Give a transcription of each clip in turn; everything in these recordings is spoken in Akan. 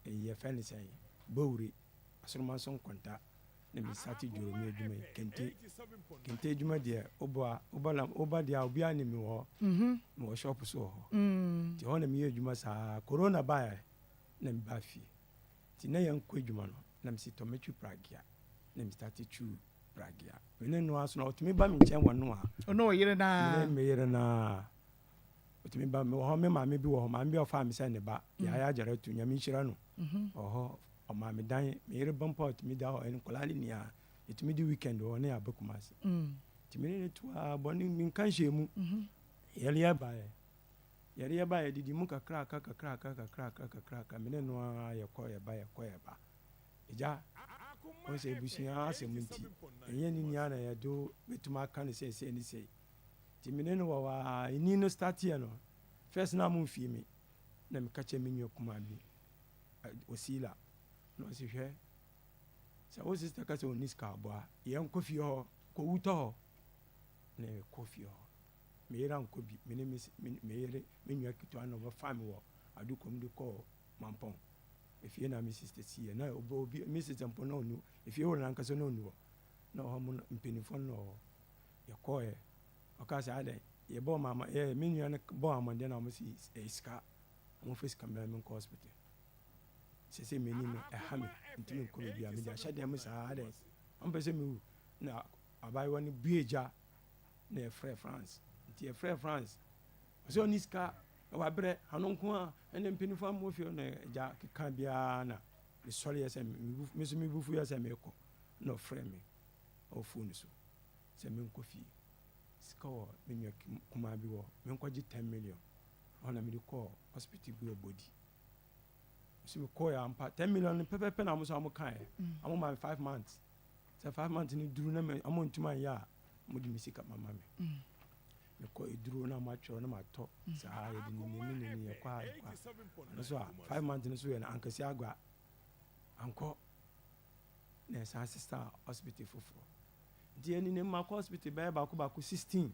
Eyi yɛfrɛ no sɛn? Bowure, Asoroma so Nkonta na me starte dworomi adwuma yi, kente. Kente adwuma deɛ, wobɔ a, woba na woba deɛ a obiara nim me wɔ hɔ. Mewɔ shop so wɔ hɔ. Nti hɔ na meyɛ adwuma saa. Corona baeɛ na mebaa fie. Nti na yɛnkɔ adwuma no, na mesi tɔ mɛtwi pragea. Na me starte twiw pragea. Me ne no ara so na ɔtumi ba me nkyɛn wɔ no a. Ɔne ɔyere no ara. Me ne me yere no ara. Ɔtumi ba, mewɔ hɔ, me maame bi wɔ hɔ, maame bi a ɔfaa me sɛ ne ba, Yaya Agyaratu, Nyame nhyira no. Ɔwɔ hɔ, ɔmaa me dan, me yere ba mpo a ɔtumi da hɔ, nkwadaa no nyinaa, yɛtumi di weekend wɔ hɔ na yɛaba Kumasi. Nti me ne no to ara, bɔne menka nhyɛɛ mu. Yareɛ baeɛ, yareɛ baeɛ, yɛdidi mu kakraka kakraka kakraka kakraka, me ne no ara yɛkɔ yɛba yɛkɔ yɛba. Agya, wohu sɛ abusua asɛm nti, ɛnyɛ ne nyinaa na yɛde bɛtumi aka no sei sei ne sei. Nti me ne no wɔ hɔ ara, ɛni no starteɛ no, first na momfii me, na meka kyerɛ me nua kumaa bi, Osila, na ɔse hwɛ, sɛ wo sister ka sɛ ɔnni sika abɔ a, yɛnkɔ fie hɔ, kɔwu tɔ hɔ. Na yɛkɔ fie hɔ. Me yere ankɔ bi, me ne me yere, me nua ketewa na ɔbɛfaa me wɔ Adukom de kɔɔ Mampɔn. Efie na me sister siiɛ, na obi, me sister mpo na ɔnni, efie wura no ankasa na ɔnni hɔ. Na ɔhɔ mo mpanimfoɔ no na ɔwɔ hɔ. Yɛkɔɔɛ, ɔkaa sɛ adɛn, yɛbɔɔ me ama, yɛ, me nua no bɔɔ amaneɛ na wɔn se ɛyɛ sika, wɔn fa sika mmrɛ me nkɔ hospital. Seesei m'ani no ɛha me, ntumi nkɔ baabi a, mede ahyɛ dan mu saa, adɛn, wɔn pɛ sɛ mewu. Na abaayewa no bue gya na yɛfrɛɛ France. Nti yɛfrɛɛ France, ɔsɛ ɔnni sika, na wabrɛ, ano nko a, ɛne mpanimfoɔ ammɔ fie na agya keka biara na mesɔreɛ sɛ, me nso me bo fuiɛ sɛ merekɔ, na ɔfrɛɛ me wɔ phone so. sɛ menkɔ fie. Sika wɔ me nua kumaa bi hɔ, menkɔgye ten million. Ɛhɔ na mede kɔɔ hospital bi wɔ Bodi. Nso mekɔɔɛ ampa, 10 million no pɛpɛpɛ na wɔn nso wɔn kaeɛ. Wɔn maa me 5 months. Sɛ 5 months no duru na me wɔn ntumi anyɛ a, wɔn de me sika mama me. Mekɔ eduro na wɔn atwerɛ na matɔ saa yɛde ne ne ne ne yɛkɔ a yɛkɔ a. Ɛno nso a 5 months no so yɛ no ankasi agua ankɔ na yɛsan sesa hospital foforɔ. Nti yɛn nenam makɔ hospital bɛyɛ baako baako 16.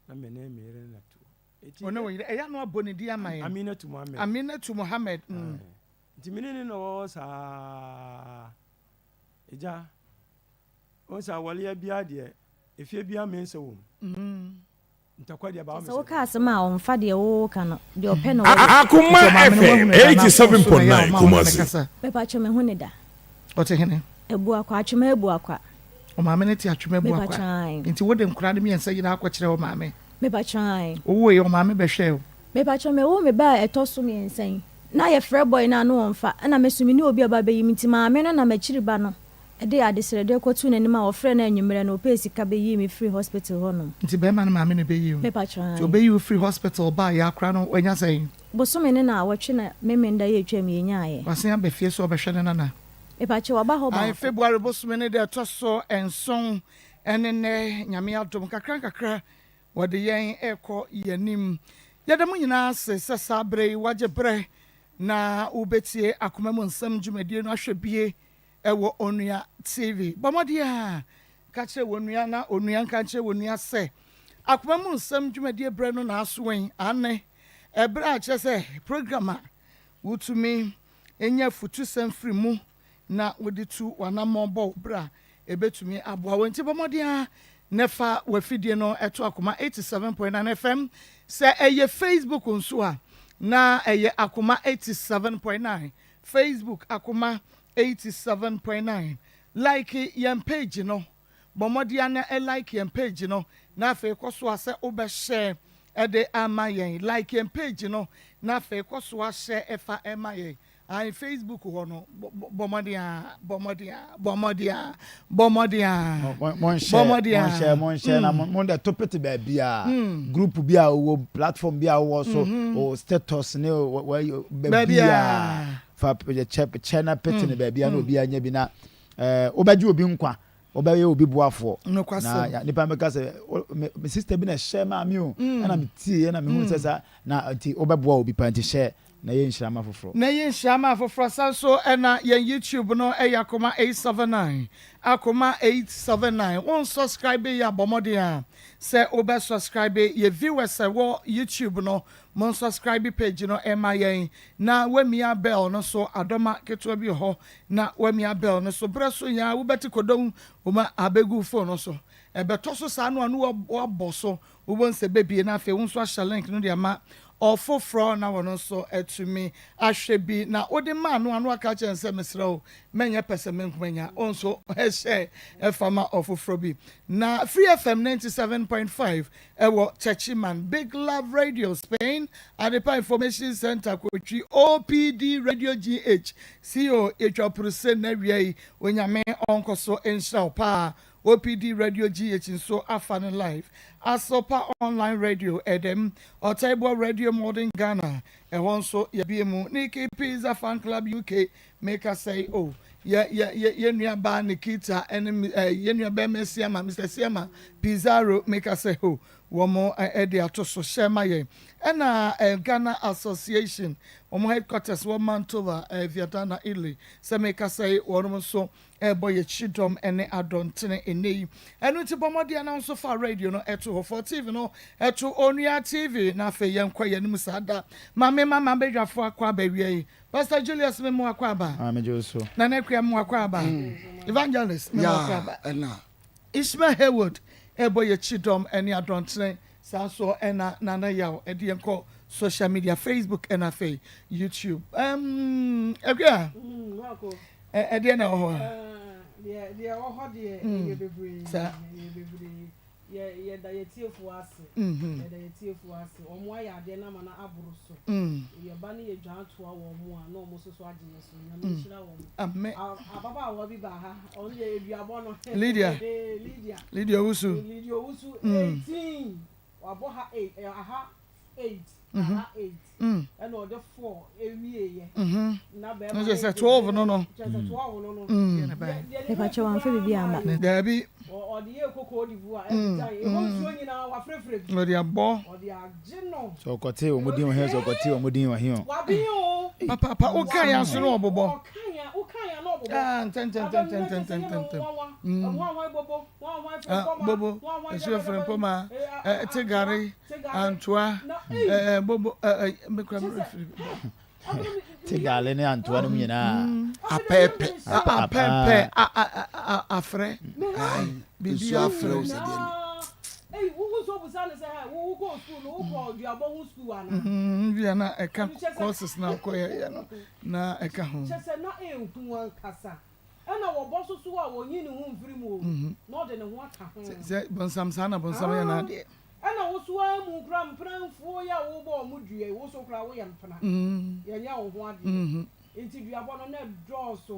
Na me ne me yere na to. Eti Ɔne wo yere ɛyɛ ano abɔ ne din ama yɛn. Aminatu Muhammed. Aminatu Muhammed. Nti me ne ne na ɔwɔ hɔ saa. Egya, wɔn sɛ awɔlea biara deɛ, efie biara mmiɛnsa wɔ mu. Ntɔkwa deɛ baa Sɛ woka asɛm a ɔmfa deɛ woka no, deɛ ɔpɛ no wɔyɛ. Akoma Nti ɔmaame no FM wahunu da na phone so na ɛyɛ a 87.9 ɔma wo ne no Kumasi. kasa. Mepakyɛ mehu ne da. Ɔte hene? Abuakwa, Atwema Abuakwa. Ɔmaame no te Atwema Abuakwa. Mepakyɛ ae. Nti wode nkwadaa no mmiɛnsa nyinaa akɔkyerɛ ɔmaame? Mepakyɛ ae. Wowoeɛ ɔmaame bɛhwɛɛ wo? Mepakyɛ mewo me ba a ɛtɔ so mmiɛnsa yi, na yɛfrɛ boy no a na ɔmfa, ɛna me nso menni obi a ɔba bɛyi me nti maame no nam akyiri ba no de adesrɛdeɛ kɔtoo n'anim a ɔfrɛɛ no anwummerɛ no ɔpɛɛ sika bɛyii me firii hospital hɔ nom. Nti bɛrima no maame na ɛbɛyii wo? Mepakyɛ Nti ae. ɔbɛyi wo firi hospital baeɛ akora no wanya sɛn? Bosome ne naawɔtwe na Memenda yi atwam yɛnyaaeɛ. Wasan aba fie sɛ ɔbɛhwɛ ne nana? Mepakyɛ waba hɔ Ae, baako. February bosome ne da ɛtɔ so nson ne nnɛ, Nyame adom nkakra nkakra wɔde yɛn rekɔ yɛn anim. Yɛda mo nyinaa ase sɛ saa berɛ yi woagye berɛ na wobɛtie Akoma mu Nsɛm dwumadie no ahwɛ bie wɔ Onua TV. Bɔ mmɔden a ka kyerɛ w'onua na onua nka nkyerɛ w'onua sɛ Akoma mu Nsɛm dwumadie berɛ no na aso yi. Aane, ɛberɛ a kyerɛ sɛ program a wotumi nya afutusɛm firi mu na wode tu w'anammɔn bɔ wo bra a, ɛbɛtumi aboa wo. Enti bɔ mmɔden ara na fa w'afidie no to Akoma 87.9 FM. Sɛ ɛyɛ Facebook nso a, na ɛyɛ Akoma 87.9. Facebook Akoma 87.9. Like yɛn page no. Bɔ mmɔden ara na like yɛn page no, na afei kɔ so a sɛ wobɛhyɛ de ama yɛn. Like yɛn page no, na afei kɔ so ahyɛ fa ma yɛn. Ae, Facebook hɔ no, bɔ mmɔden ara, bɔ mmɔden ara, bɔ mmɔden ara, bɔ mmɔden ara, bɔ Monhyɛ, mmɔden monhyɛ, ara. monhyɛ na mo de to pete baabi a group bi a wowɔ, platform bi a wowɔ so, o status ne baabi Baabi a a. fa kyɛ kyɛ na pete ne baabi a na obi anya bi na wobɛgye obi nkwa, wobɛyɛ obi boafoɔ. Na Nokwasɛm. nipa bɛka sɛ me sister bi na ɛhyɛ maa me o, ɛna me tie ɛna me hu sɛ saa na nti wobɛboa obi pa nti hyɛ. Na ɛyɛ nhyira ma afoforɔ. Na ɛyɛ nhyira ma afoforɔ. Saa nso na yɛn YouTube no yɛ Akoma 879, Akoma 879. Wo nsubscribe yɛ a, bɔ mmɔden ara sɛ wobɛ subscribe. Yɛ viewers a ɛwɔ YouTube no, mo nsubscribe page no mma yɛn, na woamia bell no so, adɔma ketewa bi wɔ hɔ, na woamia bell no so. Berɛ so yɛn a wobɛte kodom woma abɛgu wo phone no so. Ɛbɛtɔ so saa no a na woabɔ so Wobɛhu sɛ ɛbɛbue na afei wo nso ahyɛ link no de ama ɔfoforɔ na wɔno nso atumi ahwɛ bi. Na wode maa no a na waka akyerɛ no sɛ mesrɛ wo mɛnyɛ pɛsɛmenkomanya, wo nso hyɛ fa ma ɔfoforɔ bi. Na Free FM 97.5 ɛwɔ Techiman, Big Love Radio Spain, Adepa Information Centre Kotwi, OPD Radio GH, CO yɛtwa puruse nnɛ awia yi, Onyame ɔnkɔ so nhyira wo paa. OPD Radio GH nso afa no live. Asopa Online Radio ɛdɛm, Ɔtaiboa Radio Modern Ghana ɛhɔ nso yɛabue mu. Nikki Pizza Fan Club UK meka sɛe o yɛ yɛ yɛ yɛn nua baa Nikita ɛne eh, yɛn nua bɛrima Siama Mr Siama Pizarro meka sɛ ho wɔn ɛde ato so hyɛ ma yɛn. Ɛna eh, Ghana Association wɔn headquarters wɔ Mantova eh, Viadana Italy sɛ meka sɛe wɔn nso Ɛrebɔ yɛn kyidɔm ne adɔntene ɛnnɛ yi. Ɛno nti bɔ mmɔden na wo nso fa radio no to hɔ. Fa TV no to Onua TV na afei yɛnkɔ yɛn anim saa da. Ma me ma m'abadwafoɔ akɔ aba awia yi. Pastor Julius me mo akɔ aba. Ah, megye wo so. Nana Akua me mo akɔ aba. Evangelist me mo akɔ aba. Ɛna. Ishmael Haywood ɛrebɔ yɛn kyidɔm ne adɔntene. Saa nso ɛna Nana Yaw ɛde yɛn kɔ social media Facebook ɛna afei YouTube. Um, Akua. Mm, Ɛdeɛ na ɛwɔ hɔ a. Deɛ deɛ ɛwɔ hɔ deɛ ɛyɛ bebree. Saa. Ɛyɛ bebree. Yɛ yɛda yɛ tiefoɔ ase. Yɛda yɛ tiefoɔ ase. Wɔn ayɛ adeɛ no ama no aboro so. Yɛ ba no yɛ dwan toa wɔn a na wɔn nso so agye yɛ so. Nyame nhyira wɔn. Amen. Ababaawa bi baa ha. Ɔno deɛ eduabɔ no. Lydia. Lydia. Lydia Owusu. Lydia Owusu 18. Wabɔ ha eight aha eight aha eight ɛna ɔde four ewieɛ na bɛrima no sɛ 12 no no kyerɛ sɛ 12 no no Mepakyɛ wamfa biribi amma. Daabi. Ɔde yɛ koko d'Ivoire ɛde gyan ɛhɔ nsuo nyinaa wafrɛfrɛ bi Ɔde abɔ. Ɔde agye no. Sɛ ɔkɔtee wɔn din wɔ he o, sɛ ɔkɔtee wɔn din wɔ he o. Waben o. Papaapa woka yɛn aso na ɔbobɔ. Ɔka yɛn woka yɛn na ɔbobɔ. Ah ntɛntɛntɛntɛntɛntɛntɛm. Ah, bobo, nsuo frempoma, eh, tigari, antoa, eh, eh, bobo, eh, eh, mekura me refiri. Tigale ne antoa no mu nyinaa. Apɛɛpɛ. Apɛɛpɛ, afrɛ. Biribi afrɛ wo sɛ deɛ ni. Bia na ɛka courses na wokɔyɛyɛ no na ɛka ho. Kyɛ sɛ na ɛnhu ankasa. Ɛna wɔbɔ so so a wɔnyi ne ho mfiri mu o, na ɔde ne ho aka ho. Sɛ bonsam saa na bonsam yɛ n'adeɛ. Ɛna wo so ara mu koraa mpena mfuo yi a wobɔ wɔn dua yi, wo so koraa woyɛ mpena. Yɛnyɛ wo ho adeɛ. Nti duabɔ no na ɛdɔɔso.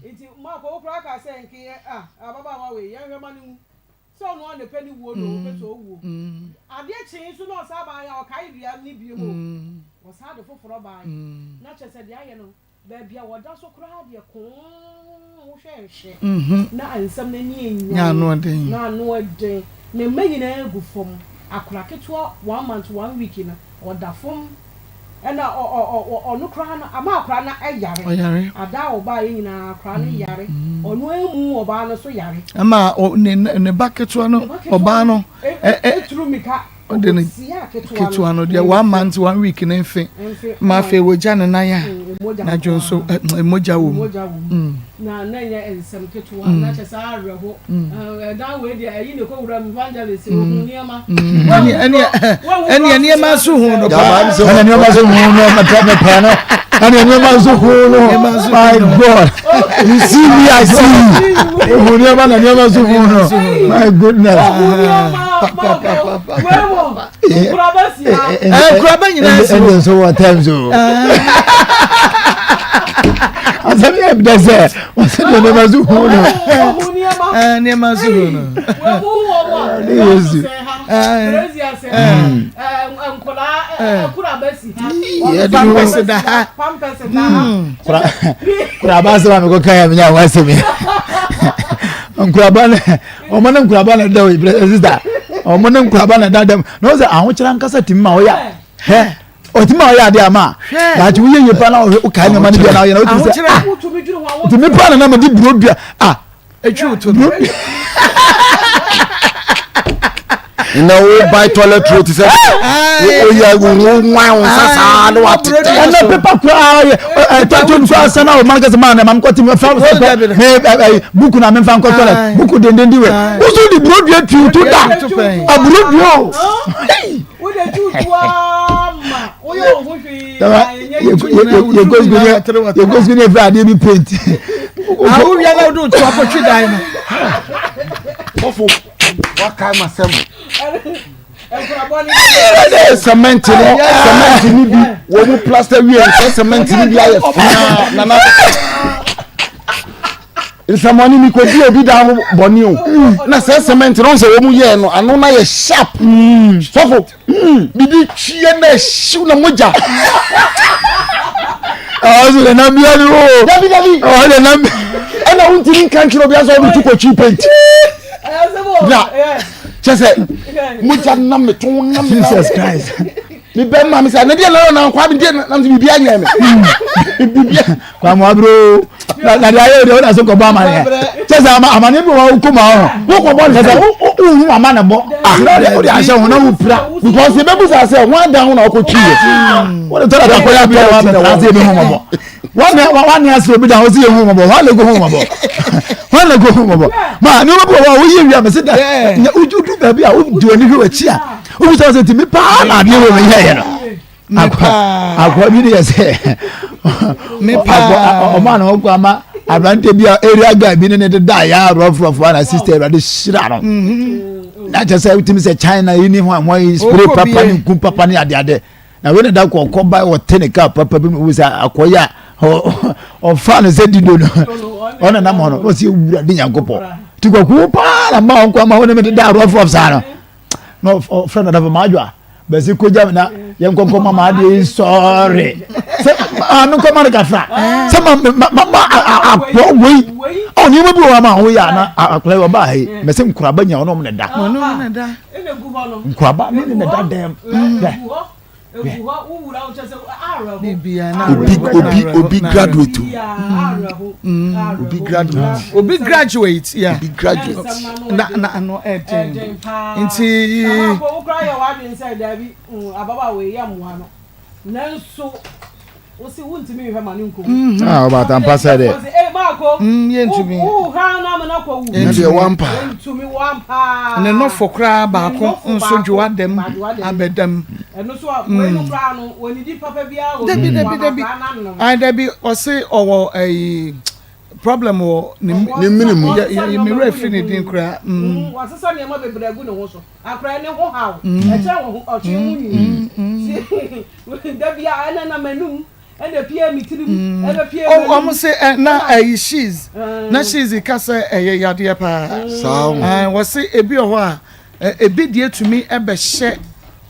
Nti Mark wo koraa kaa sɛ nke yɛ ah ababaawa wei yɛnhwɛ ma no nwu. Sɛ ɔno ara na ɛpɛ ne wuo na ɔpɛ sɛ ɔwuo. Adeɛ kyee nso na ɔsan baeɛ a ɔkae dua no biom o. Ɔsan de foforɔ baeɛ. Na kyerɛ sɛ deɛ ayɛ no Baabi a wɔda so koraa deɛ koo wohwɛ nhwɛ na nsɛm no ani nnyan na ano ɛden. Ne mma nyinaa gu fam. Akwadaa ketewa one month one week no ɔda fam ɛna ɔno koraa no ama akwadaa no yare. Ada a ɔbaeɛ nyinaa akwadaa no yare. Ɔno amu ɔbaa no so yare. Ɛma ne ba ketewa no ɔbaa no ɛturu mika. Ɔde ne ketewa no deɛ one month one week ne mfe ma afei wɔgya ne nan a na dwo nso mogya wɔ mu. Na na ɛnyɛ nsɛm ketewa na kyɛ sɛ awerɛho ɛdan wei deɛ ɛyi ne kɔwura mu evangelist ohun nneɛma. Ɛne nneɛma nso hu no paa. Ɛne nneɛma nso hu no mepɛ mepɛ no. Ɛne nneɛma nso hu no my God you see me I see you. Ehu nneɛma na nneɛma nso hu no my goodness. Nkuraba nyinaa si hɔ. Ɛnde nso wɔ times o. Asɛm yɛ dɛ sɛ wɔsɛ deɛ nneɛma so hu no. Nneɛma so hu no. Ne Yesu. Pampers da ha. Kuraba asɛm a mekɔ kan yɛ menya ho asɛm yi. Nkuraba no. Ɔmo ne nkuraba na da o sista. Ɔmo ne nkuraba na da dɛm. Na ɔsɛ ahokyerɛ ankasa tumi ma ɔyɛ. Hɛ. Ɔtumi a ɔyɛ adeɛ ama a daakye woyɛ yie paa na wokae nneɛma no bia na woyɛ na wotumi sɛ ah nti me paa na na mede buro dua ah buro na wo buy toilet roll ti sɛ oyɛ wo nwan wo nsa saa na watetɛ ɛnna pepa koraa yɛ ɛtɔtɔ nsu asa na ɔman kɛse maa na maame kɔte mi fa fɛ me ɛ buku na me nfa nkɔ toilet buku denden di wɛ wosu di buro dua tu tu da aburo dua o. Yɛkɔ sukuu ne yɛfrɛ adeɛ bi paint. Awowia na wode woto akɔtwe dan no. Bɔfo wakae masɛm. Cement no cement ni bi wɔn mu plaster wie sɛ cement ni bi ayɛ fiaa nana. Nsɛmɔne mi kɔ di obi dan ho bɔne o na sɛ cement no sɛ wɔn yɛɛ no ano na yɛ sharp sɔfo bibi twiɛ na ɛhyew na mogya. Ɔsɛ de nam bia ni o. Dabi dabi. Ɔsɛ de nam. Ɛna wontumi nka nkyerɛ obi asɛ ɔde tu kɔ twi paint. Na kyɛ sɛ mogya nam me to nam me. Jesus Christ. Me bɛ ma me sɛ ne deɛ na na nkwa me deɛ na me sɛ biribi anyɛ me. Biribi. Kwame wabere o. Na na deɛ ayɛ deɛ ɔda so kɔbɔ amaneɛ. Kyɛ sɛ ama amaneɛ bi wɔ hɔ wokɔ mu ahɔ. Wokɔbɔ ne sɛ wohu ama ne bɔ. Na wode wode ahyɛ ho na wopira. Because ebebu sa sɛ wɔn adan ho na ɔkɔ twi yɛ. Wode tɔ dada kɔyɛ abia wa bɛtena ase ebi ho mɔbɔ. Wɔn wɔn ase obi da hɔ si ehu mɔbɔ. Wɔn na egu ho mɔbɔ. Wɔn na egu ho mɔbɔ. Ma nneɛma bi wɔ hɔ a woyɛ wia mɛ sɛ da wodu baabi a wodi w'ani hwɛ w'akyi a wobu sɛ sɛ ntumi paa na adeɛ wɔ mi yɛ yɛ no. Akwa bi ne yɛ sɛ ɔma na ɔkɔ ama aberante bi a area guy bi ne ne deda yɛ arɔfrɔfo ana sister awurade hyira no mm-hmm. na kyerɛ sɛ wotumi sɛ China yi ne ho ahoa yi spray papa ne nku papa ne adeade na wei ne da kɔ ɔkɔ ba ɔte ne kaa papa bi mu sɛ akɔyɛ a ɔfa no sɛ dido no ɔna nam hɔ no na ɔsɛ ewura de nyankopɔn ti kɔkɔɔ paa na ma ɔnkɔ ama wo ne me deda arɔfrɔf saa no na ɔfrɛ no dafo maadwo a bɛsi kogya mi na yɛn nkɔnkɔ ma maa deɛ sɔre sɛ maa mi nkɔ ma no kafra sɛ ma ma ma akɔ wei ɔ nneɛma bi wɔ hɔ ma ahoyɛ a na akɔla yi ɔbaa ha yi mɛ sɛ nkuraba nya ɔno ɔmo na da nkuraba ne ne na da dɛm dɛ. Obi obi obi graduate o. Obi graduate. Obi graduate yeah. Obi graduate. Na na ano ɛden nti. Wosi wuntumi nhwɛ ma ne nkowu. Mm-hmm. Ah, ɔbaatan pa sɛ dɛ. Ee baako. Mm, yɛntumi. Wo ha na ama na kɔ wu. Ne deɛ wampa. Yɛntumi wampa. Ne nɔfo koraa baako nso dwoa dɛm abɛdam. Ɛno so a wei no koraa no wɔnidi papa biara wɔ Dabi dabi dabi. Ayi dabi ɔse ɔwɔ ɛyi problem wɔ ne ne mene mu. Yɛ yɛ mi wura firi ne din koraa. Wɔasesa nneɛma bebree agu ne ho so. Akora ne ho haw. Ɛkyɛn wɔ ho ɔtwe ho nyi. Da bi a ɛna na m'anum ɛna epie me tirim mm. ɛna pie m'anum. Wɔn se ɛ na ɛyi she's na she's ka sɛ ɛyɛ yadeɛ paa. Saa o. Ɛɛ wɔse ebi wɔ hɔ a ebi deɛ tumi ɛbɛhyɛ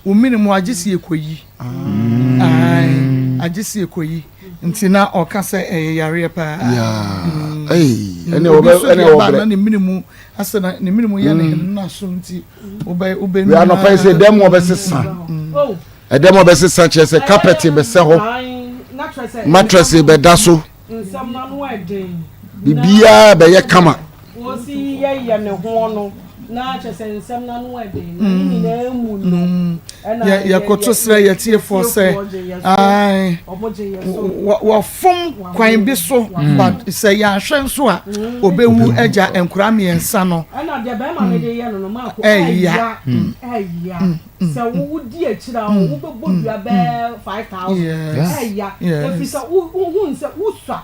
wo mene mu agye si ekoyi. Ae agye si ekoyi nti na ɔka sɛ ɛyɛ yareɛ paa. Yaa ɛyi ɛna wɔbɛ ɛna wɔbrɛ. Na ne mene mu asɛ na ne mene mu yɛ ne nna so nti wobɛ wobɛ. Wia nɔpɛ yi sɛ dɛm wɔbɛsesa. Ɛdɛm a ɔbɛsesa kyerɛ sɛ carpet bɛsɛ hɔ, mattress bɛda so, biribiara bɛyɛ kama. Yɛkoto srɛ yɛtiefoɔ sɛ wɔfom kwan bi so but sɛ yɛahwɛ nso a ɔbɛwu agya nkora mmiɛnsa no ɛya. Sɛ wo wodi akyire a wobɛbɔ dua bɛɛ 5000 ɛya ɛfiri sɛ wohu sɛ wosua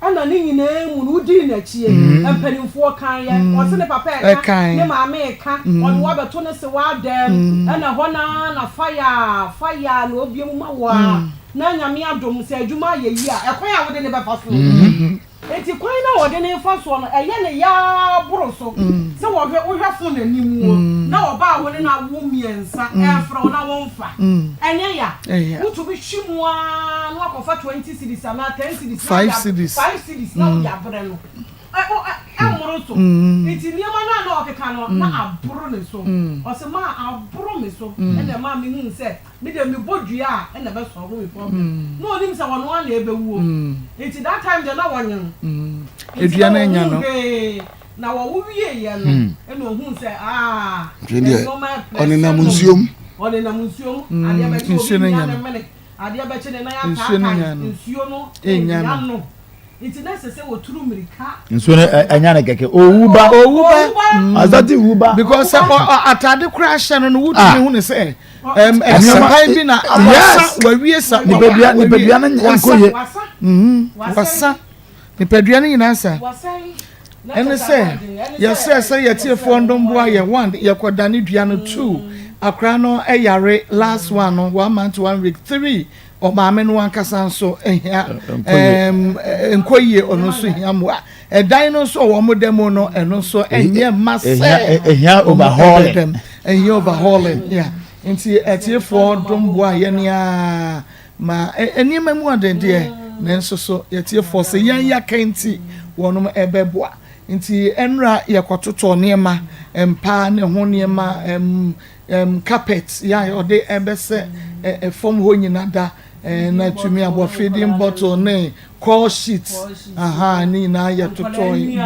ɛna ne nyinaa mu no wodii n'akyie mpanimfoɔ kan yɛ ɔse ne papa ɛka ne maame ɛka ɔde wabɛto ne se w'adam ɛna hɔ naa na fire fire na obie mu ma wo a na Nyame adom sɛ adwuma ayɛ yie a ɛkwan a wode ne bɛfa so Enti kwan no a wɔde no refa soɔ no, ɛyɛ no ya ara boro so sɛ wɔhwɛ, wohwɛ fon anim o, na ɔbaa a wo ne no awo mmiɛnsa refrɛ wo na womfa. Ɛnyɛ ya? Wotumi hwe mu ara na woakɔfa 20 cedis anaa 10 cedis na wode, 5 cedis na wode abrɛ no. Ɛ, o, ɛ, ɛmmɔ. Ɛmmoro so. Nti nneɛma no a na ɔkeka no, na aboro ne so. Ɔse, maa aboro me so, ɛna ɛmaa mehuu sɛ me deɛ mebɔ dua a ɛna ɛbɛ solve me problem. Na ɔnim sɛ ɔno ara na ɛbɛwuo. Nti that time deɛ na ɔnyen. Nti na ɔnhuu hwee. Na wɔwo wieeɛ no, ɛna ɔhuu sɛ aa, nneɛma ɛprɛsɛ Ɔnenam nsuom. Ɔnenam nsuom. Adeɛ bɛkye obi nnya ne mene. Adeɛ bɛkye ne nan ataatae. Nsuo no nnya no. Nti na ɛsɛ sɛ wɔturu mmirika. Nsuo no ɛnya no kɛkɛ. Owu ba. Owu ba. Asate wu ba. Because sɛ atade koraa hyɛ no no wotumi hu ne sɛ ɛmpan bi na wasa wawie sa. Nipadua nipadua no nkɔ yie. Wasa. Nipadua no nyinaa sa. Ɛne sɛ, yɛsrɛ sɛ yɛtiefoɔ ndom boa yɛ one yɛkɔdane dua no two akora no yare last one no one month one week three ɔmaame no ankasa nso hia nkɔ yie ɔno nso hia mmoa ɛdan no nso wɔn da mu no ɛno nso ɛnyɛ mma sɛ ɛhia overhauling ɛhia overhauling yeah nti ɛtiefoɔ dom boa yɛ nea Ma nneɛma mu aden deɛ, nanso so yɛtiefoɔ sɛ yɛn yaka nti wɔnom ɛbɛboa. Nti ɛnora yɛkɔtotɔɔ nneɛma, mpa ne ho nneɛma, ɛm, ɛm, carpet yɛ a ɔde ɛbɛsɛ ɛfam hɔ nyina da, na tumi aboa feeding bottle ne Call sheet ahaa ne nyinaa yɛ totɔe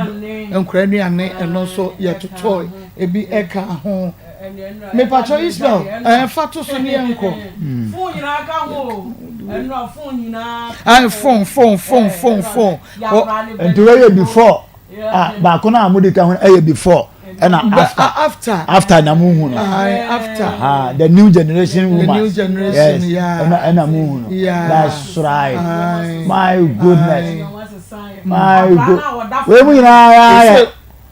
nkora nnuane ɛno nso yɛ totɔe ebi ɛka ho mepatwɔ Ismail ɛɛ fa to so ne yɛn nkɔ. Phone nyinaa ka ho o ɛnura phone nyinaa. Ɛɛ phone phone phone phone phone. Nti wɔyɛ before. Ah, baako no a mode ka ho ɛyɛ before ɛna after after after na mu hu no after ah the new generation woman the new generation yes yeah ɛna ɛna mu hu no yeah that's right Aye. my goodness Aye. my good wei mu nyinaa yɛ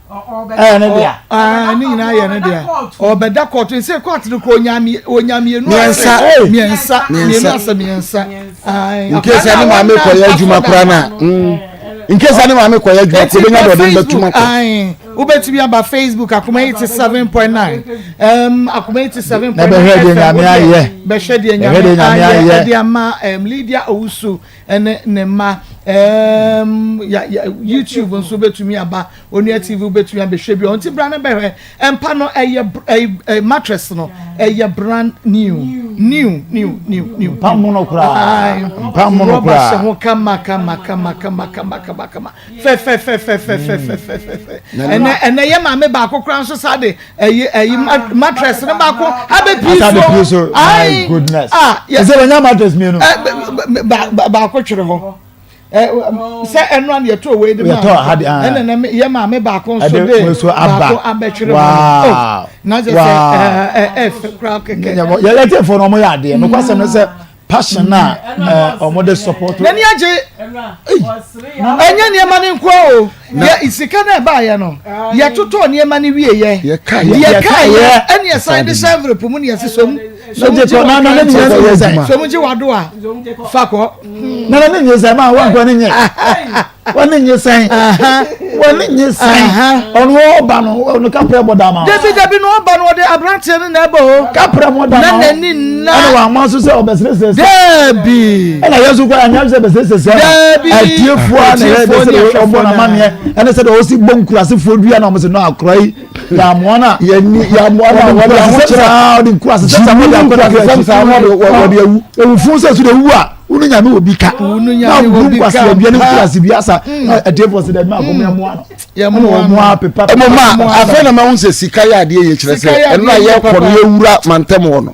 ɛyɛ ne dea ah ne nyinaa yɛ ne dea ɔbɛda kɔɔto nsɛ kɔɔto no kɔ onya mmienu mmiɛnsa mmiɛnsa mmienu asɛ mmiɛnsa nkesa ne maame kɔyɛ adwuma koraa na nkesa ne maame kɔyɛ adwuma kɔ obɛnya dɔden bɛtuma kɔ wobɛtumi aba facebook akoma 87.9 um, akoma 87.9 na bɛhwɛ deɛ nyame ayɛ bɛhwɛ deɛ nyame ayɛ ɛde ama um, lydia owusu ɛne ne mma um, ya, ya, youtube nso wobɛtumi aba Onua TV wobɛtumi abɛhwɛ bi ɔnti bra no bɛhwɛ mpa no ɛyɛ ɛyɛ mattress no ɛyɛ brand new new new new new mpa mono koraa mpa mono koraa rɔba hyɛ ho kama kama kama kama kama kama kama fɛfɛfɛfɛfɛfɛfɛfɛ ɛnɛ ɛnɛ yɛ maame baako koraa nso saa de ɛyi ɛyi mattress no baako abɛpii so my goodness ah yɛ sɛ wɔnya mattress mmienu baako twere hɔ. sɛ ɛno a yɛtɔ wei de ma ɛna na yɛ maame baako nso de baako abɛtwerɛ ma no oh, na kyerɛ sɛ ɛfɛ koraa kɛkɛ. yɛyɛ fo na wɔn yɛ adeɛ nokwasɛm no sɛ passion a wɔn de support. n'ani agye ɛnyɛ nneɛma no nkoa o yɛ sika no ɛbaayɛ no yɛtotɔ nneɛma no wie yɛ yɛkaayɛ ɛne yɛsan de hyɛ envelope mu ne yɛsi som som gye wado a fa kɔ. Nana ne nye sɛn maa wɔn nkɔ ne nye wɔn ne nye sɛn wɔn ne nye sɛn ɔno ɔba no ɔno kapra bɔ dama. Dabi dabi na ɔba no ɔde aberanteɛ no na ɛbɔ o. Kapra bɔ dama na n'ani nna. Ɛna wɔn ama nso sɛ ɔbɛsrɛsrɛ sɛ. Dabi. Ɛna yɛn nso kɔ anyam sɛ bɛsrɛsrɛ sɛ. Dabi. Atiefoɔ a na yɛ bɛsrɛ ɔbɔ n'amaneɛ ɛne sɛ de ɔsi bɔ nkurasefoɔ dua na wɔn sɛ no akora yi. Yàmùa na. Yɛni yàmùa na wɔde ahokyerɛ wɔde nkurasesɛm saa wɔde akɔda nkurasesɛm saa wɔde wɔde awu. Ewufun sɛ so de wu a wunu nyame wɔ bi ka. Na wunu nkwasi abia ne nkurase bi asa na ɛtiefo sɛ dɛbi maa kɔn mu yɛmoa no. Ɛna wɔn mu apepa. Ɛmɔ ma afɛn na ma ho sɛ sika yɛ adeɛ yɛ kyerɛ sɛ ɛno a yɛkɔ no yɛwura mantam hɔ no.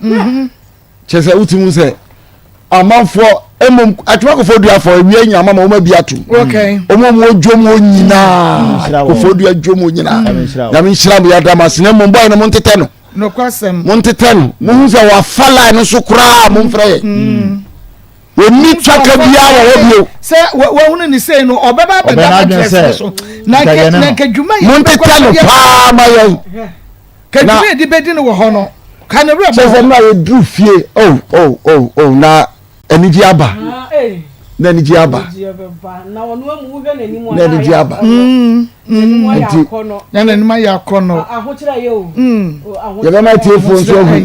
Kyerɛ sɛ wotumi hu sɛ amanfoɔ mmom atwuma kɔfɔ dua fɔ ewia nyina ama ma wɔn abi atum wɔn a wɔn dwom hɔ nyinaa kɔfɔ dua dwom hɔ nyinaa nyame nhyira mo yɛda mo ase na mmom bɔyɛ no mo ntetɛ no mo ntetɛ no mo hu sɛ wafa line no so koraa mo mfrɛ yɛ wɔnni twaka biara wɔ hɔ bio sɛ wɔhunu ne sei no ɔbɛba abɛda matress no so na nka dwuma yɛ mo ntetɛ no paa ma yɛn Kadwuma a yɛde bɛdi no wɔ hɔ no, ka ne werɛ bɔ hɔ. Kyerɛ sɛ na yɛduru fie, oh, oh, oh, oh, na anigye aba. Na anigye aba. Na anigye aba. Nti, na n'anim ayɛ akɔnnɔ. Yɛbɛma atiefoɔ nso ahu.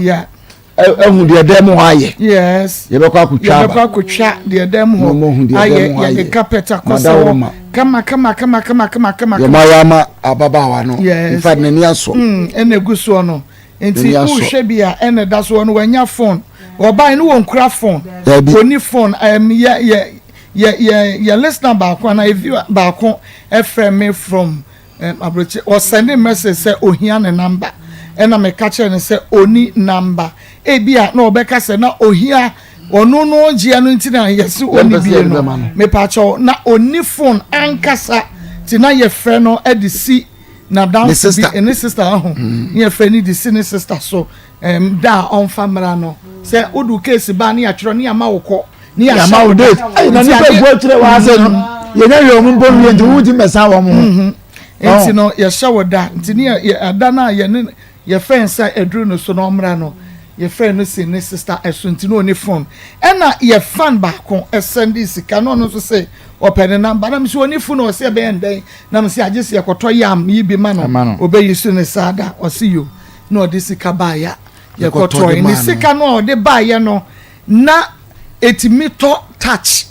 ahu deɛ ɛdan mu hɔ ayɛ. Yes. Yɛbɛkɔ akotwa aba. Yɛbɛkɔ akotwa deɛ ɛdan mu hɔ ayɛ. Yɛde carpet akɔsɛ hɔ kama kama kama kama kama kama. Yɛma yɛ ama ababaawa no. Yes. In fact n'ani asɔ. Mm, ɛna egu soɔ no. Nti wohwɛ bi a ɛna ɛda soɔ no wanya phone. Ɔbaa no wɔnkura phone. Dabi. Oni phone. Um, yɛ yɛ yɛ yɛ yɛ listener baako anaa viewer baako ɛfrɛ me from Ɛm abrokye ɔsɛnde message sɛ ohia ne number ɛna meka kyerɛ no sɛ onni number ebia na ɔbɛka sɛ na ohia ɔno no gyeɛ no nti na yɛse onni bie no mepakyɛw na onni phone ankasa ti na yɛfrɛ no de si n'adamfo bi ne sister aho ne yɛfrɛ no de si ne sister so ɛm da a ɔmfa mmra no sɛ wode wo case ba ne yɛatwerɛ ne yɛama wo kɔ ne yɛama wo date ɛyi na nipa egu akyerɛ wɔ ase no yɛnya yɛ wɔn mpo nwie nti wɔn ti mɛsan wɔn ho. Mm-hmm. Nti no yɛhyɛ wɔ da nti ne yɛ ada no a yɛne yɛfrɛ no sɛ aduru no so na ɔmmra no yɛfrɛ no si ne sista ɛso nti na ɔne phone ɛna yɛ fan baako ɛsɛnde sika na ɔno nso sɛ ɔpɛ ne namba na mesɛ ɔne phone ɔsɛ ɛbɛyɛ ndɛn na mesɛ agye sɛ yɛkɔtɔ yam yi bi ma no ɔbɛyi so ne saa da ɔse yo na ɔde sika baayɛ yɛkɔtɔe ne sika no a ɔde baayɛ no na ɛtumi tɔ touch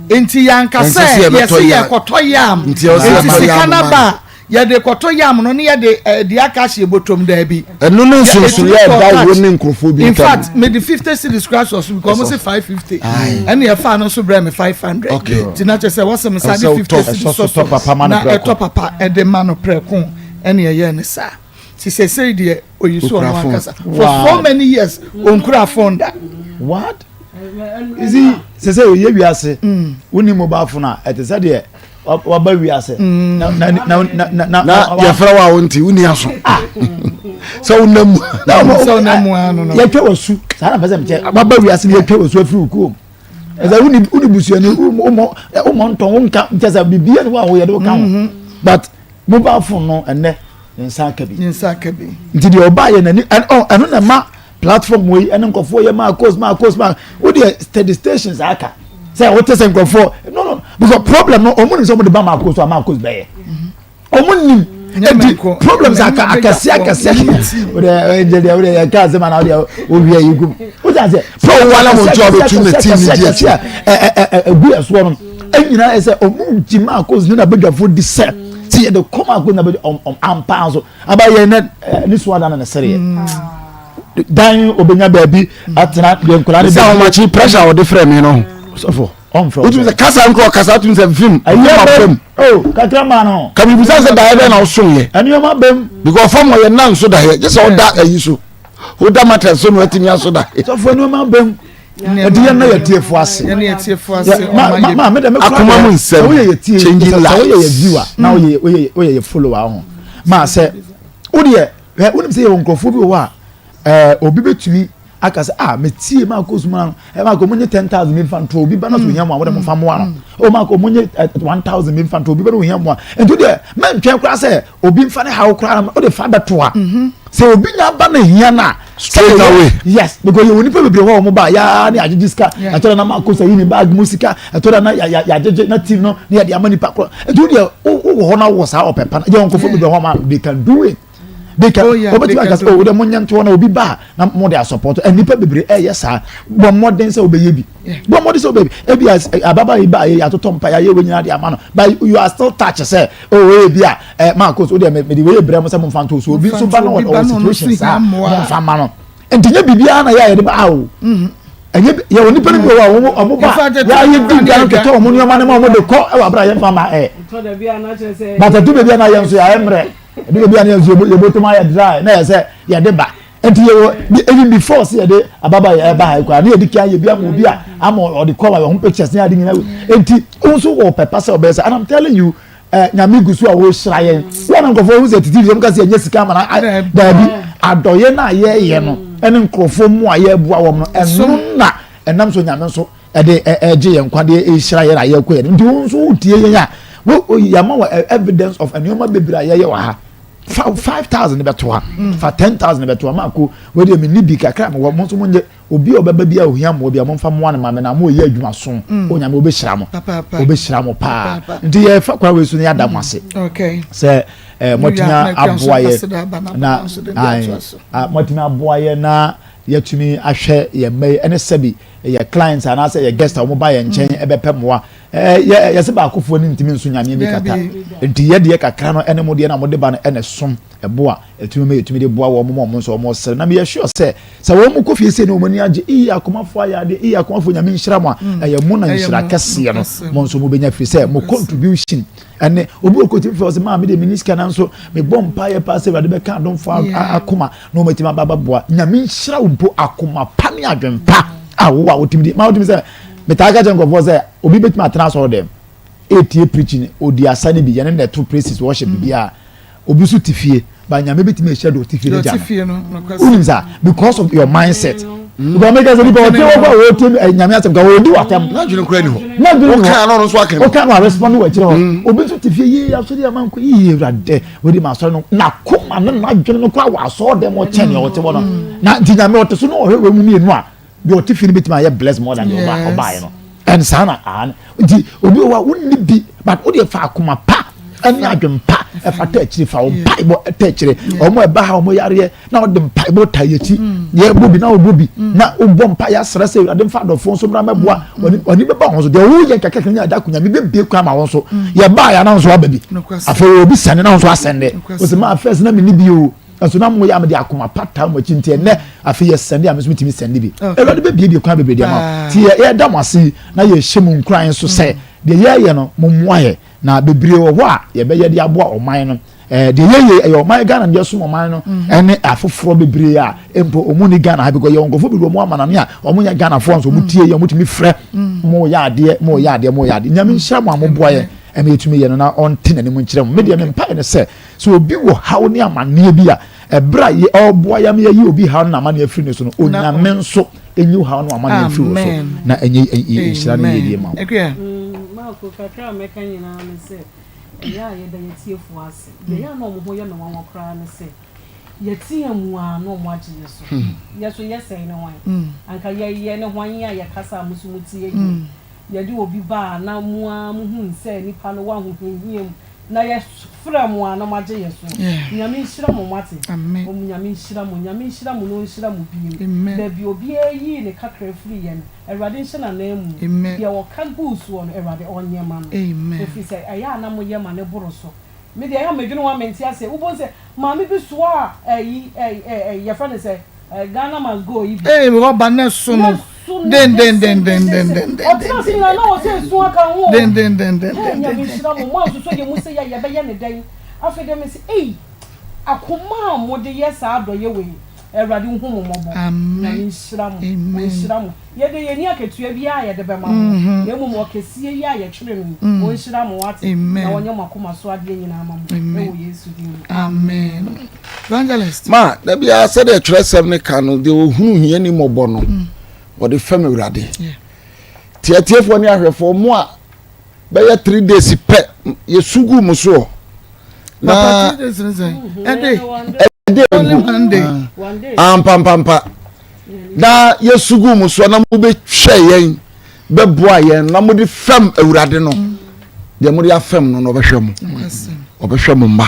nti yɛanka sɛ yɛse yɛkɔtɔ yam nti sika no ba a yɛde kɔtɔ yam no ne yɛde eh, deɛ aka ahyɛ bɔtɔm daabi. ɛno ne nsonsonoeɛ a ɛda wo ne nkurɔfoɔ bi ntam. in fact mede 50 cedis kora sɔ so because ɔmo se 550 ɛne ɛfa no nso brɛ me 500 nti na kyerɛ sɛ wɔsɛ me sa de 50 cedis sɔ so na ɛtɔ papa ɛde ma no prɛko ɛne ɛyɛ ne saa. Ti sesei deɛ oyi so ɔno ankasa for so many years onkura phone da. What? You see, sese oyɛ wiase wonni mobile phone a ɛte sɛ deɛ waba wiase. Mm. Na na na na na na yɛfrɛ wo a wo nti wonni aso. Ah. Sɛ wonam mu. Sɛ wonam mu ano no. Yɛtwa wɔ su saa na mpɛ sɛ mekyɛ waba wiase no yɛtwa wɔ su afiri wo kurom. Ɛsɛ wonni wonni busuani womɔ womɔ ntɔn wonka nkyɛ sɛ biribiara ni hɔ a woyɛ de woka ho. Mm-hmm. But mobile phone no ɛnɛ ne nsa aka bi. Ne nsa aka bi. Nti deɛ ɔbaa yɛ n'ani ɛn ɛno na ɛma platform wɔ yi ɛne nkurɔfoɔ yɛ maa course maa course maa wo deɛ steady stations aka sɛ wote sɛ nkurɔfoɔ no no because problem no ɔmo nim sɛ ɔmo de ba maa course a maa course bɛyɛ ɔmo nim eti problems aka akɛse akɛse o de ɛnjɛ deɛ o de yɛ kaa sɛ ma na o de o wia yi gu o de ase. Fɛn wa na mo nti ɔbɛ tu ne ti ne di akyi. ɛ ɛ ɛ egu yɛ soɔ no ɛnyina yɛ sɛ ɔmo gyi maa course ne na badwafoɔ di sɛ. Ti yɛ de kɔm akɔ na bɛ ɔm ɔm ampa nso aba yɛ nɛ ɛ ne so ada na ne sere yɛ dan obenya baabi atena deɛ nkwadaa ne bɛ. Sɛ ahomakye pressure a wɔde frɛ mi no. Sɔfo ɔnfrɛ. Wotumi sɛ kasa nkɔ kasa wotumi sɛ vim. Ɛyɛ bɛm o kakra maa no. Kabi bisa sɛ daeɛ bɛn na ɔso yɛ. Ɛnneɛma bɛm. Because fam ɔyɛ nan so daeɛ gye sɛ ɔda ayi so ɔda mattress so na watumi aso daeɛ. Sɔfo nneɛma bɛm. Ɛdi yɛn na yɛ tiefo ase. Yɛn yɛ tiefo ase. Ma ma ma mi dɛ mi kura akoma mu nsɛm. Woyɛ yɛ tie changing lives. Woyɛ yɛ viewer na woyɛ woyɛ woyɛ yɛ follower ho. Ma sɛ wo deɛ hwɛ wonim sɛ yɛ wɔ nkurɔfoɔ bi wɔ hɔ a ɛɛ obi bɛtumi aka sɛ ah me tie maa ko suma no ɛ maa ko mo nye 10,000 mi nfa nto obi ba na so ohia mu a wɔde mo nfa mmoa no o maa ko mo nye 1,000 mi nfa nto obi ba na ohia mu a nti deɛ mɛntwɛn koraa sɛ obi nfa ne haw koraa na ɔde fa bɛto a mhm. sɛ obi nya ba na hia na straight away yes because yɛ wɔ nipa bebree hɔ a wɔn ba yaa ne agyegye sika ɛtɔ da na ma ko sɛ yi ne bag mu sika ɛtɔ da na ya ya na team no ne yɛ de ama nipa korɔ nti wo deɛ wowɔ hɔ na wɔ saa ɔpɛ pa na yɛ wɔn nkɔfo bebree hɔ ma they can do it they can oh, wɔbɛtumi aka sɛ oh wode monyɛ ntoɔ na obi ba a na mo de asɔpɔtɔ nnipa bebree ɛyɛ saa bɔ mmɔden sɛ wobɛyɛ bi bɔ mmɔden sɛ wobɛyɛ bi ebi ababa yi ba yɛ atotɔ mpa yɛ wɔ nyinaa de ama no but you are still touch sɛ oh ebi a ɛ maa ko so deɛ mede wei brɛ mo sɛ momfa nto so obi nso ba na ɔwɔ situation saa momfa ma no nti nyɛ biribiara na yɛ a yɛde ba a o mhm. ɛnyɛ yɛ wɔ nipa no bi wɔ hɔ a wɔn ba yɛayɛ di nka no totɔ wɔn nneɛma no ma wɔn de kɔ ɛwɔ abira yɛn fa ma ɛ but ɛtu baabi a na yɛn nso yɛayɛ mmerɛ ɛdu baabi a na yɛn nso yɛbɔtɔm ayɛ dry na yɛ sɛ yɛde ba nti yɛ wɔ even before sɛ yɛde ababa yɛ ɛba ha koraa ne yɛde kia yɛ bi ama obi a ama ɔde kɔ ma yɛ ho pictures ne ade nyinaa nti nso wɔ pɛpa sɛ ɔbɛyɛ sɛ and i'm telling you Eh, nyame gu so a wɔhyira yɛn yɛn na nkurɔfoɔ hu sɛ titi deɛ wɔka sɛ yɛnyɛ sika ama na daabi adɔyɛ no a yɛyɛ no ɛne nkurɔfoɔ mu a yɛboa wɔn no ɛno na ɛnam so nyame nso ɛde ɛgye yɛn nkwa deɛ ɛhyira yɛn a yɛkɔ yɛn nti wɔn nso wotie yɛn a yɛama wɔ evidence of nneɛma bebree a yɛyɛ wɔ ha fa 5,000 bɛto ha fa 10,000 bɛto ha maako wɔdeɛ menni bi kakra mewɔ mo nso monyɛ Obi a ɔbɛba bi a ohia mmoa bi a momfa mmoa no ma me na mo yɛ adwuma so mm. Onyame obɛhyira mo obɛhyira mo paa nti yɛfa kwan wei so no yɛada mo ase mm. sɛ eh, moatumi aboa yɛ na moatumi aboa yɛ na yɛatumi ahwɛ yɛn mma yi ɛne sɛbi yɛ clients anaasɛ yɛ guest a wɔn ba yɛn nkyɛn ɛbɛpɛ mmoa ɛɛ yɛ yɛsɛ baakofoɔ ne ntumi nso nyameɛ bi kata nti yɛ deɛ kakra no ɛne mo deɛ na mo de ba no ɛna ɛsom ɛbo a ɛtumi ma yɛtumi de boa wɔn ma wɔn nso wɔn sere na meyɛ sure sɛ sɛ wɔn kɔ fie sei na wɔn ani agye iyi akomafoɔ ayɛ adeɛ iyi akomafoɔ nyame nhyira mo a mm. ɛyɛ mo na nhyira kɛseɛ no mo nso mo bɛnya firi sɛ mo contribution ɛne obi wɔ kɔtumi fɛ ɔsɛ maa mi de mi ni sika nanso mi bɔ mpa yɛ paa sɛ awurade bɛka adomfoɔ akoma na wɔn atumi aba abɛboa nyame nhyira wo mpo akoma pa ne adwen pa a wowɔ a wotumi di maa wotumi sɛ metaa ka kyerɛ nkurɔfoɔ sɛ obi bɛtumi atena asɔre dɛm etie preaching odi asa ne bi yɛne na ɛto praises worship mm. biara obi nso te fie ba nyame bɛtumi ahyira deɛ ɔte fie no gya no wonim saa because of your mindset because meka sɛ nipa ɔte hɔ kɔ a ɔtie eh, nyame asɛm ka ɔdi w'atɛm n'adwene kora ni hɔ n'adwene ni hɔ ɔka no nso aka ɔka no a respond wɔ akyire hɔ mm. obi nso te fie yie asɔre ama nkɔ yie awurade wɔde ma asɔre no n'akoma ne n'adwene no kora wɔ asɔre dɛm ɔkyɛn nea ɔte hɔ no na nti nyame ɔte so na ɔhwɛ wɔ mu mmienu a deɛ ɔte fie no bɛtumi ayɛ bless more than deɛ ɔba ɔbaeɛ no ɛn saa na aan nti obi wɔ hɔ a wonni bi but wodeɛ fa akoma pa ɛne adwen pa ɛfa ta akyire fa wo mpaebɔ ɛta akyire wɔn ɛba ha wɔn yareɛ na wɔde mpaebɔ ta yɛ akyi mm. yɛ bɔ bi na wɔbɔ bi mm. na wɔbɔ mpa yɛ asrɛ sɛ awurade nfa adɔfoɔ nso mmra mɛboa mm. wɔn ani bɛba wɔn so deɛ wɔyɛ nkakra nyɛ ada akonnwa mi bɛbie kwan ma wɔn so yɛ baa yɛ anan so aba bi afei obi sɛne na wɔn nso asɛnde wɔsɛ maa fɛs na mi ni bi o. Nso na moyɛ a mede akoma pa taa mo akyi nti ɛnnɛ afei yɛ sɛnde a me nso metumi sɛnde bi. Awurade bɛbiebie kwan bebree de ama wo. Nti yɛda mo ase yi na yɛhyɛ mo nkuran nso sɛ deɛ yɛreyɛ no mommoa yɛ na bebree wɔ hɔ a yɛbɛyɛ de aboa ɔman no. Ɛɛ deɛ yɛyɛ ɛyɛ ɔman Ghana no yɛsom ɔman no ɛne afoforɔ bebree a mpo wɔn ni Ghana ha because yɛwɔ nkurɔfoɔ bebree wɔn amanane a wɔn nyɛ Ghanafoɔ nso wɔn tie yɛ wɔn tumi frɛ mo yɛ adeɛ mo yɛ adeɛ mo yɛ adeɛ. Nyame nhyira mo a moboa yɛn ɛma yɛtumi yɛ no na ɔnte n'anim nkyerɛ mo. Me deɛ me mpaeɛ ne sɛ Sɛ obi wɔ haw ne amanneɛ bi a, ɛberɛ a yɛ ɔreboa yɛ ama yɛayi obi haw ne n'amanneɛ afiri ne so no, Onyame nso nyi wo haw ne w'amanneɛ mfiri wo so na ɛnyɛ nhyira ne yiedie ma wo. Marko, kakra a mɛka nyinaa ne sɛ, ɛyɛ a yɛda yɛn atiefoɔ ase. Deɛ ɛyɛ a na wɔn ho yɛ me nwanwa koraa ne sɛ, yɛtea mu ara na wɔagye yɛn so. Yɛn nso yɛsɛe ne hwan? Anka yɛyɛ ne hwan a yɛkasa a mo nso motie deɛ? Yɛde obi ba a na mo ara mohunu sɛ nipa no wɔ ahohiahia mu Na yɛ frɛ mo a na mo agye yɛ so. Nyame nhyira mo moate. Om Nyame nhyira mo Nyame nhyira mo na ɔnhyira mo bio. Baabi obiara yii ne kakra firi yɛ no Awurade nhyɛ no ananmu. Deɛ ɔka guu soɔ no Awurade ɔnyɛ ma no. Ɛfiri sɛ ɛyɛ a na moyɛ ma no boro so. Me deɛ ɛyɛ a medwene ho a mente aseɛ. Wobɛhu sɛ maame bi soaa ɛyi ɛyi yɛfrɛ no sɛ Ghana must go yi bi. Ee rɔba ne so no dendendendendenden. Ɔtena ase nyinaa na ɔsɛ esu aka ho. Dendendendenden. Hey Nyame nhyira mo, mo ansosɔ yɛ mu sɛ yɛ yɛbɛyɛ ne dɛn. Afei deɛ mese ei akoma a mode yɛ saa adɔyɛ wei Awurade nhu mo mmɔbɔ. Nyame nhyira mo, ɔnhyira mo. Yɛ deɛ yɛnni akatua biara a yɛde bɛma mo, na mmom ɔkɛseɛ yi a yɛtwere no yi, ɔnhyira mo wate, na ɔnyɛ mo akoma so adeɛ nyinaa ma mo, ɛwɔ Yesu din mu, amen. Evangelist. Ma, da biara sɛdeɛ twerɛsɛm no ka no, deɛ ɔhunu hiani mmɔbɔ no, ɔde fɛm Awurade. Nti atiefoɔ ne ahwɛfoɔ, mo a bɛyɛ three days pɛ yɛsu gu mo soɔ na ɛde mpo ampampampa na yɛsu gu mo soɔ na mobɛhwɛ yɛn bɛboa yɛn na mode fɛm Awurade no deɛ mode afɛm no na ɔbɛhwɛ mo ɔbɛhwɛ mo mma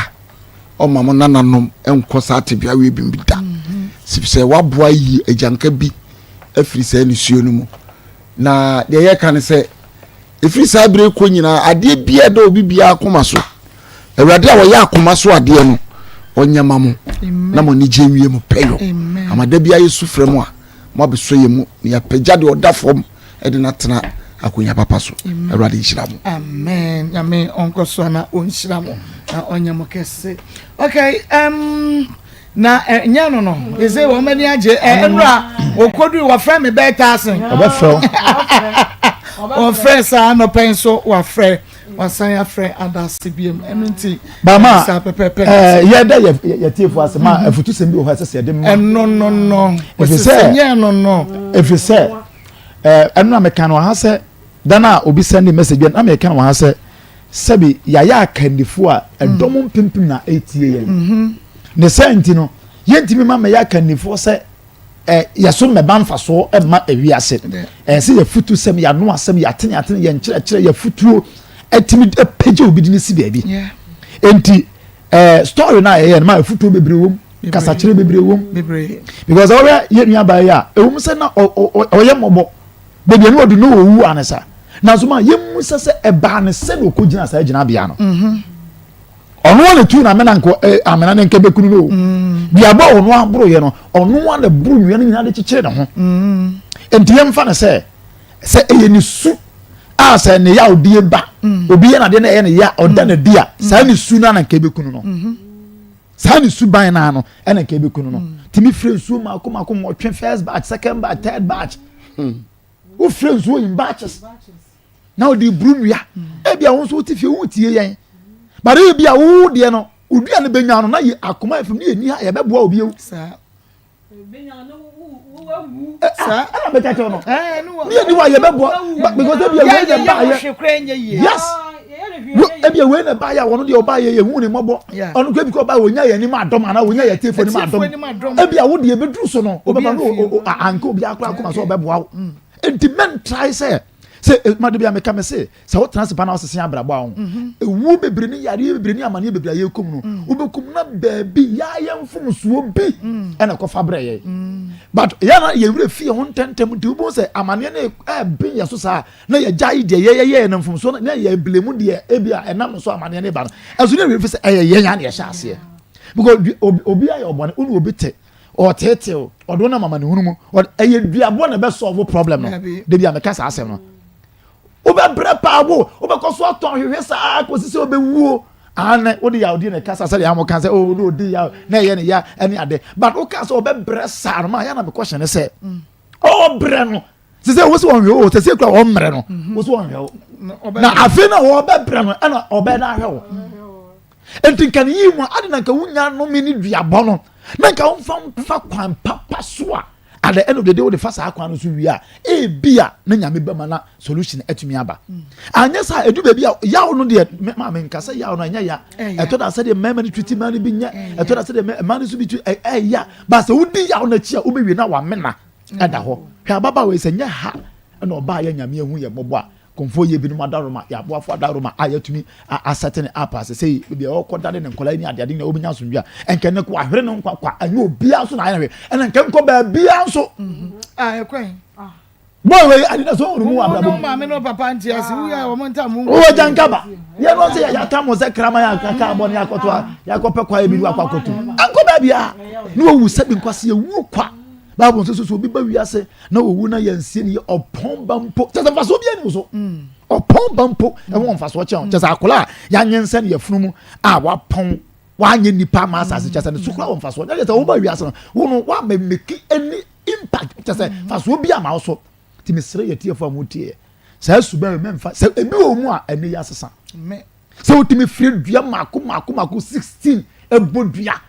ɔma mo nananom nkɔ saa tebea wei bi da sɛ waboa yi agyanka bi afiri saa nisuo no mu na deɛ yɛka ne sɛ ɛfiri saa berɛ kɔ nyinaa adeɛ biara ɛda obi biara akoma so awurade a ɔyɛ akoma so adeɛ no ɔnyɛ ma mo na mo anigye nwie mo pɛyɔ ama da biara yɛsu frɛ mo a moabɛsɔ yɛ mu na yɛapagya deɛ ɔda fam de no atena akonnwa papa so awurade nhyira mo amen nyame ɔnkɔ so na ɔnhyira mo na ɔnyɛ mo kɛse okay um, na ɛnyɛ no no ɛsɛ wɔn ani agye ɛnura okodu wɔfrɛ me bɛɛ taasen ɔbɛfrɛ wɔfrɛ saa nɔpɛ nso wɔafrɛ wasan afrɛ adase biem ɛno nti bama saa pɛpɛpɛ ɛɛ yɛda yɛ yɛtiefo ase ma mhm. afutusɛm bi wɔ hɔ ɛsɛ sɛ yɛde ma ɛno no no efisɛ nyɛ no no efisɛ ɛɛ ɛno na meka no ha sɛ dan a obi send message bi na meka no ha sɛ sɛbi yɛayɛ akannifo a ɛdɔm mm. mpempem na ɛretie yɛn mm-hmm. ne sɛ nti no yɛntumi ma mɛyɛ akannifoɔ sɛ ɛ yɛso mmɛba mfasoɔ mma ewiase ɛyɛ sɛ yɛfutu sɛm yɛano asɛm yɛatene atene yɛn kyerɛkyerɛ yɛfutuo ɛtumi apagya obi de ne si baabi nti ɛɛ story no a yɛyɛ no ma afutuo bebree wɔ mu. Kasakyerɛ bebree wom. Because ɔhwɛ yɛ nuabaa yi a, ɛwom sɛ na ɔyɛ mmɔbɔ. Baabi a na ɔdu na ɔwu anesa. Nanso ma yɛmmu sɛ sɛ ɛbaa ne sɛ na ɔkɔgyina saa gyinabea no. Mhm. Ɔno a na tu na amena nkɔ eh, amena ne nka bɛkunu no o. Mm. Duabɔ a ɔno aboroyɛ no, ɔno a na boro nnua no nyinaa de kyekyere ne ho. Mm. Nti yɛmfa no sɛ sɛ ɛyɛ ne su a sɛ ne yawdie ba mm. obi yɛ n'adeɛ na ɛyɛ ne ya ɔda mm. n'adi a saa ne su no a na nka ɛbɛkunu no. Mm-hmm. Saa ne suban no ano ɛna nka ɛbɛkunu no. Tumi frɛ nsuo mako mako nwɔtwe first batch second batch third batch. Wofrɛ nsuo in batches na ɔde buru nnua. Ebi a wo nso wote fie wotie yɛn. But ebi a wo deɛ no odua no bɛnya no na yɛ akoma fam ne yɛni ha yɛbɛboa obi ewu. Ɛna bɛka kyerɛ no ne yɛni hɔ a yɛbɛboa because ebi a wei na ɛbaayɛ yes ebi a wei na ɛbaayɛ a wɔn deɛ ɔbaayɛ yɛ hu ne mmɔbɔ ɔno kɔ ebi kɔ ɔbaayɛ wɔnya yɛn anim adɔm anaa wɔnya yɛn tiefo anim adɔm ebi a wo deɛ ebeduru so no ɔbɛba no anka obi akora akoma so ɔbɛboa wo nti mɛn try sɛ sɛ madu bi a meka me se Sɛ wotena ase paa na wosese abrabɔ a, mhm. ewuo bebree ne yareɛ bebree ne amaneɛ bebree a yɛkɔ mu no, mm. wobɛkɔ mu na baabi yɛayɛ mfomsoɔ bi mm. ɛna ɛkɔfa brɛ yɛ. Mm. But yɛn na yɛn werɛ fi yɛn ho ntɛntɛm nti wobɛhu sɛ amaneɛ no ɛben yɛ so saa na yɛgyae deɛ yɛyɛyɛ no mfomsoɔ na yɛ blame deɛ ebi a ɛnam no so amaneɛ no ba no. Ɛso ne werɛ fi sɛ ɛyɛ yɛn a na yɛhyɛ aseɛ. Because obi ayɛ ɔbɔne, wo ne obi te ɔteetew ɔde wo nam amanehunu mu ɛyɛ duabɔ na ɛbɛ solve problem no debi a meka saa asɛm no Wobɛbrɛ paa wo, wobɛkɔ so atɔn hwehwɛ saa kɔsi sɛ wobɛwuo. Aane, wode yawdie na ɛkasa sɛdeɛ wɔn ka sɛ oh na ɔdi yaw na ɛyɛ ne ya ɛne ade. But woka sɛ ɔbɛbrɛ saa no ma yɛ na me question ne sɛ ɔbrɛ no sɛ sɛ wosi wɔn hwɛ o sɛ sɛ kura wɔn mmerɛ no wosi wɔn hwɛ o na afei na wɔbɛbrɛ no ɛna ɔbɛ na ahwɛ o nti nka ne yii mu a ade na nka wonya nome ne duabɔ no na nka womfa mfa kwan papa so a At the end of the day wode fa saa kwan no so wie a ebia na nyame bɛma na solution atumi aba. Anyɛ saa edu baabi a yaw no deɛ maame nka sɛ yaw no ɛnyɛ ya. Ɛtɔ da sɛdeɛ mmarima no treat mmaa no bi nyɛ ɛtɔ da sɛdeɛ mmaa no nso bi treat ɛyɛ ba sɛ wodi yaw no akyi a wobɛwie na wamena ɛda hɔ. Hwɛ ababaawa yi sɛ nyɛ ha ɛna ɔbaa yɛ nyame ahu yɛ mmɔbɔ a Kɔmfoɔ yɛ binom adaworoma, yɛ aboafo adaworoma a yɛatumi asɛte ne app ase sɛ baabi a ɔkɔ dane ne nkwadaa ne adeade nyinaa wɔbɛnya asomdwe a ɛnkɛ ne ko ahwere ne nkwa kwa ɛnyɛ obiara nso na ayɛ hwɛ ɛna nkɛ nkɔ baabiara nso. Mhm. Ah, ɛkwan. Bɔɔl wei ade na so wɔn mu abrabɔ mu. Maame no papa nti ase wuyɛ wɔn ntam. Wọ́n gya nkaba yɛn no sɛ yɛatam wɔn sɛ kraman a kaa bɔ ne yɛakɔto a yɛakɔpɛ kwaeɛ bi ne wakɔ akɔto ankɔ baabiara ne wɔwu sɛbi nkwasi ewu kwa. Bible nso so obi ba wiase na owu na yɛnsie ne yɛ ɔpɔn ba mpo kyɛ sɛ mfasoɔ bi ani so mm. ɔpɔn ba mpo ɛho wɔ mfasoɔ kyɛn kyɛ sɛ akwadaa a yɛanyensɛn yɛ funu mu a wapɔn wanyɛ nipa ama asase kyɛ sɛ ne so kura wɔ mfasoɔ nyɛ sɛ woba wiase no wo no woama meki any impact kyɛ sɛ mm. mfasoɔ bi ama wo so nti mesrɛ yɛ tiefo a motie saa suban mɛmfa sɛ ebi wɔ mu a ɛne yɛ asesa sɛ wotumi firi dua mako mako mako 16 ɛbɔ dua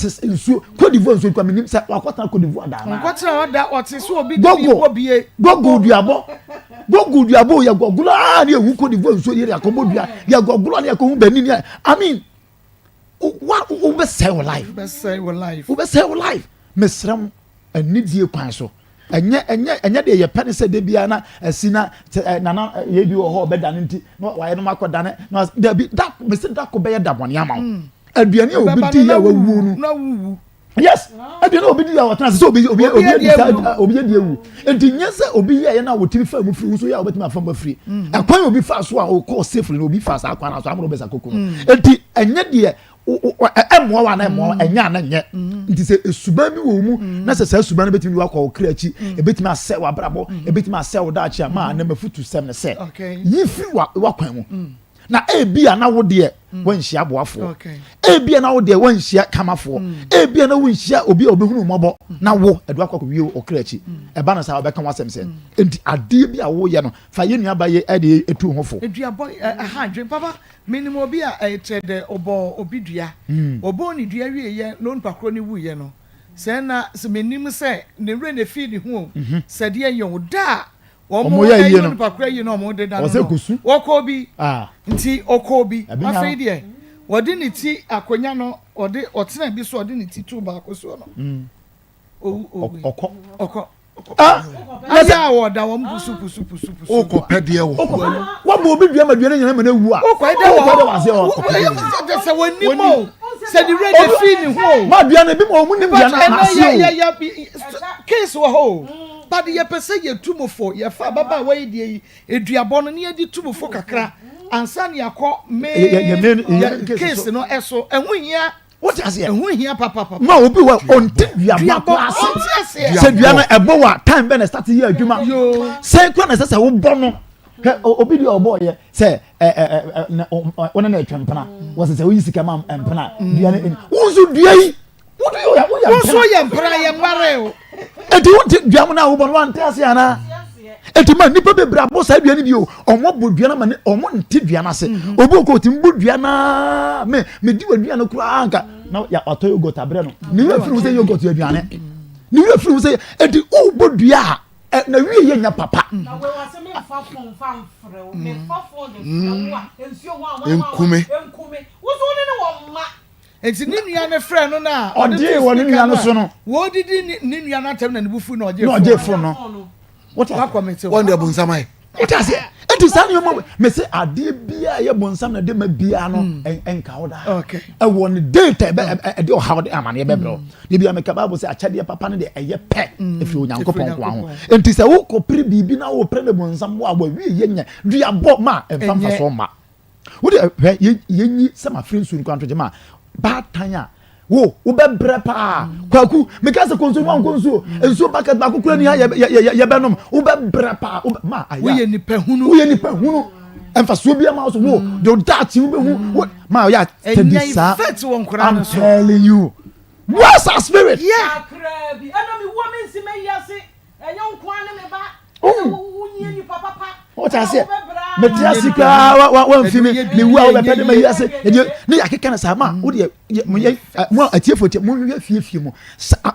Sɛ nsuo Cote d'Ivoire nsuo nkwa menim sɛ wakɔtena Cote d'Ivoire daa naa. Nkɔtena hɔ da ɔte so obi de bi bɔ bie. Gogo duabɔ gogo duabɔ yɛ gɔgolo aa ne ehu Cote d'Ivoire nsuo yɛ akɔbɔ dua yɛ gɔgolo a ne akɔhu Benin ne I mean wa wobɛsɛe wo life. Wobɛsɛe wo life. Wobɛsɛe wo life. Mesrɛ mo anidie kwan so ɛnyɛ ɛnyɛ ɛnyɛ deɛ yɛpɛ ne sɛ de biara na ɛsi na ɛ nana yɛ bi wɔ hɔ ɔbɛdane nti na wayɛ no makɔ dane na dabi da mesi da ko bɛyɛ da bɔne ama wo mm. aduane a obi di yɛ wawuo no yes aduane a obi di yɛ ɔtena sɛ obi obi obi adi saa obi adi ewu nti nyɛ sɛ obi yɛ yɛ na wotumi fa mu firi wuso yɛ a wobɛtumi afa mu afiri mm. ɛkwan obi fa so a ɔkɔɔ safely na obi fa saa kwan na so amoro bɛsa koko no mm. nti ɛnyɛ deɛ ɛmmoa wa na ɛmmoa wa ɛnyɛ ana nyɛ nti sɛ esuban bi wɔ mu na sɛ saa suban no bɛtumi de wakɔ wo kra akyi ebɛtumi asɛ w'abrabɔ ebɛtumi asɛ wo daakye a maa na mafutu sɛm ne sɛ yi firi w'akwan mu na ebi a na wo deɛ wanhyia aboafoɔ ebi a na wo deɛ wanhyia kamafoɔ ebi a na wonhyia obi a obɛhunu mmɔbɔ na wo ɛde wakɔ akɔwie ɔkra akyi ɛba no saa ɔbɛka w'asɛm sɛ nti adeɛ bi a woyɛ no fa yɛ nuaba yɛ ɛde etu ho fo. Aduabɔ ɛha adwene papa Menim obi a ɛkyerɛ dɛ ɔbɔɔ obi dua. Ɔbɔɔ ne dua wieeɛ na onipa korɔ no wuiɛ no, sɛ na sɛ mennim sɛ ne werɛ na ɛfii ne ho o, sɛ deɛ yɛ o, da a wɔyɛ onipa korɔ ayi na wɔde da no no, ɔkɔɔ bi. Nti ɔkɔɔ bi. Afei deɛ wɔde ne ti akonnwa no, ɔde ɔtena bi so ɔde ne ti too baako soɔ no, owu owu. Ɔkɔ. Ɔkɔ. Ah, ayɛ a wɔda wɔn pusu pusu pusu pusu. Wokɔ pɛ deɛ wɔ hɔ. Wabɔ obi dua ma dua no nyina ma no awu a. Wokɔ ɛdɛ wɔ hɔ. Wokɔ ɛdɛ wɔ aseɛ hɔ. Sɛ wɔnim o. Sɛ ne werɛ de fii ne ho o. Ma dua no ebi ma wɔn nim dua no ase o. Ɛnɛ yɛ yɛ case wɔ hɔ o. But yɛpɛ sɛ yɛtu mo fo yɛfa ababaawa yi deɛ yi eduabɔ no ne yɛde tu mo fo kakra ansa ne yɛakɔ main case no ɛso ɛho hia. Wote aseɛ? Ɛho hia papapapa. Ma obi wɔ ɔnte duabɔ kora ase. Sɛ dua no ɛbɔ wa time bɛ na start yɛ adwuma. Sɛn kora na ɛsɛ sɛ wobɔ no. Hwɛ obi deɛ ɔbɔ yɛ sɛ ɛ ɛ ɛ wɔne na ɛtwe mpena. Wɔsɛ sɛ woyi sika ma mpena dua no. Wo nso dua yi. Wo de yɛ woyɛ mpena. Wo nso yɛ mpena yɛ nware o. Eti wonte dua mu na wobɔ no wante ase anaa? Eti ma nipa bebree abɔ saa dua no bi o. Ɔmo abɔ dua no ma ne ɔmo nte dua no ase. Mhm. Obi okɔ otumi bɔ dua naa me me di wɔ dua no koraa nka na ya watɔ yogurt abrɛ no. Ne wura firi ho sɛ yogurt yɛ aduane. Ne wura firi ho sɛ eti wobɔ dua a na wie yɛ nya papa. Na wei wɔ se me nfa phone nfa nfrɛ wo me nfa phone de frɛ wo a nsuo ho a Nkume. Nkume wo so wo ne ne wɔ mma. Enti ne nua no frɛɛ no na ɔde Ɔgyee too wɔ ne speaker nua no no so a, no. wɔredidi ne nua no atɛm na ne bo fui na ɔgyee Na fon ɔgyee no. fon no. Wote aseɛ? Wakɔmete Wɔn deɛ bonsam ayɛ. Wote aseɛ? Enti saa nneɛma wei, mese adeɛ biara a ɛyɛ bonsam na ɛde ma biara no, ɛn- ɛnka wo daa. Okay. Ɛwɔ ne date a ɛbɛ- ɛ- ɛde ɔhaw de amaneɛ bɛbrɛ wo. Da biara meka Bible sɛ akyɛdeɛ papa no deɛ ɛyɛ pɛ ɛfiri Onyankopɔn Ɛfiri nkoa ho. Onyankopɔn. Enti sɛ wokɔpere biribi na wopere ne bonsam wo a, wawie yɛ nyɛ duabɔ ma a, ɛmfa Ɛnyɛ. mfasoɔ mma. Wo deɛ hwɛ yɛ yɛnyi sɛ mafiri nsuo no kora nto gye ma baatan a wo wobɛbrɛ paa kwaku meka sɛ kɔ nsuo no wankɔ nsuo nsuo bucket baako kora ni ha yɛbɛnom wobɛbrɛ paa ma ayɛ woyɛ nipa hunu woyɛ nipa hunu mfasoɔ bi ama wo so wo deɛ ɔdaakye wobɛhu wo ma ɔyɛ atɛdi saa I'm telling you where's our spirit yeah kakra bi ɛna mewɔ me nsi mɛyi ase Ɛnyɛ wo nko ara ne me ba. Ɛna wo nyɛ nipa papa. Wote aseɛ? Mete ase koraa wa wa wamfi me mewu a wobɛpɛ de mayi ase ɛdeɛ ne yɛakeka no saa ma wo deɛ moyɛ mo atiefoɔ tie monhwehwɛ fiefie mu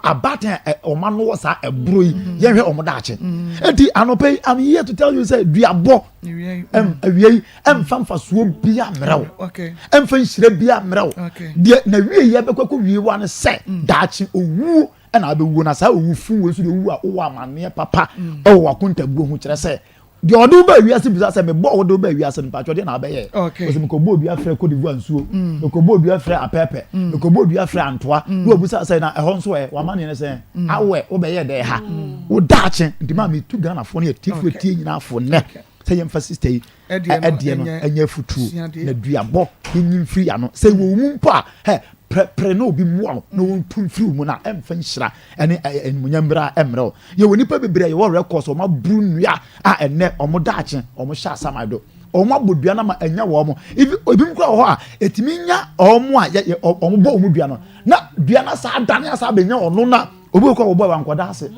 abaatan a ɔma no wɔ saa ɛboro yi yɛnhwɛ ɔmo daakye enti anɔpa yi I'm here to tell you sɛ duabɔ awia yi ɛmfa mfasoɔ bia mmerɛ wo ɛmfa nhyira bia mmerɛ wo deɛ na wie yi ɛbɛkɔ akɔ wie wa no sɛ daakye owuo ɛna abɛwuo na saa owu fun wei nso deɛ owu a wowɔ amanneɛ papa mm. ɛwɔ w'akontabuo ho kyerɛ sɛ deɛ ɔde wo ba wiase bisa sɛ mebɔ wode wo ba wiase no mpatwɔ deɛ na abɛyɛ ɔsɛ mekɔbɔ odua frɛ Cote d'Ivoire nsuo mm. mekɔbɔ odua frɛ apɛɛpɛ mm. mekɔbɔ odua frɛ antoa na wabusa sɛ na ɛhɔ nso ɛ w'amanneɛ no sɛ awɛ wobɛyɛ dɛ ha wo daakye nti maa metu Ghanafoɔ no yɛtiefoɔ tie nyinaa fo nnɛ sɛ yɛmfa sista yi ɛdeɛ no ɛnyɛ afutuo na duabɔ yɛnyi mfiri ano sɛ wɔ mu mpo a hɛ prɛprɛ na obi mmoa wo na wɔntu mfiri wo mu na ɛmfa nhyira ɛne animuonyam bra ɛmmerɛ wo yɛwɔ nipa bebree a yɛwɔ records wɔn aburu nnua a ɛnɛ wɔn daakye wɔn hyɛ asaman do wɔn abɔ dua no ma ɛnya wɔn ebi ebi mu kura wɔ hɔ a ɛtumi nya wɔn a yɛ wɔn bɔ wɔn dua no na dua no asa adane asa abɛnya ɔno na obi wɔ kɔ a wɔbɔ wankɔda ase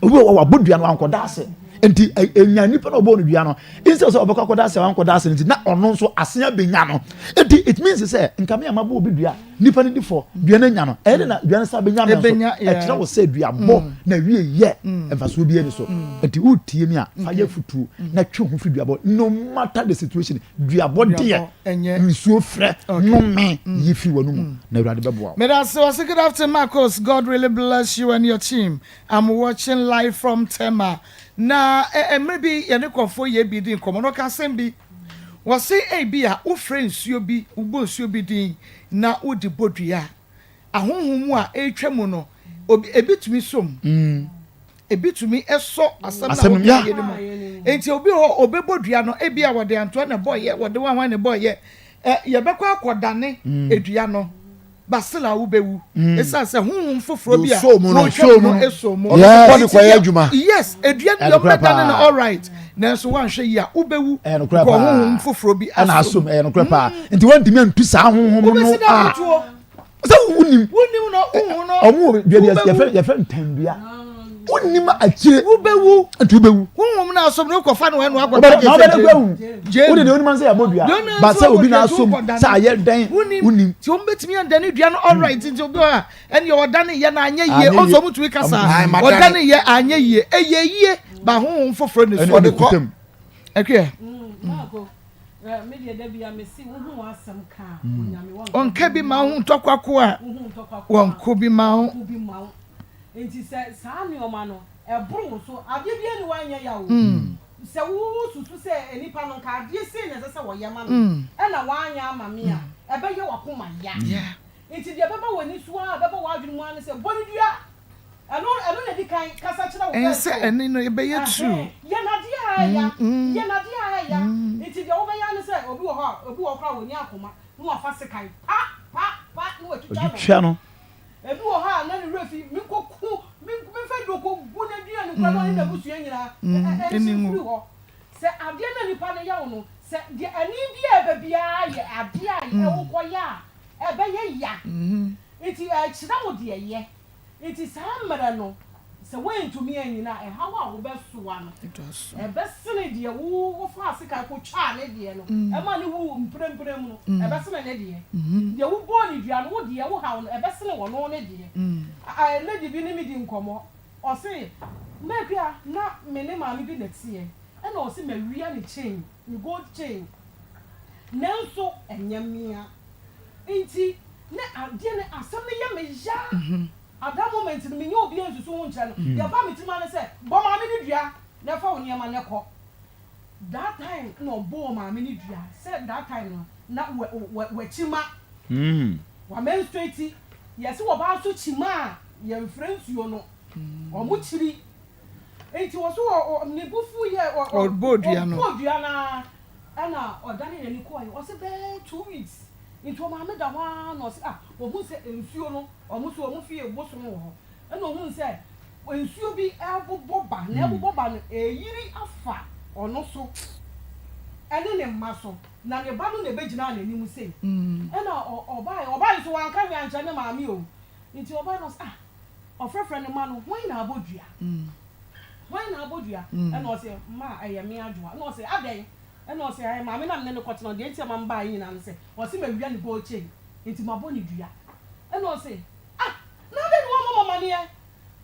obi wɔ wabɔ dua no wankɔda ase nti enya nipa na ɔbɔ no dua no instead sɛ ɔbɛkɔ akɔda ase wankɔda ase nti na ɔno nso ase abenya no nti it means sɛ nka me a mabɔ obi dua nipa no di fɔ dua no anya no ɛyɛ de na dua no sa abenya me nso ɛkyerɛ wo sɛ dua bɔ mm. na wie yɛ mm. mfasoɔ bi ani so mm. nti wotie mi a fa yɛ futuo na twe ho firi dua bɔ no matter the situation dua bɔ deɛ nsuo frɛ nome yi firi wɔn mu na awurade bɛboa wo. Medase ɔse good afternoon Marcos God really bless you and your team I'm watching live from Tema na mmerɛ bi yɛne kɔfoɔ yɛ bi di nkɔmmɔ na ɔka asɛm bi wɔse ebi a wofrɛ nsuo bi wobɔ nsuo bi din na wode bɔ dua a ahonhom mu a ɛretwa mu no obi ebi tumi som mm. ebi tumi sɔ asɛm na wɔka yɛ no mu nti obi wɔ hɔ ɔbɛbɔ dua no ebi a wɔde antoa na ɛbɔ yɛ wɔde wanwan na ɛbɔ yɛ ɛ yɛbɛkɔ akɔdane mm. edua no basila wobɛwu mm. ɛsiane sɛ honhom foforɔ bi a wɔtwa mu no ɛsɔ mu yes edua no deɛ ɔbɛdane no all right nanso woanhwɛ yi a wobɛwu kɔ honhom foforɔ bi asom ɛyɛ nokorɛ paa mm. nti woantumi antu saa honhom no a sɛ wonim wonim no wohu no ɔmo wɔ dua bi yɛfrɛ yɛfrɛ ntɛndua wonim akyire wobɛwu nti wobɛwu honhom no asom no wokɔfa no ɛno akɔda na wobɛdɛ kɔ awu wode deɛ wonim ansɛ yɛabɔ dua ba sɛ obi na asom sɛ ayɛ dɛn wonim nti wɔn bɛtumi andane dua no alright nti obi hɔ a ɛne ɔdane yɛ no anyɛ yie ɔnso ɔmo tumi kasa ɔdane yɛ anyɛ yie ɛyɛ yie ba honhom foforɔ ne so ɔde kɔ ɛkuyɛ Ɔnka bi ma wo ntɔkwa ko a, wɔnko bi ma wo. Nti sɛ saa nneɛma no ɛboro wo so adeɛ bi ani wanyɛ ya o sɛ wo susu sɛ nipa no nka adeɛ sei na ɛsɛ sɛ wɔyɛ ma me ɛna wanyɛ ama me a ɛbɛyɛ wakoma ya. Nti deɛ ɛbɛba w'ani so ara, ɛbɛba w'adwene mu ara ne sɛ, bɔ no dua. Ɛno, ɛno na ɛdi kan kasa kyerɛ wo Ɛn first sɛ o. ɛne no ɛbɛyɛ true. Ɛhɛn, yɛ no adeɛ a ɛya, yɛ no adeɛ a ɛya. Nti deɛ wobɛyɛ ara ne sɛ, obi wɔ hɔ a, obi wɔ hɔ koraa a ɔnni akoma, na wafa sekan, pa, pa, pa, na watwitwa no. Ɔtwitwa no. Ebi wɔ hɔ a na ne werɛ fi, menkɔku, me, memfa aduro nkɔgu n'aduane koraa na ɔne n'abusua nyinaa ɛ, ɛ, ɛnhye mfiri hɔ. Sɛ adeɛ no a nipa no yɛ wo no, sɛ deɛ ɛne bi a ɛba biara yɛ adeɛ a wokɔyɛ a, ɛbɛyɛ ya. Nti ɛkyerɛ wo deɛ yɛ. Nti saa mmerɛ no, sɛ woantumi annyina a, ɛhaw a wobɛsoa no, ɛbɛsene deɛ wo wofaa sekan kɔtwaa ne deɛ no, ɛma no wuu mprempren mu no, ɛbɛsene ne deɛ. Deɛ wobɔɔ no dua no, wo deɛ, wo haw no, ɛbɛsene ɔno ne deɛ. Lady bi ne me di nkɔmmɔ, ɔse, M'Akua, na me ne maame bi na ɛteɛ, ɛna ɔse mawia ne chain, ne gold chain, nanso ɛnyɛ mea. Nti na adeɛ no asɛm no yɛ me ya at that moment no menyɛ obiara nsusu ho nkyerɛ no deɛ ɛbaa me tirim ara ne sɛ bɔ maame no dua na fa wo nneɛma na kɔ that time na ɔbɔɔ maame no dua sɛ that time no na wakyima wa menstruate yɛse wɔbaa nso kyima a yɛmfrɛ nsuo no wɔn kyiri nti wɔ so wɔ ne bo fu yɛ ɔbɔɔ dua no ɔbɔɔ dua no ara ɛna ɔdane n'ani kɔɔɛ ɔse bɛyɛ 2 weeks nti ɔmaame da hɔ ara na ɔse ah ohun sɛ nsuo no ɔmo so ɔmo fie bosom wɔ hɔ ɛna ohun sɛ nsuo bi ɛbobɔ ba na ɛbobɔ ba no ɛyiri afa ɔno so ɛne ne mma so na ne ba no na ɛbɛgyina n'anim sei ɛna ɔbaeɛ ɔbaeɛ nso wanka hwee ankyerɛ ne maame o nti ɔbaeɛ na ɔse ah ɔfrɛfrɛ ne mma no hwan na abɔ dua hwan na abɔ dua ɛna ɔse ma ɛyɛ me Adwoa ɛna ɔse adɛn ɛna ɔse ɛɛ maame na mene no kɔtena deɛ nti a ma mbaeɛ nyinaa no sɛ ɔse mawia ne gold chain nti mabɔ ne dua ɛna ɔse ah na adɛn na wammɔ m'amaneɛ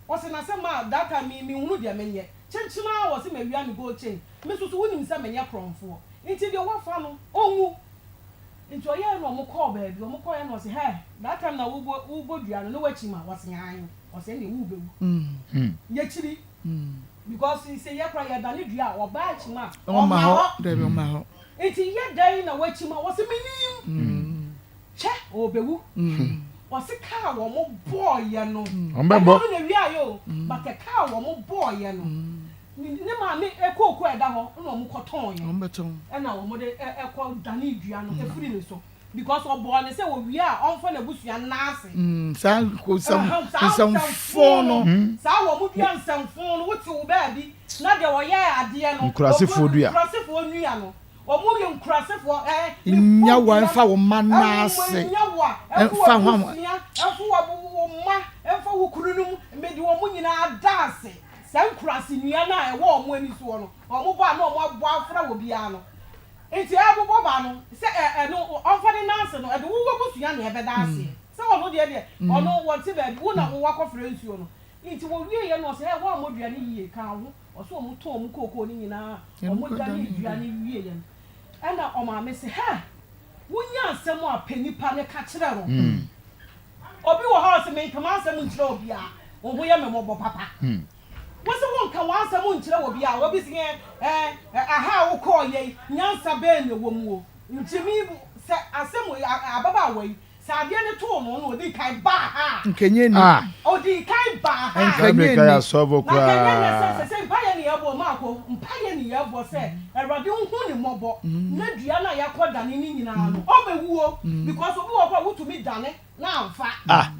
ɔse na sɛ ma that time me menhunu deɛ menyɛ kyenkyen ara ɔse mawia ne gold chain me nso so wonim sɛ menyɛ korɔmfoɔ nti deɛ wafa no ɔnwu nti ɔyɛɛ na ɔmo kɔɔ baabi ɔmo kɔɔ yɛ na ɔse hɛ that time na wobɔ wobɔ dua no na wakyi ma ɔse aane ɔse ɛnneɛ wobɛwu yɛkyiri because sɛ yɛ kora yɛdane dua a ɔbaa akyi ma ɔma ɔma hɔ hɔ dabi ɔma hɔ nti yɛ dɛn na wakyi ma wɔse menim kyɛ ɔbɛwu ɔse kaa wɔ mo bɔɔyɛ no Ɔmbɛbɔ. ɛnyɛ ɔno na wiayɛ o but kaa wɔ mo bɔɔyɛ no ne maame ekooko a ɛda hɔ ɛna ɔmo kɔtɔn yɛ ɔmbɛtɔn ɛna wɔn de ɛkɔ dane dua no efiri ne so because ɔbɔɔ ne sɛ wɔwie a ɔmfa n'abusua n'ase. Saa nsɛm Ɛhɛn, saa nsɛmfo no saa wɔn mo dua nsɛmfo no wote wo baabi na deɛ ɔyɛ adeɛ no Nkurasefoɔ ɔmo- dua. nkurasefoɔ nua no wɔn yɛ nkurasefoɔ ɛɛ Nya wa mfa wo mma n'ase. nya wa ɛmfa Ɛmfa wo ho- abusua ɛmfa wo wo mma ɛmfa wo kunu nom mede wɔn nyinaa da ase saa nkurase nua no a ɛwɔ wɔn ani soɔ no wɔn bɔ a na wɔn abɔ afra wɔ biara no nti ɛbobɔ ba no sɛ ɛ ɛno ɔmfa ne nan ase no ɛde wo abusua na ɛbɛda aseɛ sɛ ɔno deɛ deɛ ɔno wɔte baabi wo na wo wakɔfrɛ nsuo no nti wɔwie yɛ no ɔsɛ ɛ wɔn a wɔdua no yie ka ho ɔsɛ wɔn tɔn wɔn kookoo no nyinaa wɔn dane dua no wie yɛ no ɛna ɔmaame sɛ hɛ wonya asɛm a pɛ nipa ne ka kyerɛ no obi wɔ hɔ a ɔsɛ menkama asɛm nkyerɛ obiara wo ho yɛ me mmɔbɔ papa wosi wo nka w'asɛm nkyerɛ obi a obi si ɛ ɛ aha a wokɔɔ yɛ yi nyansa bɛn na ɛwɔ mu o nkyimi sɛ asɛm wɔ yi ababaawa yi sɛ adeɛ no too no na odi kan baa ha nkɛnyɛ ni Ah. odi kan baa ha Nkɛnyɛ Saa mmirika yɛ asɔfo na kɛnyɛ ne sɛ koraa. sɛ sɛ mpaeɛ ne yɛbɔ maako mpaeɛ ne yɛbɔ sɛ Awurade nhu ne mmɔbɔ na dua no a yɛakɔ dane ne nyinaa no ɔbɛwuo because obi wɔ hɔ a wotumi dane na amfa Ah.